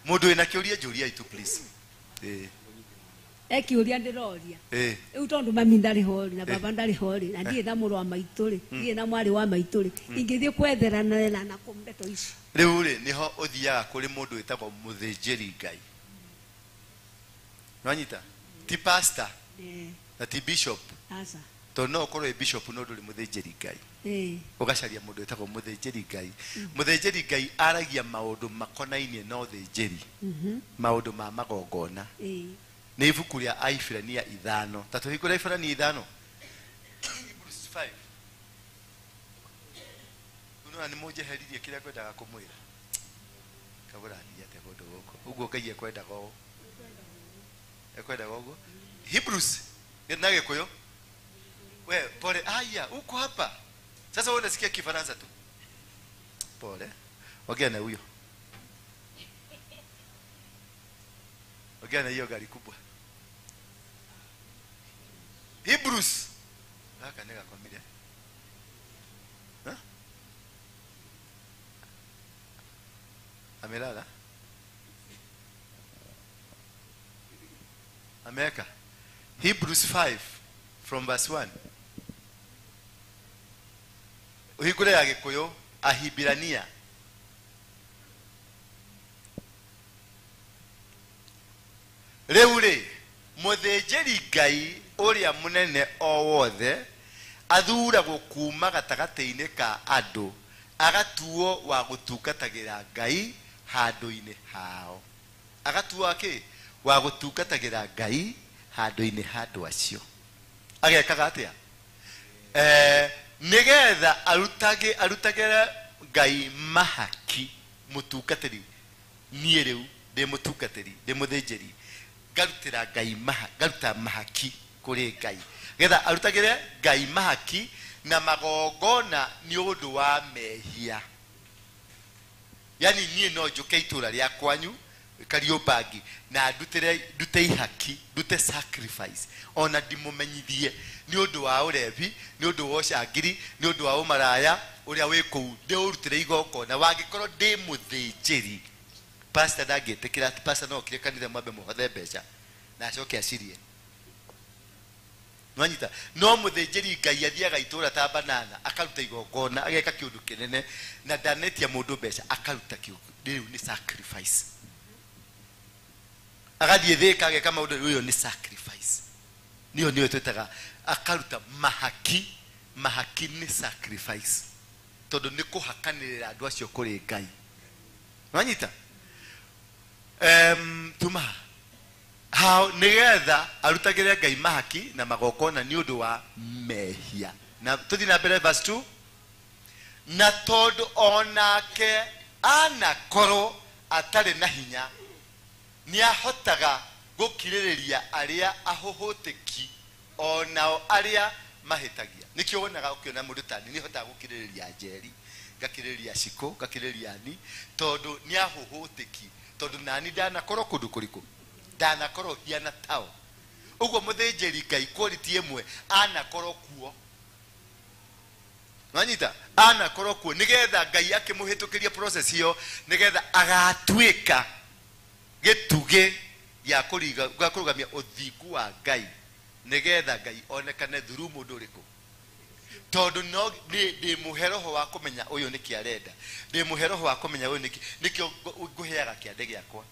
Mũndũ wĩna kĩũria njũria itu please. Ekiuria ndiroria. Riu tondu mami ndari ho na baba ndari ho na ndie na mũrũ wa maitũ ri, ndie na mwarĩ wa maitũ ri, ingĩthiĩ kwetherana na kũ ndeto ici. Riu ri niho uthiaga kuri mundu witagwo muthĩnjĩri Ngai. Nwanyita? Ti pastor. Na ti bishop. Aca. Tondu no ukorwo wĩ bishop no ndũrĩ mũthĩnjĩri Ngai. Ũgacaria mũndũ wĩtagwo mũthĩnjĩri Ngai. Mũthĩnjĩri Ngai aragia maũndũ makonainie na ũthĩnjĩri. Maũndũ ma magongona. Nĩ ibuku rĩa Aibirania 5. Ta tũhingũre Aibirania 5. Hebrews 5. Unaona nĩ mũnjeheririe kĩrĩa ngwendaga kũmwĩra. Kagũrathiĩ atĩa kũndũ gũkũ? Ũguo Ngai ekwendaga ũũ. Ekwendaga ũguo. Hebrews na Gĩkũyũ. We pole, aya uko hapa. Sasa wewe unasikia Kifaransa tu. Pole. Ongea na huyo. Ongea na hiyo gari kubwa. Hebrews. Haka nega kwa mile. Ha? Amelala? Ameweka. Hebrews 5 from verse 1. Uhingũre ya Gĩkũyũ, Ahibirania. Rĩu rĩ, mũthĩnjĩri Ngai ũrĩa mũnene o wothe athuragwo kuma gatagatĩ-inĩ ka andũ, agatuo wa gũtungatagĩra Ngai handũ-inĩ hao. Agatuo kĩ? Wa gũtungatagĩra Ngai handũ-inĩ ha andũ acio. Agekaga atĩa? Nigetha arutagĩre Ngai mahaki mũtungatĩri. Niĩ rĩu ndĩ mũtungatĩri, ndĩ mũthĩnjĩri, ngarutĩra Ngai ngaruta mahaki kũrĩ Ngai, getha arutagĩre Ngai mahaki na magongona nĩ ũndũ wa mehia. Yani niĩ no njũke itũra rĩa kwanyu Kariũmbangi na ndute ihaki, ndute sacrifice, ona ndimũmenyithie nĩ ũndũ wa ũrebi, nĩ ũndũ wa ũcangiri, nĩ ũndũ wa ũmaraya ũrĩa wĩ kũu, ndĩũrutĩre igongona. Wangĩkorwo ndĩ mũthĩnjĩri, pastor ndangĩtĩkĩra. Pastor no okire kanitha mwambe mũhothe mbeca na acoke acirie. Nwanyita? No mũthĩnjĩri Ngai athiaga itũra ta banana, akaruta igongona, ageka kĩũndũ kĩnene na ndanetia mũndũ mbeca, akaruta kĩũndũ. Rĩu nĩ sacrifice. Agathiĩ Thĩka ageka maũndũ, ũyũ nĩ sacrifice. Niyo niyo twĩtaga akaruta mahaki. Mahaki nĩ sacrifice, tondũ nĩ kũhakanĩrĩra andũ acio kũrĩ Ngai. Nwanyita? Tuma hao nĩgetha arutagĩre Ngai mahaki na magongona nĩ ũndũ wa mehia. Na tũthiĩ na mbere verse 2. Na tondũ onake anakorwo atarĩ na hinya, nĩahotaga gũkirĩrĩria arĩa ahũhũtĩki o nao arĩa mahĩtagia. Nĩkĩo wonaga ũkĩona mũndũ ta niĩ nĩhotaga gũkirĩrĩria Njeri, ngakirĩrĩria Cikũ, ngakirĩrĩria Ani, tondũ nĩ ahũhũtĩki, tondũ nani ndanakorwo kũndũ kũrĩkũ, ndanakorwo hiana tao. Ũguo mũthĩnjĩri Ngai quality ĩmwe anakorwo kuo. Nwanyita? Anakorwo kuo nĩgetha Ngai akĩmũhĩtũkĩria process ĩyo, nĩgetha agatuĩka gĩtugĩ gĩa kũrũgamia ũthingu wa Ngai, nĩgetha Ngai onekane through mũndũ ũrĩkũ. Tondũ no ndĩmũhe roho wa kũmenya ũyũ nĩkĩ arenda, ndĩmũhe roho wa kũmenya ũyũ nĩkĩ, nĩkĩo ngũheaga kĩande gĩakwa.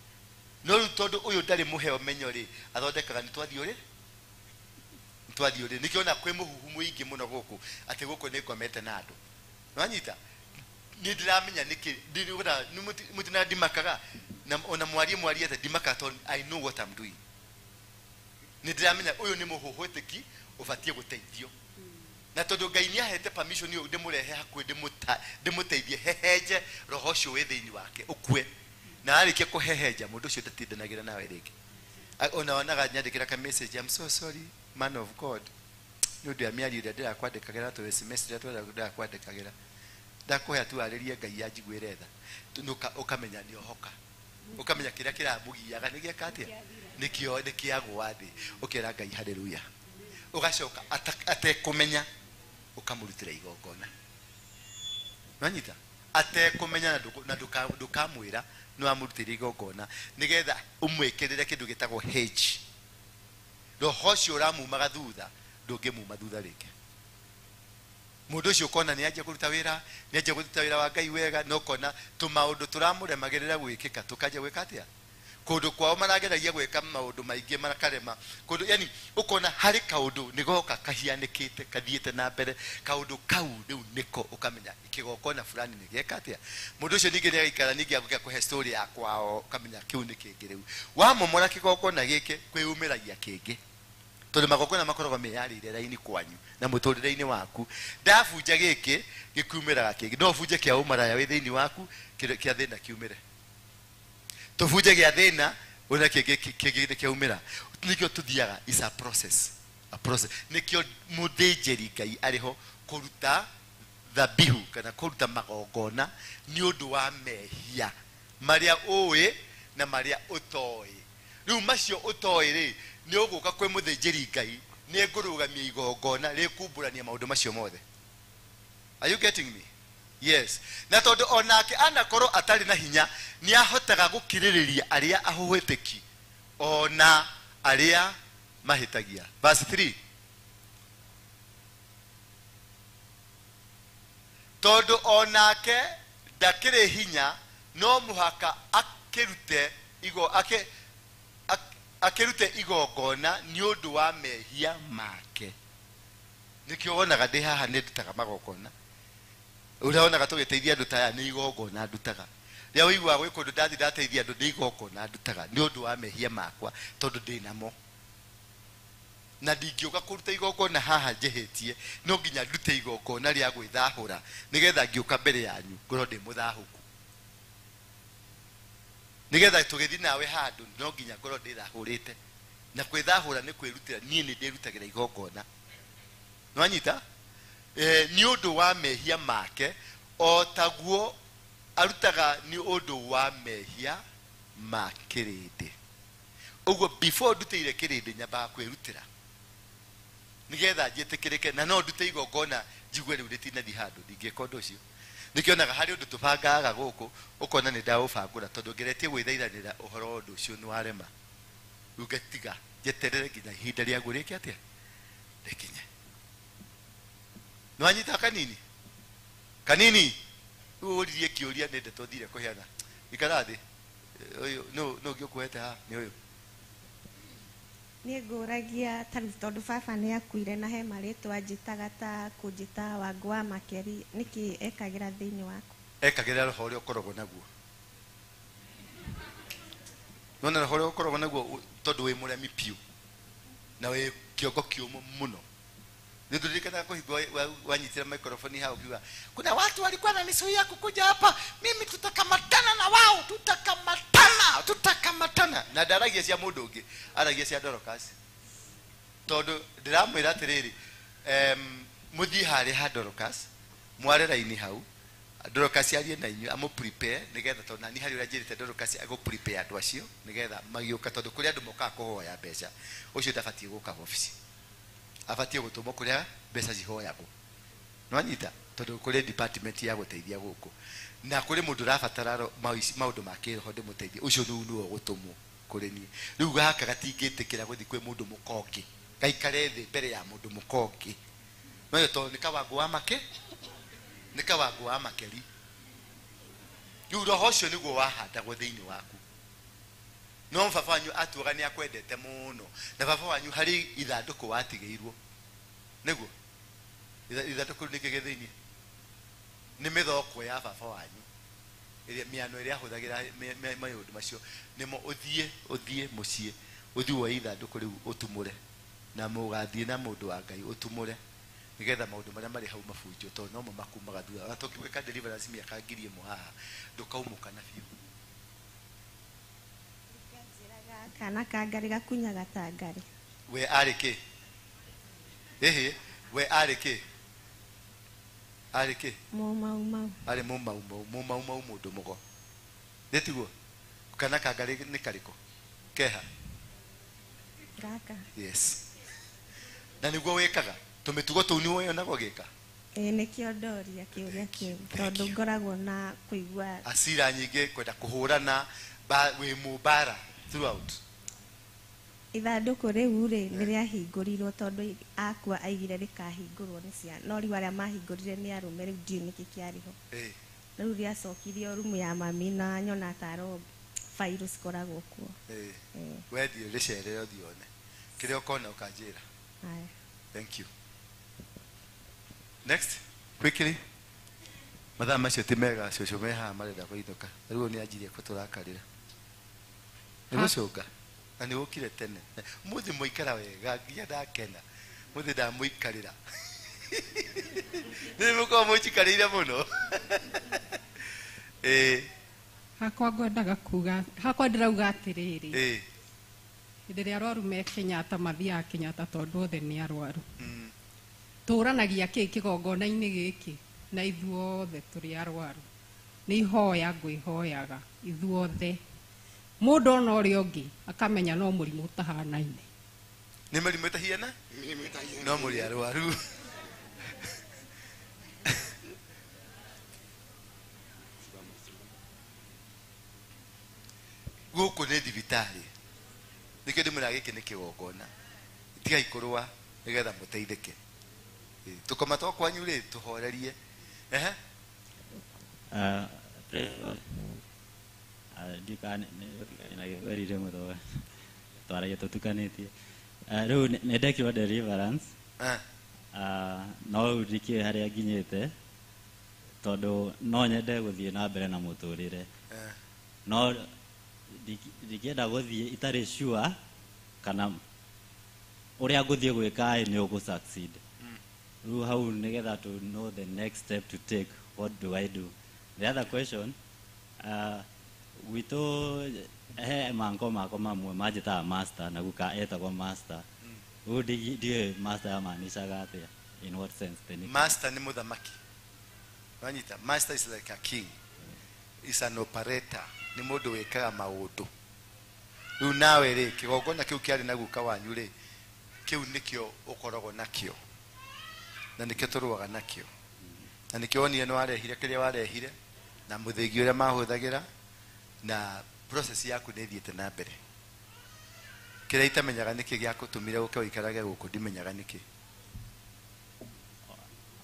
No rĩu tondũ ũyũ ndarĩ mũhe ũmenyo rĩ, athondekaga nĩ twathiĩ ũrĩ, nĩ twathiĩ ũrĩ. Nĩkĩo ona kwĩ mũhuhu mũingĩ mũno gũkũ atĩ gũkũ nĩ ngomete na andũ. Nwanyita? Niĩ ndĩramenya nĩkĩ, mũtina ndimakaga, na ona mwarie mwarie atĩ ndimakaga tondũ I know what I'm doing. Nĩ ndĩramenya ũyũ nĩ mũhũhũtĩki ũbatiĩ gũteithio. Na tondũ Ngai nĩahete permission ĩyo ndĩmũrehe hakuhĩ, ndĩmũteithie hehenje roho ũcio wĩ thĩinĩ wake ũkue. Na arĩkia kũhehenja mũndũ ũcio ndatindanagĩra nawe rĩngĩ. Ona wonaga nyandĩkĩra ka message, I'm so sorry man of God, nĩ ũndũ wa mĩario ĩrĩa ndĩrakwandĩkagĩra, tũ SMS ĩrĩa ndĩrakwandĩkagĩra, ndakũhe tu arĩrie Ngai anjiguĩre tha. Ũkamenya nĩ ohoka, ũkamenya kĩrĩa kĩramũgiaga nĩ gĩeka atĩa, nĩkĩo nĩkĩagũa thĩ, ũkera Ngai haleluya. Ũgacoka atekũmenya ũkamũrutĩra igongona. Nwanyita? Atekũmenya na ndũkamwĩra nĩ wamũrutĩire igongona, nĩgetha ũmwĩkĩrĩre kĩndũ gĩtagwo hedge. Roho ũcio ũramumaga thutha ndũngĩmuma thutha rĩngĩ. Mũndũ ũcio ũkona nĩ anjia kũruta wĩra, nĩ anjia kũruta wĩra wa Ngai wega, na ũkona tũmaũndũ tũramũremagĩrĩra gwĩkĩka tũkanjia gwĩka atĩa? Kũndũ kwao marageragia gwĩka maũndũ maingĩ makarema. Kũndũ yani ũkona harĩ kaũndũ nĩ goka kahianĩkĩte kathiĩte na mbere, kaũndũ kau rĩu nĩko ũkamenya kĩgongona fulani nĩ gĩeka atĩa. Mũndũ ũcio ningĩ nĩ agaikara ningĩ agũka kũhe story ya kwao, ũkamenya kĩu nĩ kĩngĩ rĩu. Wamomora kĩgongona gĩkĩ kwĩyumĩragia kĩngĩ. Tondũ magongona makoragwo meyarĩire raini kwanyu na mũtũrĩre-inĩ waku. Ndabunja gĩkĩ gĩkiumĩraga kĩngĩ. No ũbunje kĩa ũmaraya wĩ thĩinĩ waku, kĩa thĩna kiumĩre. Tũbunje gĩa thĩna ũrĩa kĩngĩ kĩaumĩra. Nĩkĩo tũthiaga, is a process. A process. Nĩkĩo mũthĩnjĩri Ngai arĩ ho kũruta thabihu kana kũruta magongona nĩ ũndũ wa mehia marĩa ũĩ na marĩa ũtoĩ. Rĩu macio ũtoĩ rĩ, nĩ ũgũka kwĩ mũthĩnjĩri Ngai, nĩ ngũrũgamia igongona rĩkumbũrania maũndũ macio mothe. Are you getting me? Yes. Na tondũ onake anakorwo atarĩ na hinya, nĩ ahotaga gũkirĩrĩria arĩa ahũhĩtĩki ona arĩa mahĩtagia. Verse 3. Tondũ onake ndakĩrĩ hinya, no mũhaka akĩrute akĩrute igongona nĩ ũndũ wa mehia make. Nĩkĩo wonaga ndĩ haha nĩ ndutaga magongona. Ũrĩa wonaga tũgĩteithia andũ ta aya nĩ igongona ndutaga. Rĩrĩa ũiguaga gwĩ kũndũ ndathi ndateithia andũ nĩ igongona ndutaga nĩ ũndũ wa mehia makwa tondũ ndĩ namo. Na ndingĩũka kũruta igongona haha njĩhĩtie, no nginya ndute igongona rĩa gwĩthahũra nĩgetha ngĩũka mbere yanyu ngorwo ndĩ mũthahũku. Nĩgetha tũgĩthiĩ nawe handũ no nginya ngorwo ndĩthahũrĩte. Na kwĩthahũra nĩ kwĩrutĩra, niĩ nĩ ndĩrutagĩra igongona. Nĩwanyita? Nĩ ũndũ wa mehia make, o taguo arutaga nĩ ũndũ wa mehia ma kĩrĩndĩ. Ũguo before ndutĩire kĩrĩndĩ nyambaga kwĩrutĩra nĩgetha njĩtĩkĩrĩke, na no ndute igongona njigue rĩu rĩtinathiĩ handũ, ndingĩka ũndũ ũcio. Nĩkĩonaga harĩ ũndũ tũbangaga gũkũ, ũkona nĩ ndaũbangũra tondũ ngeretie gwĩthaithanĩra ũhoro wa ũndũ ũcio nĩ warema. Rĩu ngatiga njeterere nginya ihinda rĩaguo rĩke atĩa? Rĩkinye. Nĩwanyita kanini? Kanini? Rĩu ũririe kĩũria nĩ ndeto thire kũheana. Ikara thĩ. Ũyũ nũ ũngĩ ũkũhete haha? Nĩ ũyũ. Niĩ ngũragia ta rĩu tondũ baba nĩ akuire na he marĩtwa anjĩtaga ta kũnjĩta Wangũ wa Makeri, nĩkĩ ekagĩra thĩinĩ waku? Ekagĩra roho ũrĩa ũkoragwo naguo. Nona roho ũrĩa ũkoragwo naguo tondũ wĩ mũremi piũ na wĩ kĩongo kĩũmũ mũno. Nĩtũririkanaga kũhingwo wanyitĩra microphone hau ukiuga kuna watu walikuwa wananizuia kukuja hapa, mimi tutakamatana na wao, tutakamatana, tutakamatana. Na ndaragia cia mũndũ ũngĩ, aragia cia Dorcas. Tondũ ndĩramwĩra atĩrĩrĩ, mũthiĩ harĩa ha Dorcas, mware raini hau, Dorcas arie na inyuĩ, amũ prepare nĩgetha tondũ nani harĩ ũrĩa njĩrĩte Dorcas agũ prepare andũ acio nĩgetha magĩũka, tondũ kũrĩ andũ mokaga kũhoya mbeca, ũcio ndabatiĩ gũka obici. Abatie gũtũmwo kũrĩa mbeca cihoyagwo. Nĩwanyita? Tondũ kũrĩ department ya gũteithia gũkũ. Na kũrĩ mũndũ ũrabatara maũndũ ma kĩroho ndĩmũteithie, ũcio rĩu nĩwe ũgũtũmwo kũrĩ niĩ. Rĩu gaka gatingĩtĩkĩra gũthiĩ kwĩ mũndũ mũkongi, gaikare thĩ mbere ya mũndũ mũkongi. No tondũ nĩ Kawangũ wa Make, nĩ Kawangũ wa Makeri. Rĩu roho ũcio nĩguo wahandagwo thĩinĩ waku. No baba wanyu atuaga nĩ akwendete mũno, na baba wanyu harĩ ithandũkũ watigĩirwo. Nĩguo ithandũkũ rĩu nĩkĩ gĩ thĩinĩ? Nĩ mĩthoko ya baba wanyu, ĩrĩa mĩano ĩrĩa ahũthagĩra maũndũ macio. Nĩmo ũthiĩ mũciĩ, ũthiĩ woe ithandũkũ rĩu ũtumũre, na mũgathiĩ na mũndũ wa Ngai ũtumũre, nĩgetha maũndũ marĩa marĩ hau mabunjwo, tondũ nomo makumaga thutha. Ona tũngĩgwĩka deliverance mĩaka 1000 haha, ndũkaumũka na biũ. Kana ka ngari gakunyaga ta ngari. We arĩ kĩ? Ĩhĩ, we arĩ kĩ? Arĩ kĩ? Mũmaumau. Arĩ mũmaumau, mũmaumau mũndũ mũgo. Nĩ tiguo? Kana ka ngari nĩ karĩkũ? Keha? Gaka. Yes. Na nĩguo wĩkaga? Tũmĩtugo tũu nĩ woyonaga ũgĩka? Ĩĩ nĩkĩo ndoria kĩũria kĩu, tondũ ngoragwo na kũigua asira nyingĩ, kwenda kũhũrana, wĩ mũmbara throughout. Ithandũkũ rĩu rĩ nĩ rĩahingũrirwo tondũ akua aigire rĩkahingũrwo nĩ ciana no rĩu arĩa mahingũrire nĩ arũme rĩu ndiũĩ nĩkĩ kĩarĩ ho. Rĩu rĩacokirio rumu ya mami na nyona taro fairo cikoragwo kuo. Wethiĩ rĩcerere ũthiĩ wone kĩrĩa ũkona ũkanjĩra. Thank you. Next quickly. Mathaa macio ti mega cũcũ me haha marenda kũinũka rĩu nĩ anjirie kũtũrakarĩra nĩ gũcũnga na nĩ ũkire tene mũthĩ mũikara wega nginya ndakena mũthĩ ndamũikarĩra nĩ mũkorwo mũnjikarĩire mũno. Hakwa ngwendaga kuga hakwa ndĩrauga atĩrĩrĩ hĩndĩ ĩrĩa arwaru me Kenyatta mathiaga Kenyatta tondũ othe nĩ arwaru. Tũranagia kĩ kĩgongona-inĩ gĩkĩ na ithuothe tũrĩ arwaru nĩ ihoya ngwĩhoyaga ithuothe mũndũ ona ũrĩa ũngĩ akamenya no mũrimũ ũtahanaine. Nĩ mĩrimũ ĩtahiana no mũrĩ arwaru. Gũkũ nĩ thibitarĩ nĩkĩo ndĩmwĩraga gĩkĩ nĩ kĩgongona tigai kũrũa nĩgetha mũteithĩke. Tũkoma twa kwanyu rĩ tũhorerie. Twaragia tũtukanĩtie rĩu nĩ ndekirwo deliverance no rĩu ndikĩũĩ harĩa nginyĩte tondũ no nyende gũthiĩ na mbere na mũtũrĩre no ndingĩenda gũthiĩ itarĩ sure kana ũrĩa ngũthiĩ gwĩka nĩ ũgũ succeed. Rĩu hau nĩgetha to know the next step to take, what do I do? The other question, gwitũ he manko makwa mamwe manjĩtaga master na guka etagwo master. Rĩu ndiũĩ master yamaanishaga atĩa, in what sense? Master nĩ mũthamaki. Wanyita, master is like a king. Is an operator. Nĩ mũndũ wĩkaga maũndũ. Rĩu nawe rĩ kĩgongona kĩu kĩarĩ na guka wanyu rĩ kĩu nĩkĩo ũkoragwo nakĩo na nĩkĩo tũrũaga nakĩo na nĩkĩo wonire nĩ warehire kĩrĩa warehire na mũthĩgi ũrĩa mahũthagĩra na process yaku nĩ ĩthiĩte na mbere. Kĩrĩa itamenyaga nĩkĩ gĩagũtũmire ũke ũikarage gũkũ ndimenyaga nĩkĩ.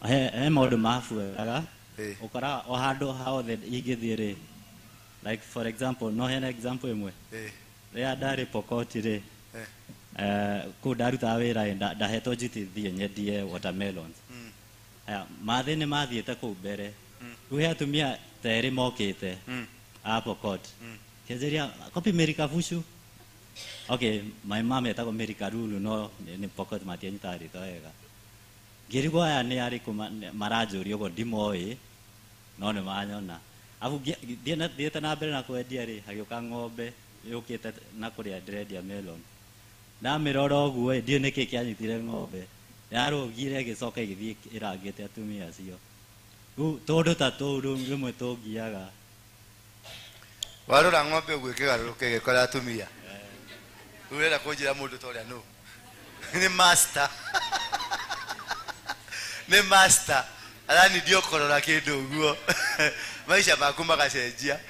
He maũndũ mabuaga ũkoraga o handũ hothe ingĩthiĩ rĩ, like for example no heane example ĩmwe rĩrĩa ndarĩ Pokot rĩ kũu ndarutaga wĩra ndahetwo duty thiĩ nyendie watermelons. Mathĩ nĩ mathiĩte kũu mbere rĩu he atumia ta erĩ mokĩte a Pokot kĩanjĩria kopi Mary Kabucu. Okay, my mom etagwo Mary Karulu no nĩ Pokot matianyitaga rĩtwa wega. Ngĩrigwo aya nĩ arĩkũ maranjũria ũguo ndimoĩ no nĩ manyona. Abu thiĩte na mbere na kwendia rĩ hagĩũka ng'ombe yũkĩte na kũrĩa ndĩrendia melon. Ndamĩrora ũguo ndiũĩ nĩkĩ kĩanyitire ng'ombe yarũgire ĩgĩcoka ĩgĩthiĩ ĩrangĩte atumia acio. Rĩu tũndũ ta tũu rĩmwe tũngiaga. Warora ng'ombe ũguo ĩkĩgarũrũka ĩgĩkora atumia. Rĩu ũrenda kũnjĩra mũndũ ta ũrĩa nũ? Nĩ master. Nĩ master. Aranithio kũrora kĩndũ ũguo maica maku magacenjia.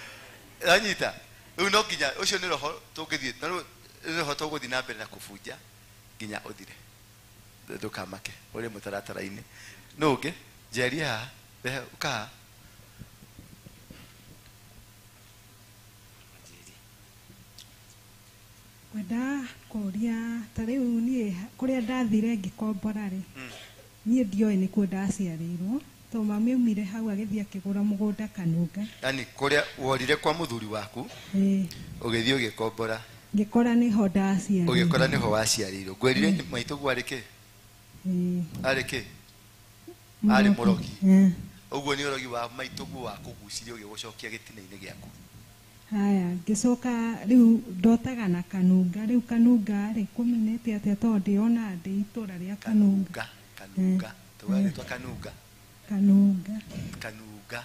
Wanyita rĩu no nginya ũcio nĩ roho tũngĩthiĩ na rĩu nĩ roho tũgũthiĩ na mbere na kũbunja nginya ũthire. Ndũkamake ũrĩ mũtaratara-inĩ. Nũ ũngĩ? Njerie haha rehe ũka haha. Ngwenda kũria ta rĩu niĩ kũrĩa ndathire ngĩkombora rĩ niĩ ndioĩ nĩkuo ndaciarĩirwo tondũ mami aumire hau agĩthiĩ akĩgũra mũgũnda Kanunga. Yani kũrĩa worire kwa mũthuri waku ũgĩthiĩ ũgĩkombora ngĩkora nĩho ndaciarĩirwo. Ũgĩkora nĩho waciarĩirwo. Ngwĩrire maitũguo arĩ kĩ? Arĩ kĩ? Arĩ mũrogi. Ũguo nĩ ũrogi wa maitũguo wakũgucirie ũgĩgũcokia gĩtina-inĩ gĩaku. Haya, ngĩcoka rĩu ndotaga na Kanunga. Rĩu Kanunga rĩ kũminĩte atĩa tondũ ndĩona ndĩ itũra rĩa Kanunga. Kanunga. Tauga rĩtwa Kanunga. Kanunga. Kanunga.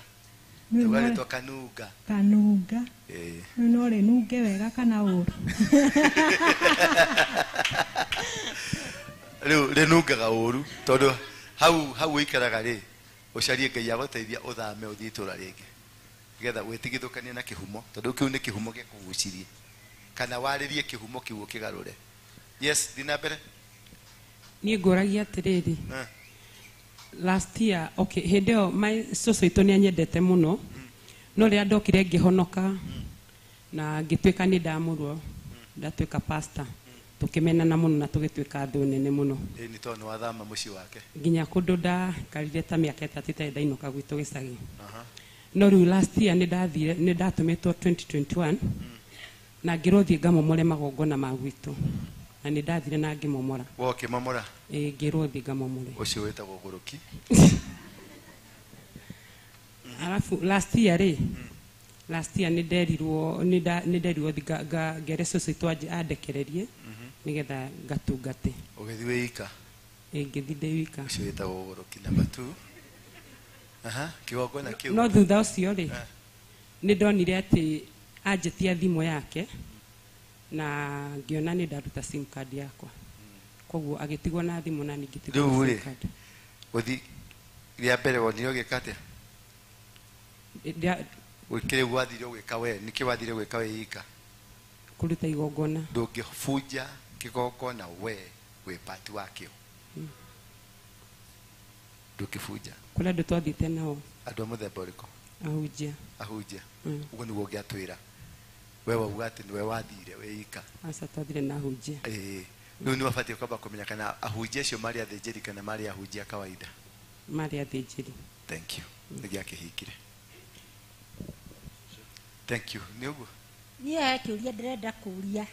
Tauga rĩtwa Kanunga. Kanunga. Rĩu no rĩnunge wega kana ũru? Rĩu rĩnungaga ũru tondũ hau ũikaraga rĩ ũcarie Ngai agũteithia ũthame ũthiĩ itũra rĩngĩ nĩgetha wĩtigithũkanie na kĩhumo tondũ kĩu nĩ kĩhumo gĩakũgucirie kana warĩrie kĩhumo kĩu ũkĩgarũre. Yes, thiĩ na mbere. Niĩ ngũragia atĩrĩrĩ. Last year, okay, hĩndĩ ĩyo my cũcũ witũ nĩ anyendete mũno. No rĩrĩa ndokire ngĩhonoka na ngĩtuĩka nĩ ndamũrwo, ndatuĩka pastor. Tũkĩmenana mũno na tũgĩtuĩka thũ nene mũno. Ĩĩ nĩ tondũ nĩ wathama mũciĩ wake. Nginya kũndũ ndakarire ta mĩaka 3 itarĩ ndainũka gwitũ gĩcagi. No rĩu last year nĩ ndathire, nĩ ndatũmĩtwo 2021 na ngĩrwo thiĩ ngamomore magongona ma gwitũ. Na nĩ ndathire na ngĩmomora. Wo ũkĩmomora? Ĩĩ, ngĩrwo thiĩ ngamomore. Ũcio wĩtagwo ũgũrũki. Alafu last year rĩ, last year nĩ nderirwo, nĩ nderirwo thiĩ ngere cũcũ witũ andekererie nĩgetha ngatungate. Ũgĩthiĩ wĩ ika? Ĩĩ, ngĩthiĩ ndĩ wika. Ũcio wĩtagwo ũgũrũki number 2. Aha, kĩgongona kĩu. No thutha ũcio rĩ, nĩ ndonire atĩ anjĩtia thimũ yake na ngĩona nĩ ndaruta sim card yakwa. Koguo agĩtigwo na thimũ na niĩ ngĩtigwo na Rĩu rĩ, sim card. Gũthiĩ rĩa mbere wonire ũgĩka atĩa? Gũkĩrĩ wathire ũgĩka we, nĩkĩ wathire gwĩka we ika? Kũruta igongona. Ndũngĩbunja kĩgongona we wĩ part wakĩo. Ndũngĩbunja. Kũrĩ andũ twathiĩte nao. Andũ a mũthemba ũrĩkũ? Ahunjia. Ahunjia. Ũguo nĩguo ũngĩatwĩra. We wauga atĩ nĩwe wathire wĩ ika. Aca, twathire na ahunjia. Ĩĩ. Rĩu nĩ wabatiĩ kwamba kũmenya kana ahunjia acio marĩ athĩnjĩri kana marĩ ahunjia kawaida. Marĩ athĩnjĩri. Thank you. Nĩgĩakĩhingire. Thank you. Nĩ ũguo? Niĩ he kĩũria ndĩrenda kũũria.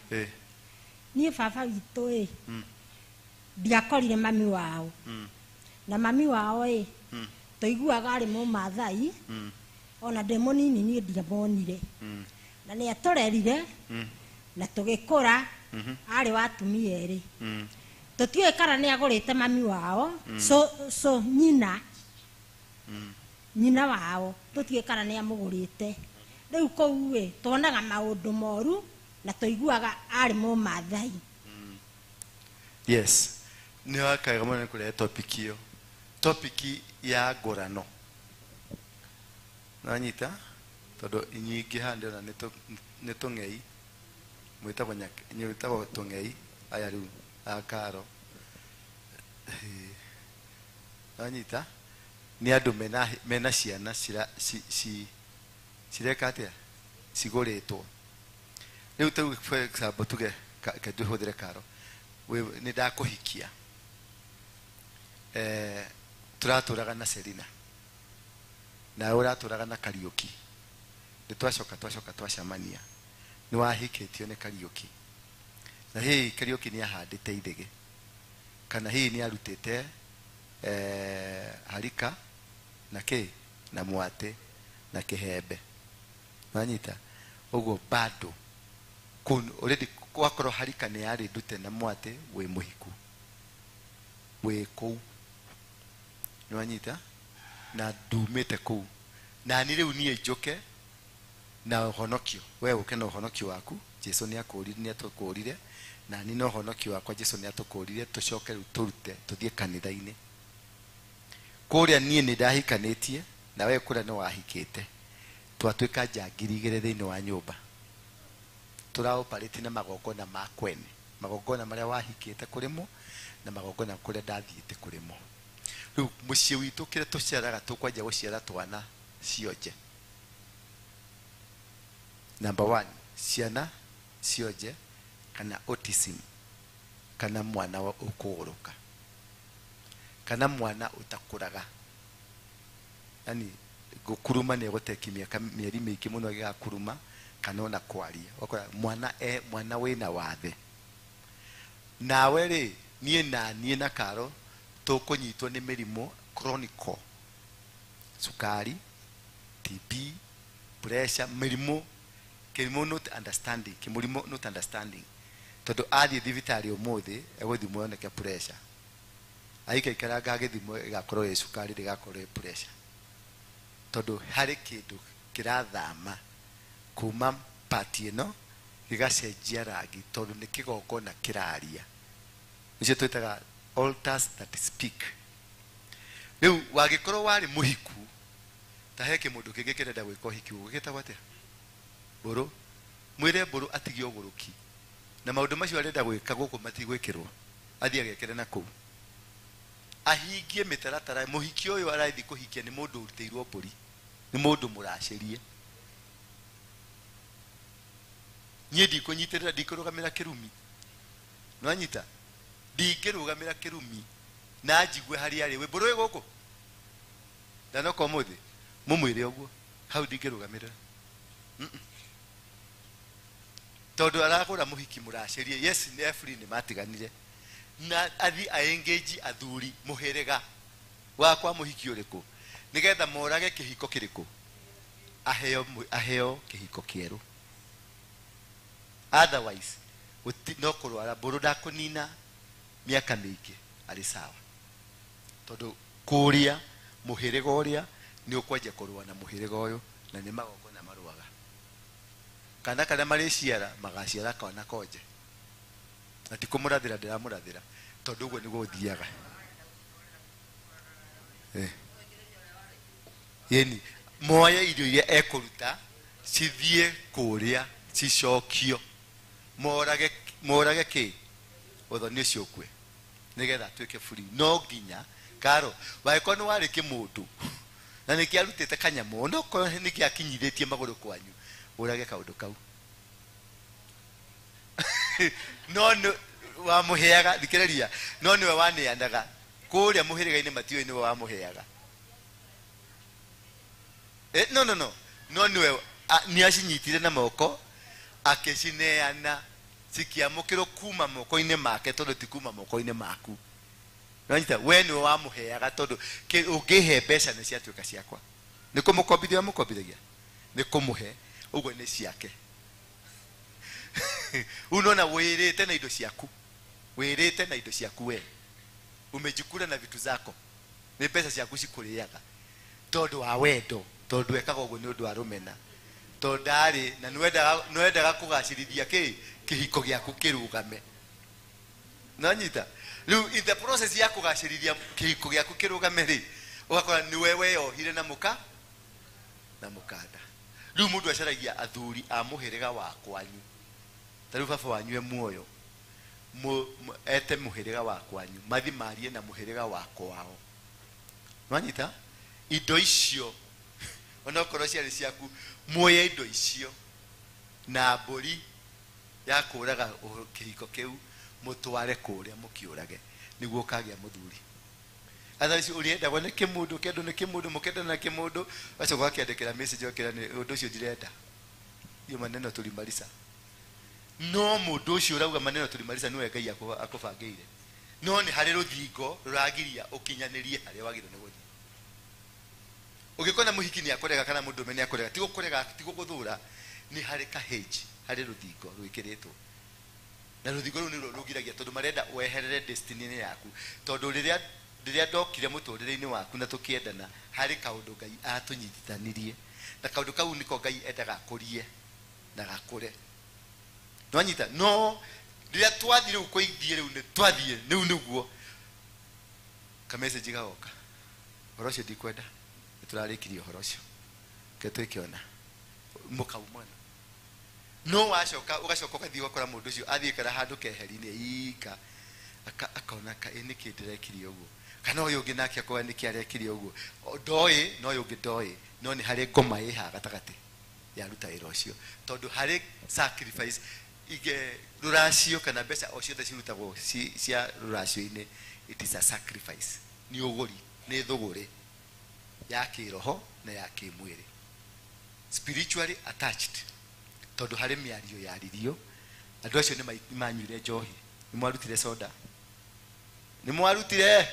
Niĩ baba witũ ĩ, ndiakorire mami wao. Na mami wao ĩ, tũiguaga arĩ Mũmathai, ona ndĩ mũnini niĩ ndiamonire. Na nĩ atũrerire, na tũgĩkũra, arĩ wa atumia erĩ. Tũtiũĩ kana nĩ agũrĩte mami wao, so nyina, nyina wao, tũtiũĩ kana nĩ amũgũrĩte. Rĩu kũu ĩ, tuonaga maũndũ moru na tũiguaga arĩ Mũmathai. Yes. Nĩ wakaga mũno nĩ kũrehe topic ĩyo. Topic ya ngũrano. Nanyita? Tondũ nyingĩ haha ndĩrona nĩ tũng'ei. Mwĩtagwo tũng'ei aya rĩu a karo. Nanyita? Nĩ andũ mena ciana cireka atĩa? Cigũrĩtwo. Rĩu ta rĩu for example tuge ke tũhũthĩre karo. Nĩ ndakũhikia. Tũratũraga na Selina. Nawe ũratũraga na Kariũki. Nĩ twacoka twacemania. Nĩ wahikĩtio nĩ Kariũki. Na hihi Kariũki nĩ ahandĩte ithĩgĩ. Kana hihi nĩ arutĩte harika na kĩ? Na mwatĩ na kĩhembe. Wanyita? Ũguo bado already wakorwo harika nĩ yarĩ ndute na mwatĩ wĩ mũhiku. Wĩ kũu. Nĩwanyita? Na ndumĩte kũu. Na niĩ rĩu niĩ njũke na ũhonokio. We ũke na ũhonokio waku. Jesu nĩ akũũrire, nĩ atũkũũrire. Na niĩ na ũhonokio wakwa Jesu nĩ atũkũũrire, tũcoke rĩu tũrute, tũthiĩ kanitha-inĩ. Kũrĩa niĩ nĩ ndahikanĩtie, na we kũrĩa nĩ wahikĩte. Twatuĩka njangiri igĩrĩ thĩinĩ wa nyũmba. Tũraoperate na magongona ma kwene. Magongona marĩa wahikĩte kũrĩ mo, na magongona kũrĩa ndathiĩte kũrĩ mo. Rĩu mũciĩ witũ kĩrĩa tũciaraga tũkwanjia gũciara twana cionje. Number 1, ciana cionje kana autism, kana mwana wa ũkũgũrũka, kana mwana ũtakũraga. Yani gũkuruma nĩ egũteki mĩaka mĩeri mĩingĩ mũno ĩgĩgakuruma kana ona kwaria. Ũgakora mwana wĩna wathe. Nawe rĩ, niĩ na niĩ na Karo tũkũnyitwo nĩ mĩrimũ chronic, cukari, TB, pressure, mĩrimũ kĩrimũ not understanding, kĩmũrimũ not understanding. Tondũ athiĩ thibitarĩ ũmũthĩ egũthimwo yoneke pressure, agĩikaikaranga agĩthimwo ĩgakorwo ĩ cukari, ndĩgakorwo ĩ pressure. Tondũ harĩ kĩndũ kĩrathama kuma part ĩno gĩgacenjia rangi, tondũ nĩ kĩgongona kĩraria. Nĩcio twĩtaga altars that speak. Rĩu wagĩkorwo warĩ mũhiku, ta he kĩmũndũ kĩngĩ kĩrenda gwĩka ũhiki, ũgĩtagwo atĩa? Mbũrũ. Mwĩre mbũrũ atigie ũgũrũki. Na maũndũ macio arenda gwĩka gũkũ matigwĩkĩrwo. Athiĩ agekere na kũu. Ahingie mĩtaratara. Mũhiki ũyũ arathiĩ kũhikia nĩ mũndũ ũrutĩirwo mbũri. Nĩ mũndũ mũracĩrie. Niĩ ndikũnyitĩrĩra, ndikũrũgamĩra kĩrumi. Nĩwanyita? Ndingĩrũgamĩra kĩrumi na njigue harĩa arĩ. Wĩ mbũrũ ĩ gũkũ? Ndanoka ũmũthĩ. Mũmwĩre ũguo. Hau ndingĩrũgamĩrĩra. Tondũ aragũra mũhiki mũracĩrie. Yes, nĩ Efri nĩ matiganire. Na athi aengage athuri mũhĩrĩga wakwa mũhiki ũrĩkũ nĩgetha morage kĩhiko kĩrĩkũ aheo kĩhiko kĩerũ. Otherwise no kũrwara mbũrũ ndakũnina mĩaka mĩingĩ arĩ sawa. Tondũ kũrĩa mũhĩrĩga ũrĩa nĩ ũkwanjia kũrũa na mũhĩrĩga ũyũ na nĩ magongona marũaga. Kana karĩa marĩciara magaciara kana konje. Na ti kũmũrathĩra ndĩramũrathĩra tondũ ũguo nĩguo ũthiaga. Yeni moye irio iria ekũruta cithiĩ kũrĩa cicokio morage kĩ ũthoni ũcio ũkue nĩgetha atuĩke free. No nginya karo wangĩkorwo nĩ warĩ kĩmũndũ na nĩkĩarutĩte kanyamũ onokorwo nĩkĩakinyithĩtie magũrũ kwanyu ũrage kaũndũ kau. No nĩ wamũheaga, thikĩrĩria, no nĩwe waneanaga kũrĩa mũhĩrĩga-inĩ matiũĩ nĩwe wamũheaga. No no no no nĩwe nĩacinyitire na moko akĩcineana cikiamũkĩrwo kuma moko-inĩ make tondũ ti kuma moko-inĩ maku. Nĩwanyita? We nĩwe wamũheaga tondũ ũngĩhe mbeca nĩ ciatuĩka ciakwa. Nĩ kũmũkombithia wamũkombithagia? Nĩ kũmũhe, ũguo nĩ ciake. Unaona wĩrĩte na indo ciaku. Wĩrĩte na indo ciaku we. Umejikura na vitu zako. Nĩ mbeca ciaku cikũrĩaga. Tondũ wa wendo, tondũ ekaga ũguo nĩ ũndũ wa rũmena. Tondũ ndarĩ na nĩwendaga kũgacĩrithia kĩ kĩhiko gĩaku kĩrũgame. Nĩwanyita? Rĩu in the process ya kũgacĩrithia kĩhiko gĩaku kĩrũgame rĩ, ũgakora nĩwe weyohire na mũka na mũkanda. Rĩu mũndũ acaragia athuri a mũhĩrĩga wa kwanyu. Ta rĩu baba wanyu e muoyo, ete mũhĩrĩga wa kwanyu, mathi marie na mũhĩrĩga wa kwao. Nĩwanyita? Indo icio onokorwo ciarĩ ciaku, muoye indo icio na mbũri ya kũraga kĩhiko kĩu mũtware kũrĩa mũkĩũrage nĩguo ũkagĩa mũthuri. Otherwise ũrĩendagwo nĩ kĩmũndũ, kĩendwo nĩ kĩmũndũ, mũkendana na kĩmũndũ, ũgacoka ũgakĩandĩkĩra message ũkĩra nĩ ũndũ ũcio ndirenda. Hiyo maneno tulimalisa. No mũndũ ũcio ũrauga maneno tulimalisa nĩwe Ngai akũbangĩire. No nĩ harĩ rũthingo rũragiria ũkinyanĩrie harĩa wagĩrĩirwo nĩ gũthiĩ. Ũngĩkona mũhiki nĩ akũrega kana mũndũrũme nĩ akũrega, ti gũkũrega, ti gũgũthũra, nĩ harĩ kahĩnji, harĩ rũthingo rwĩkĩrĩtwo. Na rũthingo rũu nĩruo rũgiragia tondũ marenda weherere destiny-inĩ yaku. Tondũ rĩrĩa ndokire mũtũrĩre-inĩ waku na tũkĩendana, harĩ kaũndũ Ngai atũnyitithanirie. Na kaũndũ kau nĩko Ngai endaga akũrie na gakũre. Nĩwanyita? No rĩrĩa twathiĩ rĩu kũithiĩ rĩu nĩ twathiĩ rĩu nĩguo ka message gagoka. Ũhoro ũcio ndikwenda. Nĩtũrarĩkirie ũhoro ũcio. Ke twĩkĩona. Mũkaumana. No wacoka ũgacoka ũgathiĩ ũgakora mũndũ ũcio athiĩ kara handũ keheri-inĩ ika akona ka ĩ nĩkĩ ndĩrekire ũguo. Kana ũyũ ũngĩ nake akoya nĩkĩ arekire ũguo. Ndoĩ no ũyũ ũngĩ ndoĩ no nĩ harĩ ngoma ĩ haha gatagatĩ yaruta wĩra ũcio. Tondũ harĩ sacrifice ige rũracio kana mbeca o ciothe cirutagwo cia rũracio-inĩ, it is a sacrifice. Nĩ ũgũri, nĩ thũgũrĩ ya kĩroho na ya kĩmwĩrĩ. Spiritually attached. Tondũ harĩ mĩario yaririo, andũ acio nĩ manyuire njohi, nĩ mwarutire soda. Nĩ mwarutire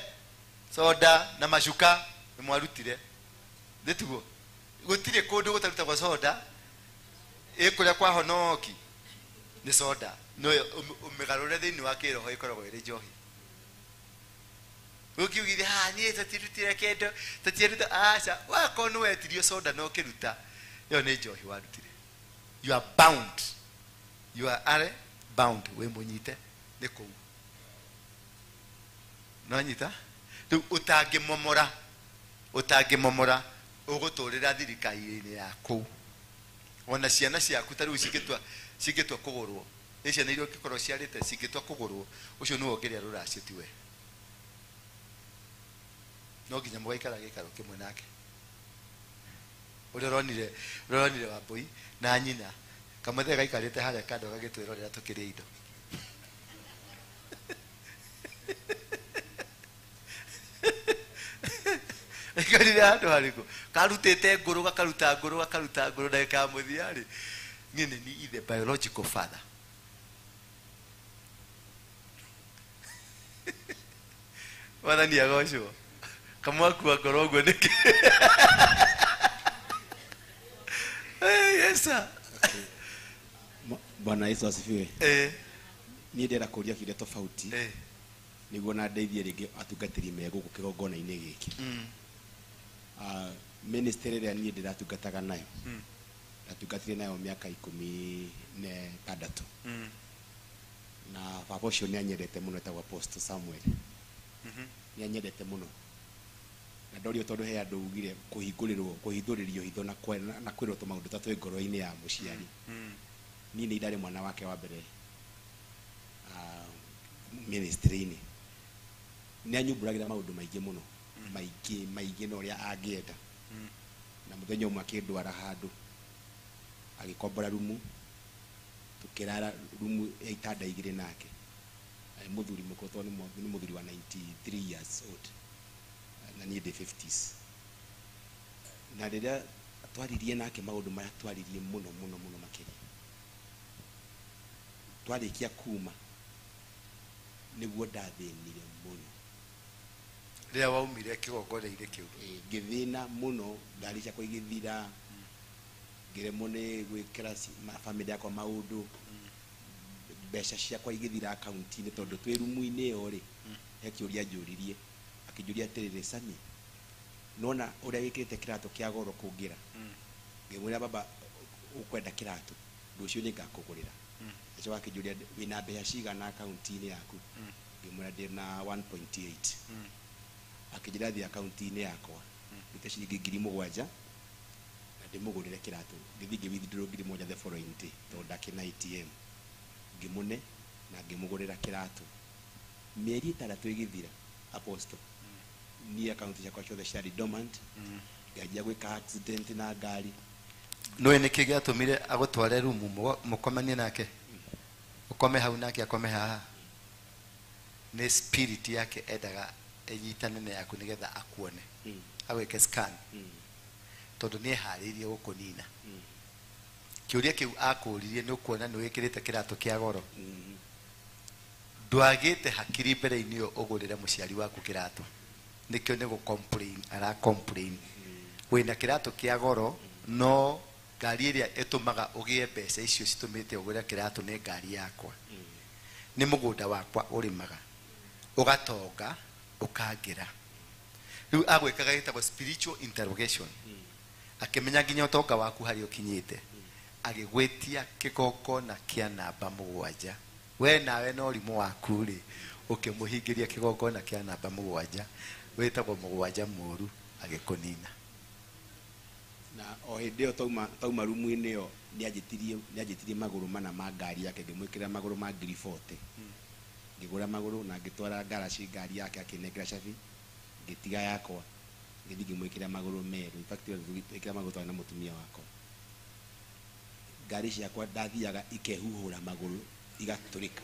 soda na macuka, nĩ mwarutire. Nĩ tiguo? Gũtirĩ kũndũ gũtarutagwo soda, ĩ kũrĩa kwa honoki nĩ soda. No ũmĩgarũre thĩinĩ wa kĩroho ĩkoragwo ĩrĩ njohi. Ũkiugire ha niĩ tũtirutire kĩndũ, tũtiruta aca, wakorwo nĩ wetirio soda na ũkĩruta, ĩyo nĩ njohi warutire. You are bound. You are bound. Wĩ mũnyite nĩ kũu. Nĩwanyita? Rĩu ũtangĩmomora ũgũtũrĩra thirikari-inĩ ya kũu. Ona ciana ciaku ta rĩu cingĩtua kũgũrwo Nĩ ciana iria ũngĩkorwo ciarĩte cingĩtua kũgũrwo, ũcio nĩwe ũngĩrĩa rũracio tiwe. No nginya mũgaikara gĩikaro kĩmwe nake. Ũrĩa ũronire Wambũi na nyina kamũthee gaikarĩte harĩa kando gagĩtwĩrorera tũkĩrĩa indo. Aikarire handũ harĩkũ? Karutĩte ngũrũ gakaruta ngũrũ gakaruta ngũrũ ndagĩka ya mũthia rĩ, niĩ nĩ niĩ the biological father. Mwathani agocwo. Kamwakua ngoro ũguo nĩkĩ? Yes sir. Bwana Yesu asifiwe. Niĩ ndĩrenda kũria kĩũria tofauti nĩguo na ndeithie rĩngĩ atungatĩri me gũkũ kĩgongona-inĩ gĩkĩ. Ministry ĩrĩa niĩ ndĩratungataga nayo, ndatungatire nayo mĩaka 16. Na baba ũcio nĩ anyendete mũno, etagwo Apostle Samuel. Nĩ anyendete mũno. Na ndorio tondũ he andũ ugire kũhingũrĩrwo, kũhithũrĩrio hitho na kwĩrwo tũmaũndũ ta twĩ ngoro-inĩ ya mũciari. Niĩ nĩ ndarĩ mwana wake wa mbere ministry-inĩ. Nĩ anyumbũragĩra maũndũ maingĩ mũno, maingĩ maingĩ na ũrĩa angĩenda. Na mũthenya ũmwe akĩndwara handũ, agĩkombora rumu, tũkĩrara rumu ya itanda igĩrĩ nake. Arĩ mũthuri mũkũrũ tondũ nĩ mũthuri wa 93 years old, na niĩ ndĩ 50s. Na rĩrĩa twaririe nake maũndũ marĩa twaririe mũno mũno mũno makĩria, twarĩkia kuma nĩguo ndathĩnire mũno. Rĩrĩa waumire kĩgongona-inĩ kĩu? Ngĩthĩna mũno, ngari ciakwa igĩthira, ngĩremwo nĩ gwĩkĩra bamĩrĩ yakwa maũndũ, mbeca ciakwa igĩthira akaunti-inĩ tondũ twĩ rumu-inĩ ĩyo rĩ, he kĩũria anjũririe, akĩnjũria atĩrĩrĩ, Sami, nĩwona ũrĩa wĩkĩrĩte kĩratũ kĩa goro kũngĩra? Ngĩmwĩra, baba, ũkwenda kĩratũ, rũciũ nĩngakũgũrĩra. Acoka akĩnjũria, wĩna mbeca cigana akaunti-inĩ yaku? Ngĩmwĩra ndĩna 1.8. Akĩnjĩra thiĩ akaunti-inĩ yakwa, ndute ciringi 7,000 na ndĩmũgũrĩre kĩratũ. Ngĩthiĩ ngĩ withdraw 7,000 the following day tondũ ndakĩrĩ na ATM. Ngĩmũne na ngĩmũgũrĩra kĩratũ. Mĩeri 6 ĩgĩthira, Apostle, niĩ akaunti ciakwa ciothe ciarĩ dormant. Ngĩanjia gwĩka accident na ngari. Nĩũĩ nĩkĩ gĩatũmire agũtware rumu mũkomanie nake? Ũkome hau nake akome haha. Nĩ spirit yake endaga ĩnyitane na yaku nĩgetha akuone. Agwĩke scan. Tondũ nĩ eharĩirie gũkũnina. Kĩũria kĩu akũririe nĩ ũkuona nĩ wĩkĩrĩte kĩratũ kĩa goro. Ndwagĩte hakiri mbere-inĩ ĩyo ũgũrĩre mũciari waku kĩratũ. Nĩkĩo nĩ gũ-complain, ara-complain. Wĩna kĩratũ kĩa goro, no ngari ĩrĩa ĩtũmaga ũgĩe mbeca icio citũmĩte ũgũre kĩratũ nĩ ngari yakwa. Nĩ mũgũnda wakwa ũrĩmaga. Ũgatonga, ũkangĩra. Rĩu agwĩkaga gĩtagwo spiritual interrogation. Akĩmenya nginya ũtonga waku harĩa ũkinyĩte. Agĩgwĩtia kĩgongona kĩa namba 7. We nawe na ũrimũ waku rĩ, ũkĩmũhingĩria kĩgongona kĩa namba 7, wĩtagwo mũgwanja mũũru, agĩkũnina. Na o hĩndĩ ĩyo tauma rumu-inĩ ĩyo, nĩanjĩtirie magũrũ mana ma ngari yake, ngĩmwĩkĩrĩra magũrũ ma 40,000. Ngĩgũra magũrũ na ngĩtwara ngaraci ngari yake, akĩnengera cabi, ngĩtiga yakwa, ngĩthiĩ ngĩmwĩkĩra magũrũ merũ. In fact, ngĩkĩra magũrũ twarĩ na mũtumia wakwa. Ngari ciakwa ndathiaga ikehuhũra magũrũ igatũrĩka.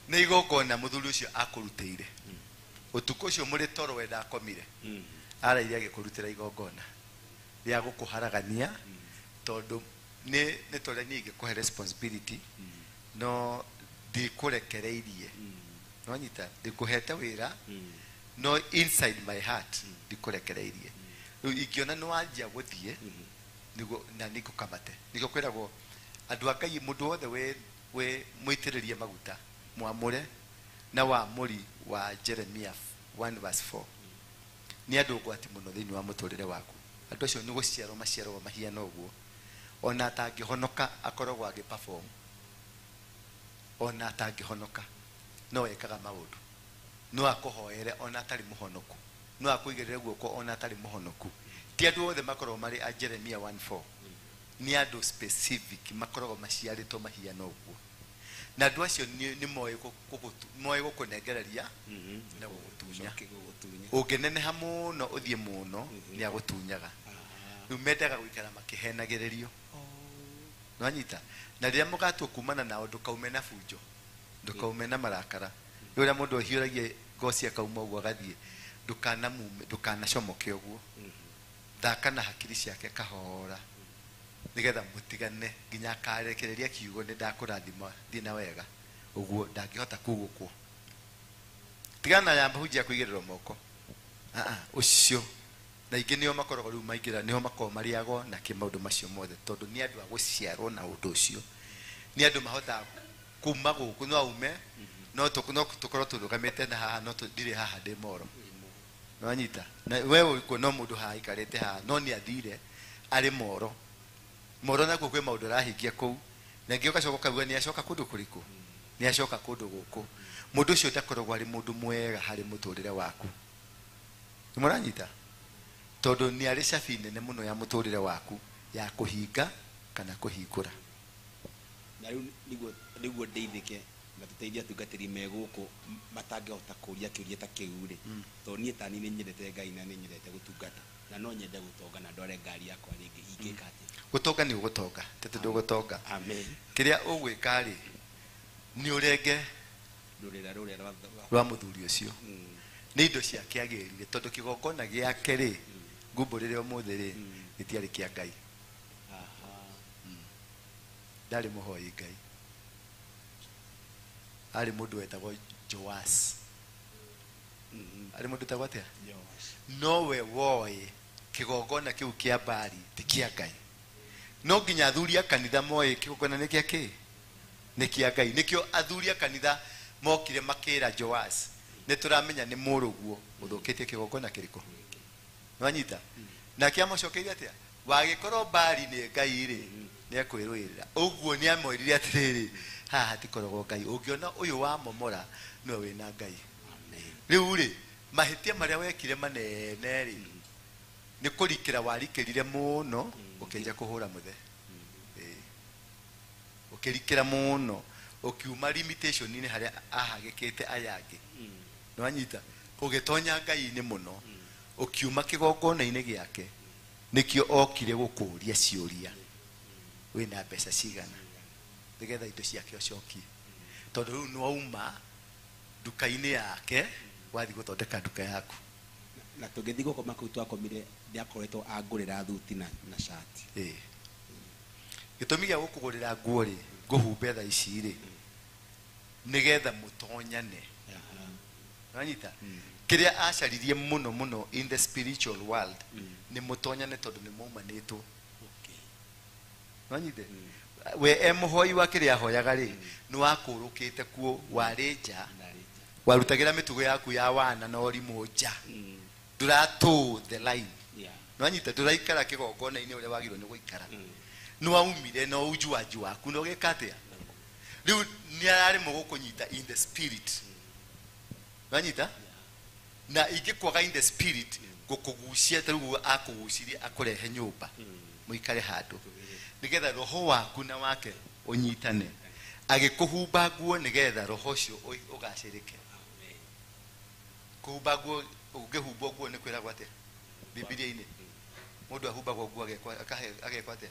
Nĩ igongona mũthuri ũcio akũrutĩire. Ũtukũ ũcio mũrĩ toro we ndakomire. Araire agĩkũrutĩra igongona rĩa gũkũharagania, tondũ nĩ ta ũrĩa niĩ ingĩkũhe responsibility, no ndikũrekereirie. Nĩwanyita? Ndikũhete wĩra, no inside my heart ndikũrekereirie. Rĩu ingĩona nĩwanjia gũthiĩ, nĩguo na nĩngũkamate. Nĩkĩo kwĩragwo andũ a Ngai, mũndũ wothe wĩ mũitĩrĩrie maguta mwamũre na wamũri wa Jeremia 1 verse 4 nĩ andũ ũgwati mũno thĩinĩ wa mũtũrĩre waku. Andũ acio nĩ gũciarwo maciaragwo mahiana ũguo, ona atangĩhonoka akoragwo agĩ perform, ona atangĩhonoka no ekaga maũndũ, no akũhoere ona atarĩ mũhonoku, no akũigĩrĩre guoko ona atarĩ mũhonoku. Ti andũ othe makoragwo marĩ a Jeremia 1:4. Nĩ andũ specific makoragwo maciarĩtwo mahiana ũguo. Na andũ acio nĩ moĩ gũkũnengereria na gũgũtunya. Ũngĩneneha mũno ũthiĩ mũno nĩ agũtunyaga. Rĩu mendaga gũikara makĩhenagĩrĩrio. Nĩwanyita? Na rĩrĩa mũgatua kumana nao ndũkaume na bunjo, ndũkaume na marakara. Rĩu ũrĩa mũndũ ahiũragia ngoci akauma ũguo agathiĩ, ndũkanamume, ndũkanacomoke ũguo. Thaka na hakiri ciake kahora nĩgetha mũtigane nginya akarekereria kiugo nĩ ndakũrathima thiĩ na wega. Ũguo ndangĩhota kugũkwo. Tigana na ya mahunjia kũigĩrĩrwo moko. Ũcio na ingĩ nĩo makoragwo rĩu maingĩra nĩho makoragwo marĩagwo na kĩ maũndũ macio mothe tondũ nĩ andũ a gũciarwo na ũndũ ũcio. Nĩ andũ mahotaga kuma gũkũ no aume no tũkorwo tũrũgamĩte na haha no ndirĩ haha ndĩ moro. Nĩwanyita? Na we ũkuona no mũndũ haha aikarĩte haha no nĩ athire arĩ moro. Moro nakuo kwĩ maũndũ arahingia kũu na ingĩ ũgacoka ũkauga nĩ acoka kũndũ kũrĩkũ? Nĩ acoka kũndũ gũkũ. Mũndũ ũcio ndakoragwo arĩ mũndũ mwega harĩ mũtũrĩre waku. Nĩ mũranyita? Tondũ nĩ arĩ cabi nene mũno ya mũtũrĩre waku ya kũhinga kana kũhingũra. Na rĩu nĩguo ndeithĩke na tũteithie atungatĩri me gũkũ matangĩhota kũria kĩũria ta kĩu rĩ, tondũ niĩ ta niĩ nĩ nyendete Ngai na nĩ nyendete gũtungata na no nyende gũtonga na ndware ngari yakwa rĩngĩ ingĩka atĩa? Gũtonga nĩ ũgũtonga, ti tondũ ũgũtonga. Amen. Kĩrĩa ũgwĩka rĩ nĩ ũrenge rũrĩra rũrĩa rwa mũthuri ũcio. Nĩ indo ciake agĩrire tondũ kĩgongona gĩake rĩ ngumbũrĩre ũmũthĩ rĩ gĩtiarĩ kĩa Ngai. Ndarĩ mũhoi Ngai. Arĩ mũndũ wetagwo Joas. Arĩ mũndũ wetagwo atĩa? Nowe woĩ kĩgongona kĩu kĩa Baali ti kĩa Ngai. No nginya athuri a kanitha moĩ kĩgongona nĩ kĩa kĩ? Nĩ kĩa Ngai. Nĩkĩo athuri a kanitha mokire makĩra Joas nĩ tũramenya nĩ mũrũguo ũthũkĩtie kĩgongona kĩrĩkũ. Nĩwanyita? Nake amũcokeirie atĩa? Wagĩkorwo Baali nĩ Ngai rĩ nĩ ekwĩrũĩrĩra. Ũguo nĩ amwĩrire atĩrĩrĩ haha hatikoragwo Ngai. Ũngĩona ũyũ wa momora nĩwe wĩna Ngai. Rĩu rĩ mahĩtia marĩa wekire manene rĩ nĩ kũrikĩra warikĩrire mũno ũkĩanjia kũhũra mũthe. Ũkĩrikĩra mũno ũkiuma limitation-inĩ harĩa ahagĩkĩte aya angĩ. Nĩwanyita? Ũgĩtonya Ngai-inĩ mũno ũkiuma kĩgongona-inĩ gĩake nĩkĩo okire gũkũria ciũria wĩna mbeca cigana nĩgetha indo ciake ũcokie tondũ rĩu nĩwauma nduka-inĩ yake wathiĩ gũthondeka nduka yaku. Na tũgĩthiĩ gũkoma kũu twakomire ndiakoretwo angũrĩra thuti na shati. Gĩtũmi gĩa gũkũgũrĩra nguo rĩ ngũhumbe thaa ici rĩ nĩgetha mũtonyane. Nĩwanyita? Kĩrĩa acaririe mũno mũno in the spiritual world nĩ mũtonyane tondũ nĩ maumanĩtwo. Nĩwanyite? We e mũhoi wa kĩrĩa ahoyaga rĩ nĩ wakũrũkĩte kuo warĩ nja warutagĩra mĩtugo yaku ya wana na ũrimũ nja ndũratũ the line. Nĩwanyita? Ndũraikara kĩgongona-inĩ ũrĩa wagĩrĩirwo nĩ gũikara. Nĩ waumire na ũjuanju waku na ũgĩka atĩa? Rĩu nĩ araremwo gũkũnyita in the spirit. Nĩwanyita? Na ingĩkwaga in the spirit gũkũgucia ta rĩu akũgucirie akũrehe nyũmba mũikare handũ nĩgetha roho waku na wake ũnyitane. Agĩkũhumba nguo nĩgetha roho ũcio ũgacĩrĩke. Kũhumba nguo ũngĩhumbwo nguo nĩ kwĩragwo atĩa Bibilia-inĩ? Mũndũ ahumbagwo nguo agekwo atĩa?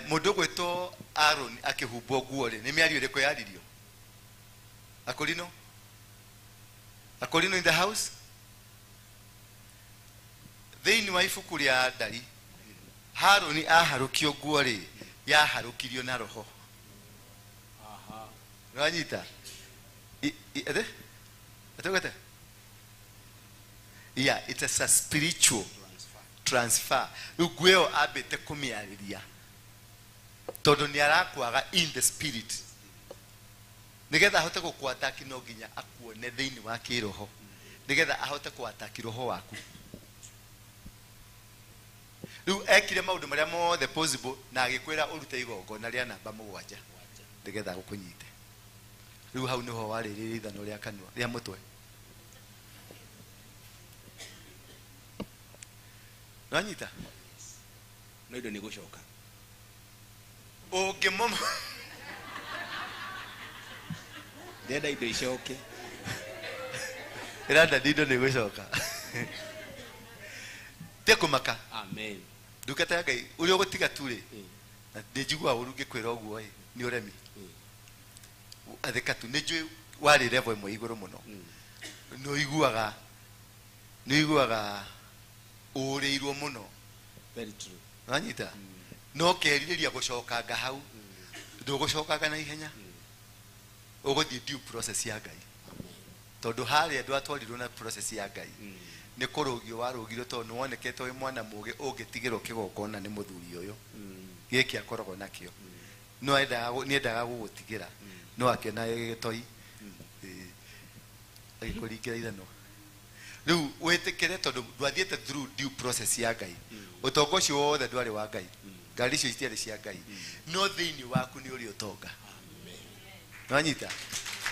Mũndũ ũgwĩtwo Aaron akĩhumbwo nguo rĩ nĩ mĩario ĩrĩkũ yaririo? Akorino? Akorino in the house? Thĩinĩ wa ibuku rĩa Ndari Harũni aharũkio nguo rĩ yaharũkirio na roho. Nĩwanyita? Atĩ? Yeah, it is a spiritual transfer. Rĩu nguo ĩyo ambĩte kũmĩarĩria tondũ nĩ arakwaga in the spirit nĩgetha ahote gũkũataki no nginya akuone thĩinĩ wa kĩroho nĩgetha ahote kũataki roho waku. Rĩu ekire maũndũ marĩa mothe possible na agĩkwĩra ũrute igongona rĩa namba 7 nĩgetha gũkũnyite. Rĩu hau nĩho warĩrĩria ithano rĩa kanua rĩa mũtwe. Nĩwanyita? No indo nĩ gũcoka. Ũngĩmomo ndĩrenda indo icoke. Ĩrenda indo nĩ gũcoka. Te kũmaka. Amen. Ndungata ya Ngai ũrĩa ũgũtiga tu rĩ, na nĩ njiguaga ũru ngĩkwĩra ũguo ĩ, nĩ ũremi. Athĩka tu, nĩ njũĩ warĩ level ĩmwe igũrũ mũno. Nĩ ũiguaga ũrĩirwo mũno. Very true. Wanyita? No kerirĩria gũcokanga hau, ndũgũcokanga na ihenya. Ũgũthiĩ due process ya Ngai. Tondũ harĩa ndwatwarirwo na process ya Ngai. Nĩ kũrũgio warũgirwo tondũ nĩ wonekete wĩ mwana mũũgĩ ũngĩtigĩrwo kĩgongona nĩ mũthuri ũyũ. Gĩkĩ akoragwo nakĩo. No nĩendaga gũgũtigĩra. No akĩona gĩtoi. Agĩkũringĩra ithanwa. Rĩu wĩtĩkĩre tondũ ndwathiĩte through due process ya Ngai. Ũtonga ũcio wothe ndwarĩ wa Ngai. Ngari icio itiarĩ cia Ngai. No thĩinĩ waku nĩ ũrĩ ũtonga. Nĩwanyita?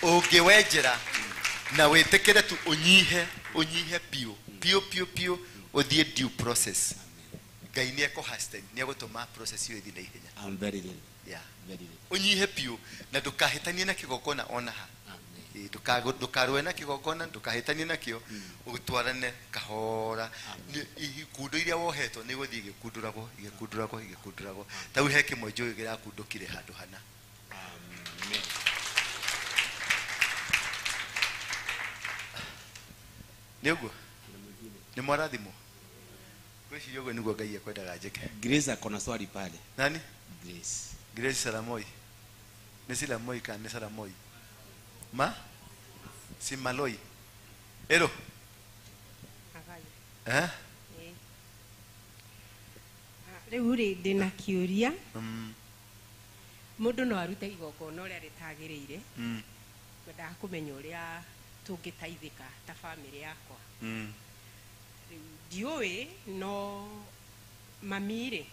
Ũngĩwenjera na wĩtĩkĩre tu ũnyihe biũ biũ biũ biũ ũthiĩ due process. Ngai nĩ ekũhasten, nĩ egũtũma process ĩyo ĩthiĩ na ihenya. I'm very ready. Yeah. Very ready. Ũnyihe biũ na ndũkahĩtanie na kĩgongona ona ha. Ndũkarũe na kĩgongona, ndũkahĩtanie nakĩo, ũtwarane kahora. Ikundo iria wohetwo nĩ gũthiĩ igĩkundũragwo, igĩkundũragwo, igĩkundũragwo. Ta rĩu he kĩmwe njũĩ kĩrakundũkire handũ hana. Amen. Nĩ ũguo? Nĩ mwarathimwo? Ngwĩciria ũguo nĩguo Ngai ekwendaga njĩke. Grace akona swali pale. Nani? Grace. Grace Salamoi. Nĩ Salamoi kana nĩ Salamoi? Ma? Si Maloi. Ero. Eh? Rĩu rĩ ndĩna kĩũria. Mũndũ no arute igongona ũrĩa rĩtagĩrĩire. Ngwendaga kũmenya ũrĩa tũngĩteithĩka ta bamĩrĩ yakwa. Rĩu ndiũĩ no mami rĩ,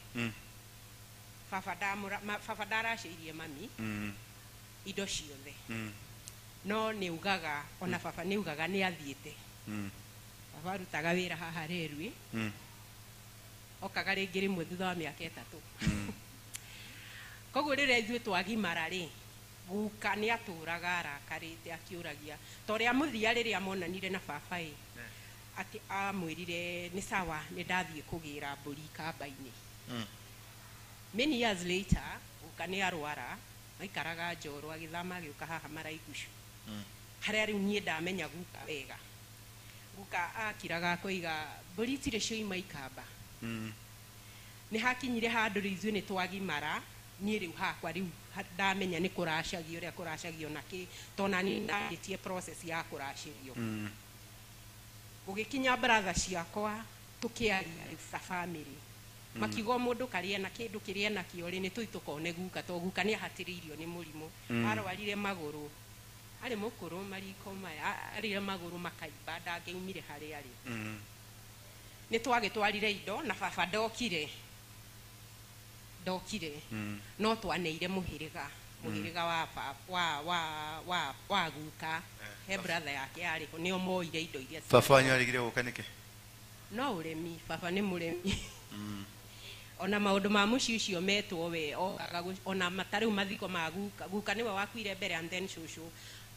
baba ndaracĩirie mami indo ciothe. No nĩ ugaga ona baba nĩ ugaga nĩ athiĩte. Baba arutaga wĩra haha Rerwi. Okaga rĩngĩ rĩmwe thutha wa mĩaka 3. Koguo rĩrĩa ithuĩ twagimara rĩ, guka nĩ atũraga arakarĩte akĩũragia ta ũrĩa mũthia rĩrĩa monanire na baba ĩ, atĩ amwĩrire nĩ sawa nĩ ndathiĩ kũgĩra mbũri kamba-inĩ. Many years later guka nĩ arwara, maikaraga Njoro agĩthama agĩũka haha Maraigucu. Harĩa rĩu niĩ ndamenya guka wega. Guka akiraga akoiga mbũri itirĩ cioima ikamba. Nĩ hakinyire handũ rĩu ithuĩ nĩ twagimara, niĩ rĩu hakwa rĩu ndamenya nĩ kũracagio ũrĩa kũracagio na kĩ, tondũ niĩ ndambĩtie process ya kũracĩrio. Gũgĩkinya brother ciakwa tũkĩaria rĩu ta family. Makiuga mũndũ karĩa na kĩndũ kĩrĩa nakĩo rĩ, nĩ tũthiĩ tũkone guka tondũ guka nĩ ahatĩrĩirio nĩ mũrimũ. Arwarire magũrũ, arĩ mũkũrũ mariko maya, arĩre magũrũ makaimba ndangĩaumire harĩa arĩ. Nĩ twagĩtwarire indo na baba ndokire. No twaneire mũhĩrĩga wa guka. He brother yake arĩ ho nĩo moire indo iria. Baba wanyu arigire gũka nĩkĩ? No ũremi, baba nĩ mũremi. Ona maũndũ ma mũciĩ ũcio metwo we okaga ona ta rĩu mathiko ma guka, guka nĩwe wakuire mbere and then cũcũ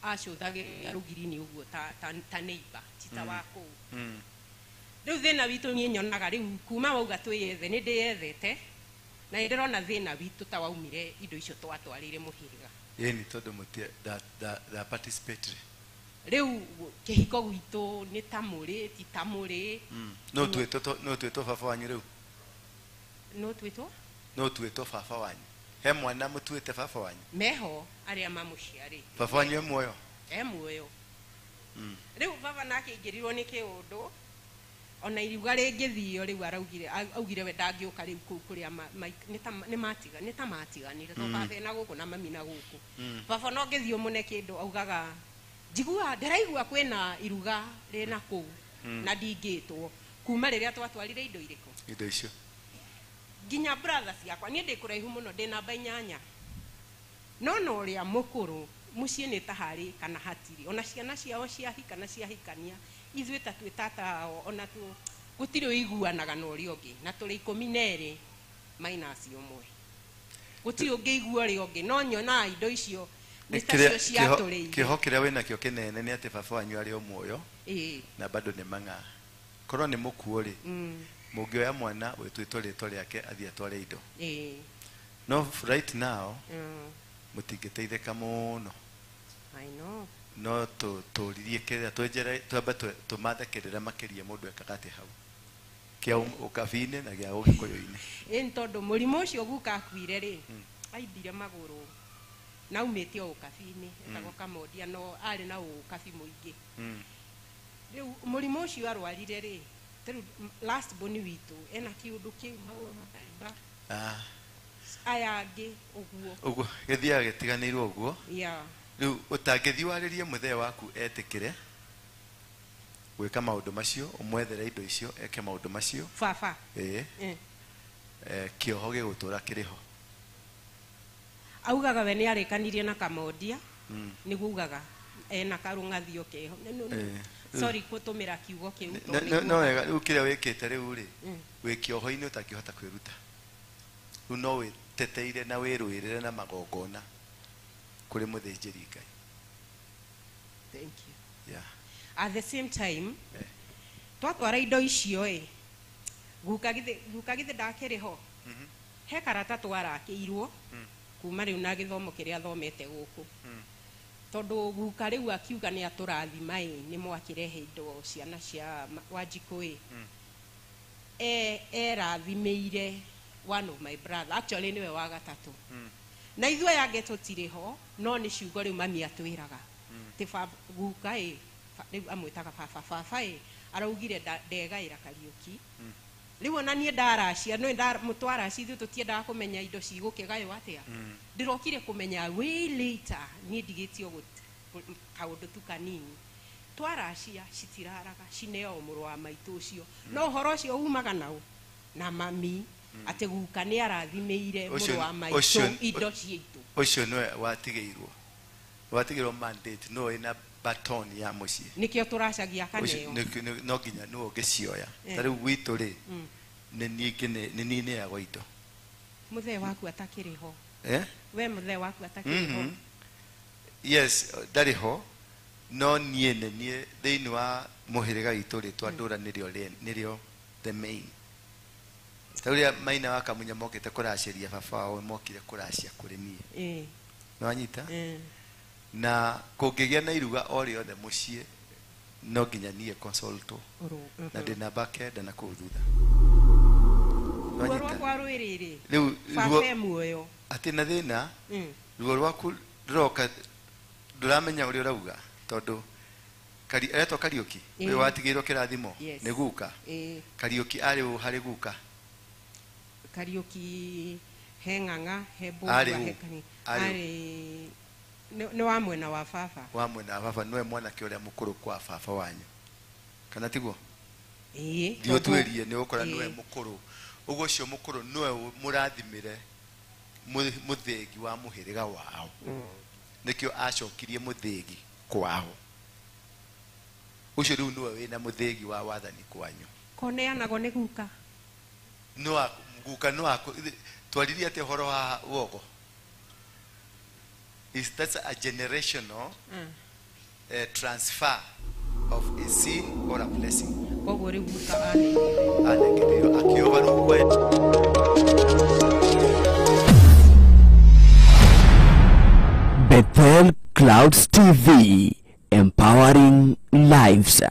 acũthagĩrĩria rũgiri-inĩ ũguo ta neighbor, ti ta wa kũu. Rĩu thĩna witũ niĩ nyonaga rĩu kuma wauga twĩyethe, nĩ ndĩyethete na nĩ ndĩrona thĩna witũ ta waumire indo icio twatwarĩire mũhĩrĩga. Ĩni tondũ nda participate. Rĩu kĩhiko gwitũ nĩ ta mũrĩ, ti ta mũrĩ. No twĩtwo baba wanyu rĩu? No twĩtwo? No twĩtwo baba wanyu. He mwana mũtuĩte baba wanyu? Meho arĩa mamũciarĩte. Baba wanyu e muoyo? E muoyo. Rĩu baba nake aingĩrirwo nĩ kĩũndũ ona iruga rĩngĩthio rĩu araugire augire we ndangĩũka rĩu kũu kũrĩa nĩ ta matiganire tondũ baba ena gũkũ na mami na gũkũ. Baba no ngĩthiĩ mũne kĩndũ augaga njigua ndĩraigua kwĩna iruga rĩna kũu na ndingĩtwo kuma rĩrĩa twatwarire indo irĩkũ indo icio nginya brother ciakwa niĩ ndĩ kũraihu mũno ndĩ namba 8 no no ũrĩa mũkũrũ mũciĩ nĩ ta harĩ kana hatirĩ ona ciana ciao ciahika na ciahikania ithuĩ ta twĩ tata ao ona tu gũtirĩ ũiguanaga na ũrĩa ũngĩ na tũrĩ 12 minus ũmwe. Gũtirĩ ũngĩigua ũrĩa ũngĩ no nyonaga indo icio nĩ tacio ciatũrĩire. Kĩho kĩrĩa wĩnakĩo kĩnene nĩ atĩ baba wanyu arĩ o muoyo na bado nĩ mang'a. Korwo nĩ mũkuũ rĩ, mũngĩoya mwana wĩtuĩtwo rĩtwa rĩake athiĩ atware indo. No right now mũtingĩteithĩka mũno. I know. No tũririe kĩrĩa twenjere twambe tũmathe kĩrĩra makĩria mũndũ ekaga atĩ hau kĩa ũkabi-inĩ na gĩa ũgĩkũyũ-inĩ. Ĩ tondũ mũrimũ ũcio guka akuire rĩ, aimbire magũrũ na aumĩte o ũkabi-inĩ, etagwo Kamondia no arĩ na ũkabi mũingĩ. Rĩu mũrimũ ũcio arwarire rĩ, rĩu last born witũ ena kĩũndũ kĩu magũrũ makaimba. Aya angĩ ũguo. Ũguo gĩthiaga gĩtiganĩirwo ũguo. Yeah. Rĩu ũtangĩthiĩ warĩrie mũthee waku etĩkĩre gwĩka maũndũ macio, ũmwethere indo icio eke maũndũ macio. Baba. Ĩĩ. Kĩoho gĩgũtũra kĩrĩ ho. Augaga we nĩ arĩkanirie na Kamondia, nĩguo augaga ena karũng'athio keho. Sorry gũtũmĩra kiugo kĩu. No wega rĩu kĩrĩa wĩkĩte rĩu rĩ, wĩ kĩoho-inĩ ũtangĩhota kwĩruta. Rĩu no wĩteteire na wĩrũĩrĩre na magongona kũrĩ mũthĩnjĩri Ngai. Thank you. Yeah. At the same time, twatwara indo icio ĩ, guka githĩ ndakĩrĩ ho. He karata twarakĩirwo kuma rĩu na gĩthomo kĩrĩa athomete gũkũ. Tondũ guka rĩu akiuga nĩ atũrathima ĩ, nĩ mwakĩrehe indo ciana cia Wanjikũ ĩ. Erathimĩire one of my brother, actually nĩwe wa gatatũ. Na ithuĩ aya angĩ tũtirĩ ho, no nĩ ciugo rĩu mami atwĩraga. Atĩ guka ĩ, rĩu amwĩtaga baba, baba ĩ, araugire ndegaĩra Kariũki. Rĩu ona niĩ ndaracia, no mũtwaracia ithuĩ tũtiendaga kũmenya indo cigũkĩgaywo atĩa. Ndĩrokire kũmenya way later, niĩ ndigĩtio kaũndũ tu kanini. Twaracia citiraraga, cineo mũrũ wa maitũ ũcio. No ũhoro ũcio umaga nao na mami atĩ guka nĩ arathimĩire mũrũ wa maitũ indo ciitũ. Ũcio nĩwe watigĩirwo. Watigĩirwo mandate no ĩna baton ya mũciĩ. Nĩkĩo tũracagia kaneo. No nginya nĩwe ũngĩcioya. Ta rĩu gwitũ rĩ, nĩ niĩ neagwo indo. Mũthee waku atakĩrĩ ho. We mũthee waku atakĩrĩ ho. Yes, ndarĩ ho. No niĩ nĩ niĩ thĩinĩ wa mũhĩrĩga witũ rĩtwa ndũra nĩrĩo the main. Ta ũrĩa Maina wa Kamunya mokĩte kũracĩria baba wao mokire kũracia kũrĩ niĩ. Nĩwanyita? Na kũngĩgĩa na iruga o rĩothe mũciĩ no nginya niĩ consultwo. Na ndĩ namba 9 na kũu thutha. Ruo rwakwa rwĩ rĩrĩ. Rĩu baba e muoyo. Atĩ na thĩna, ruo rwaku rũroka ndũramenya ũrĩa ũrauga tondũ aretwo Kariũki, ũyũ watigĩirwo kĩrathimo nĩ guka. Kariũki arĩ ũ harĩ guka? Kariũki he ng'ang'a, he mbũgua, he kani. Arĩ nĩ wa mwena wa baba. Wa mwena wa baba nĩwe mwanake ũrĩa mũkũrũ kwa baba wanyu. Kana tiguo? Ĩĩ. Thiĩ ũtuĩrie nĩ ũgũkora nĩwe mũkũrũ. Ũguo ũcio mũkũrũ nĩwe mũrathimĩre mũthĩgi wa mũhĩrĩga wao. Nĩkĩo acokirie mũthĩgi kwao. Ũcio rĩu nĩwe wĩna mũthĩgi wa wathani kwanyu. Koneanagwo nĩ guka. No guka no twaririe atĩ ũhoro wa wogo. Is that's a generational transfer of a sin or a blessing. Koguo rĩu guka anengereirwo akĩoga rũkwe. Bethel Clouds TV, empowering lives.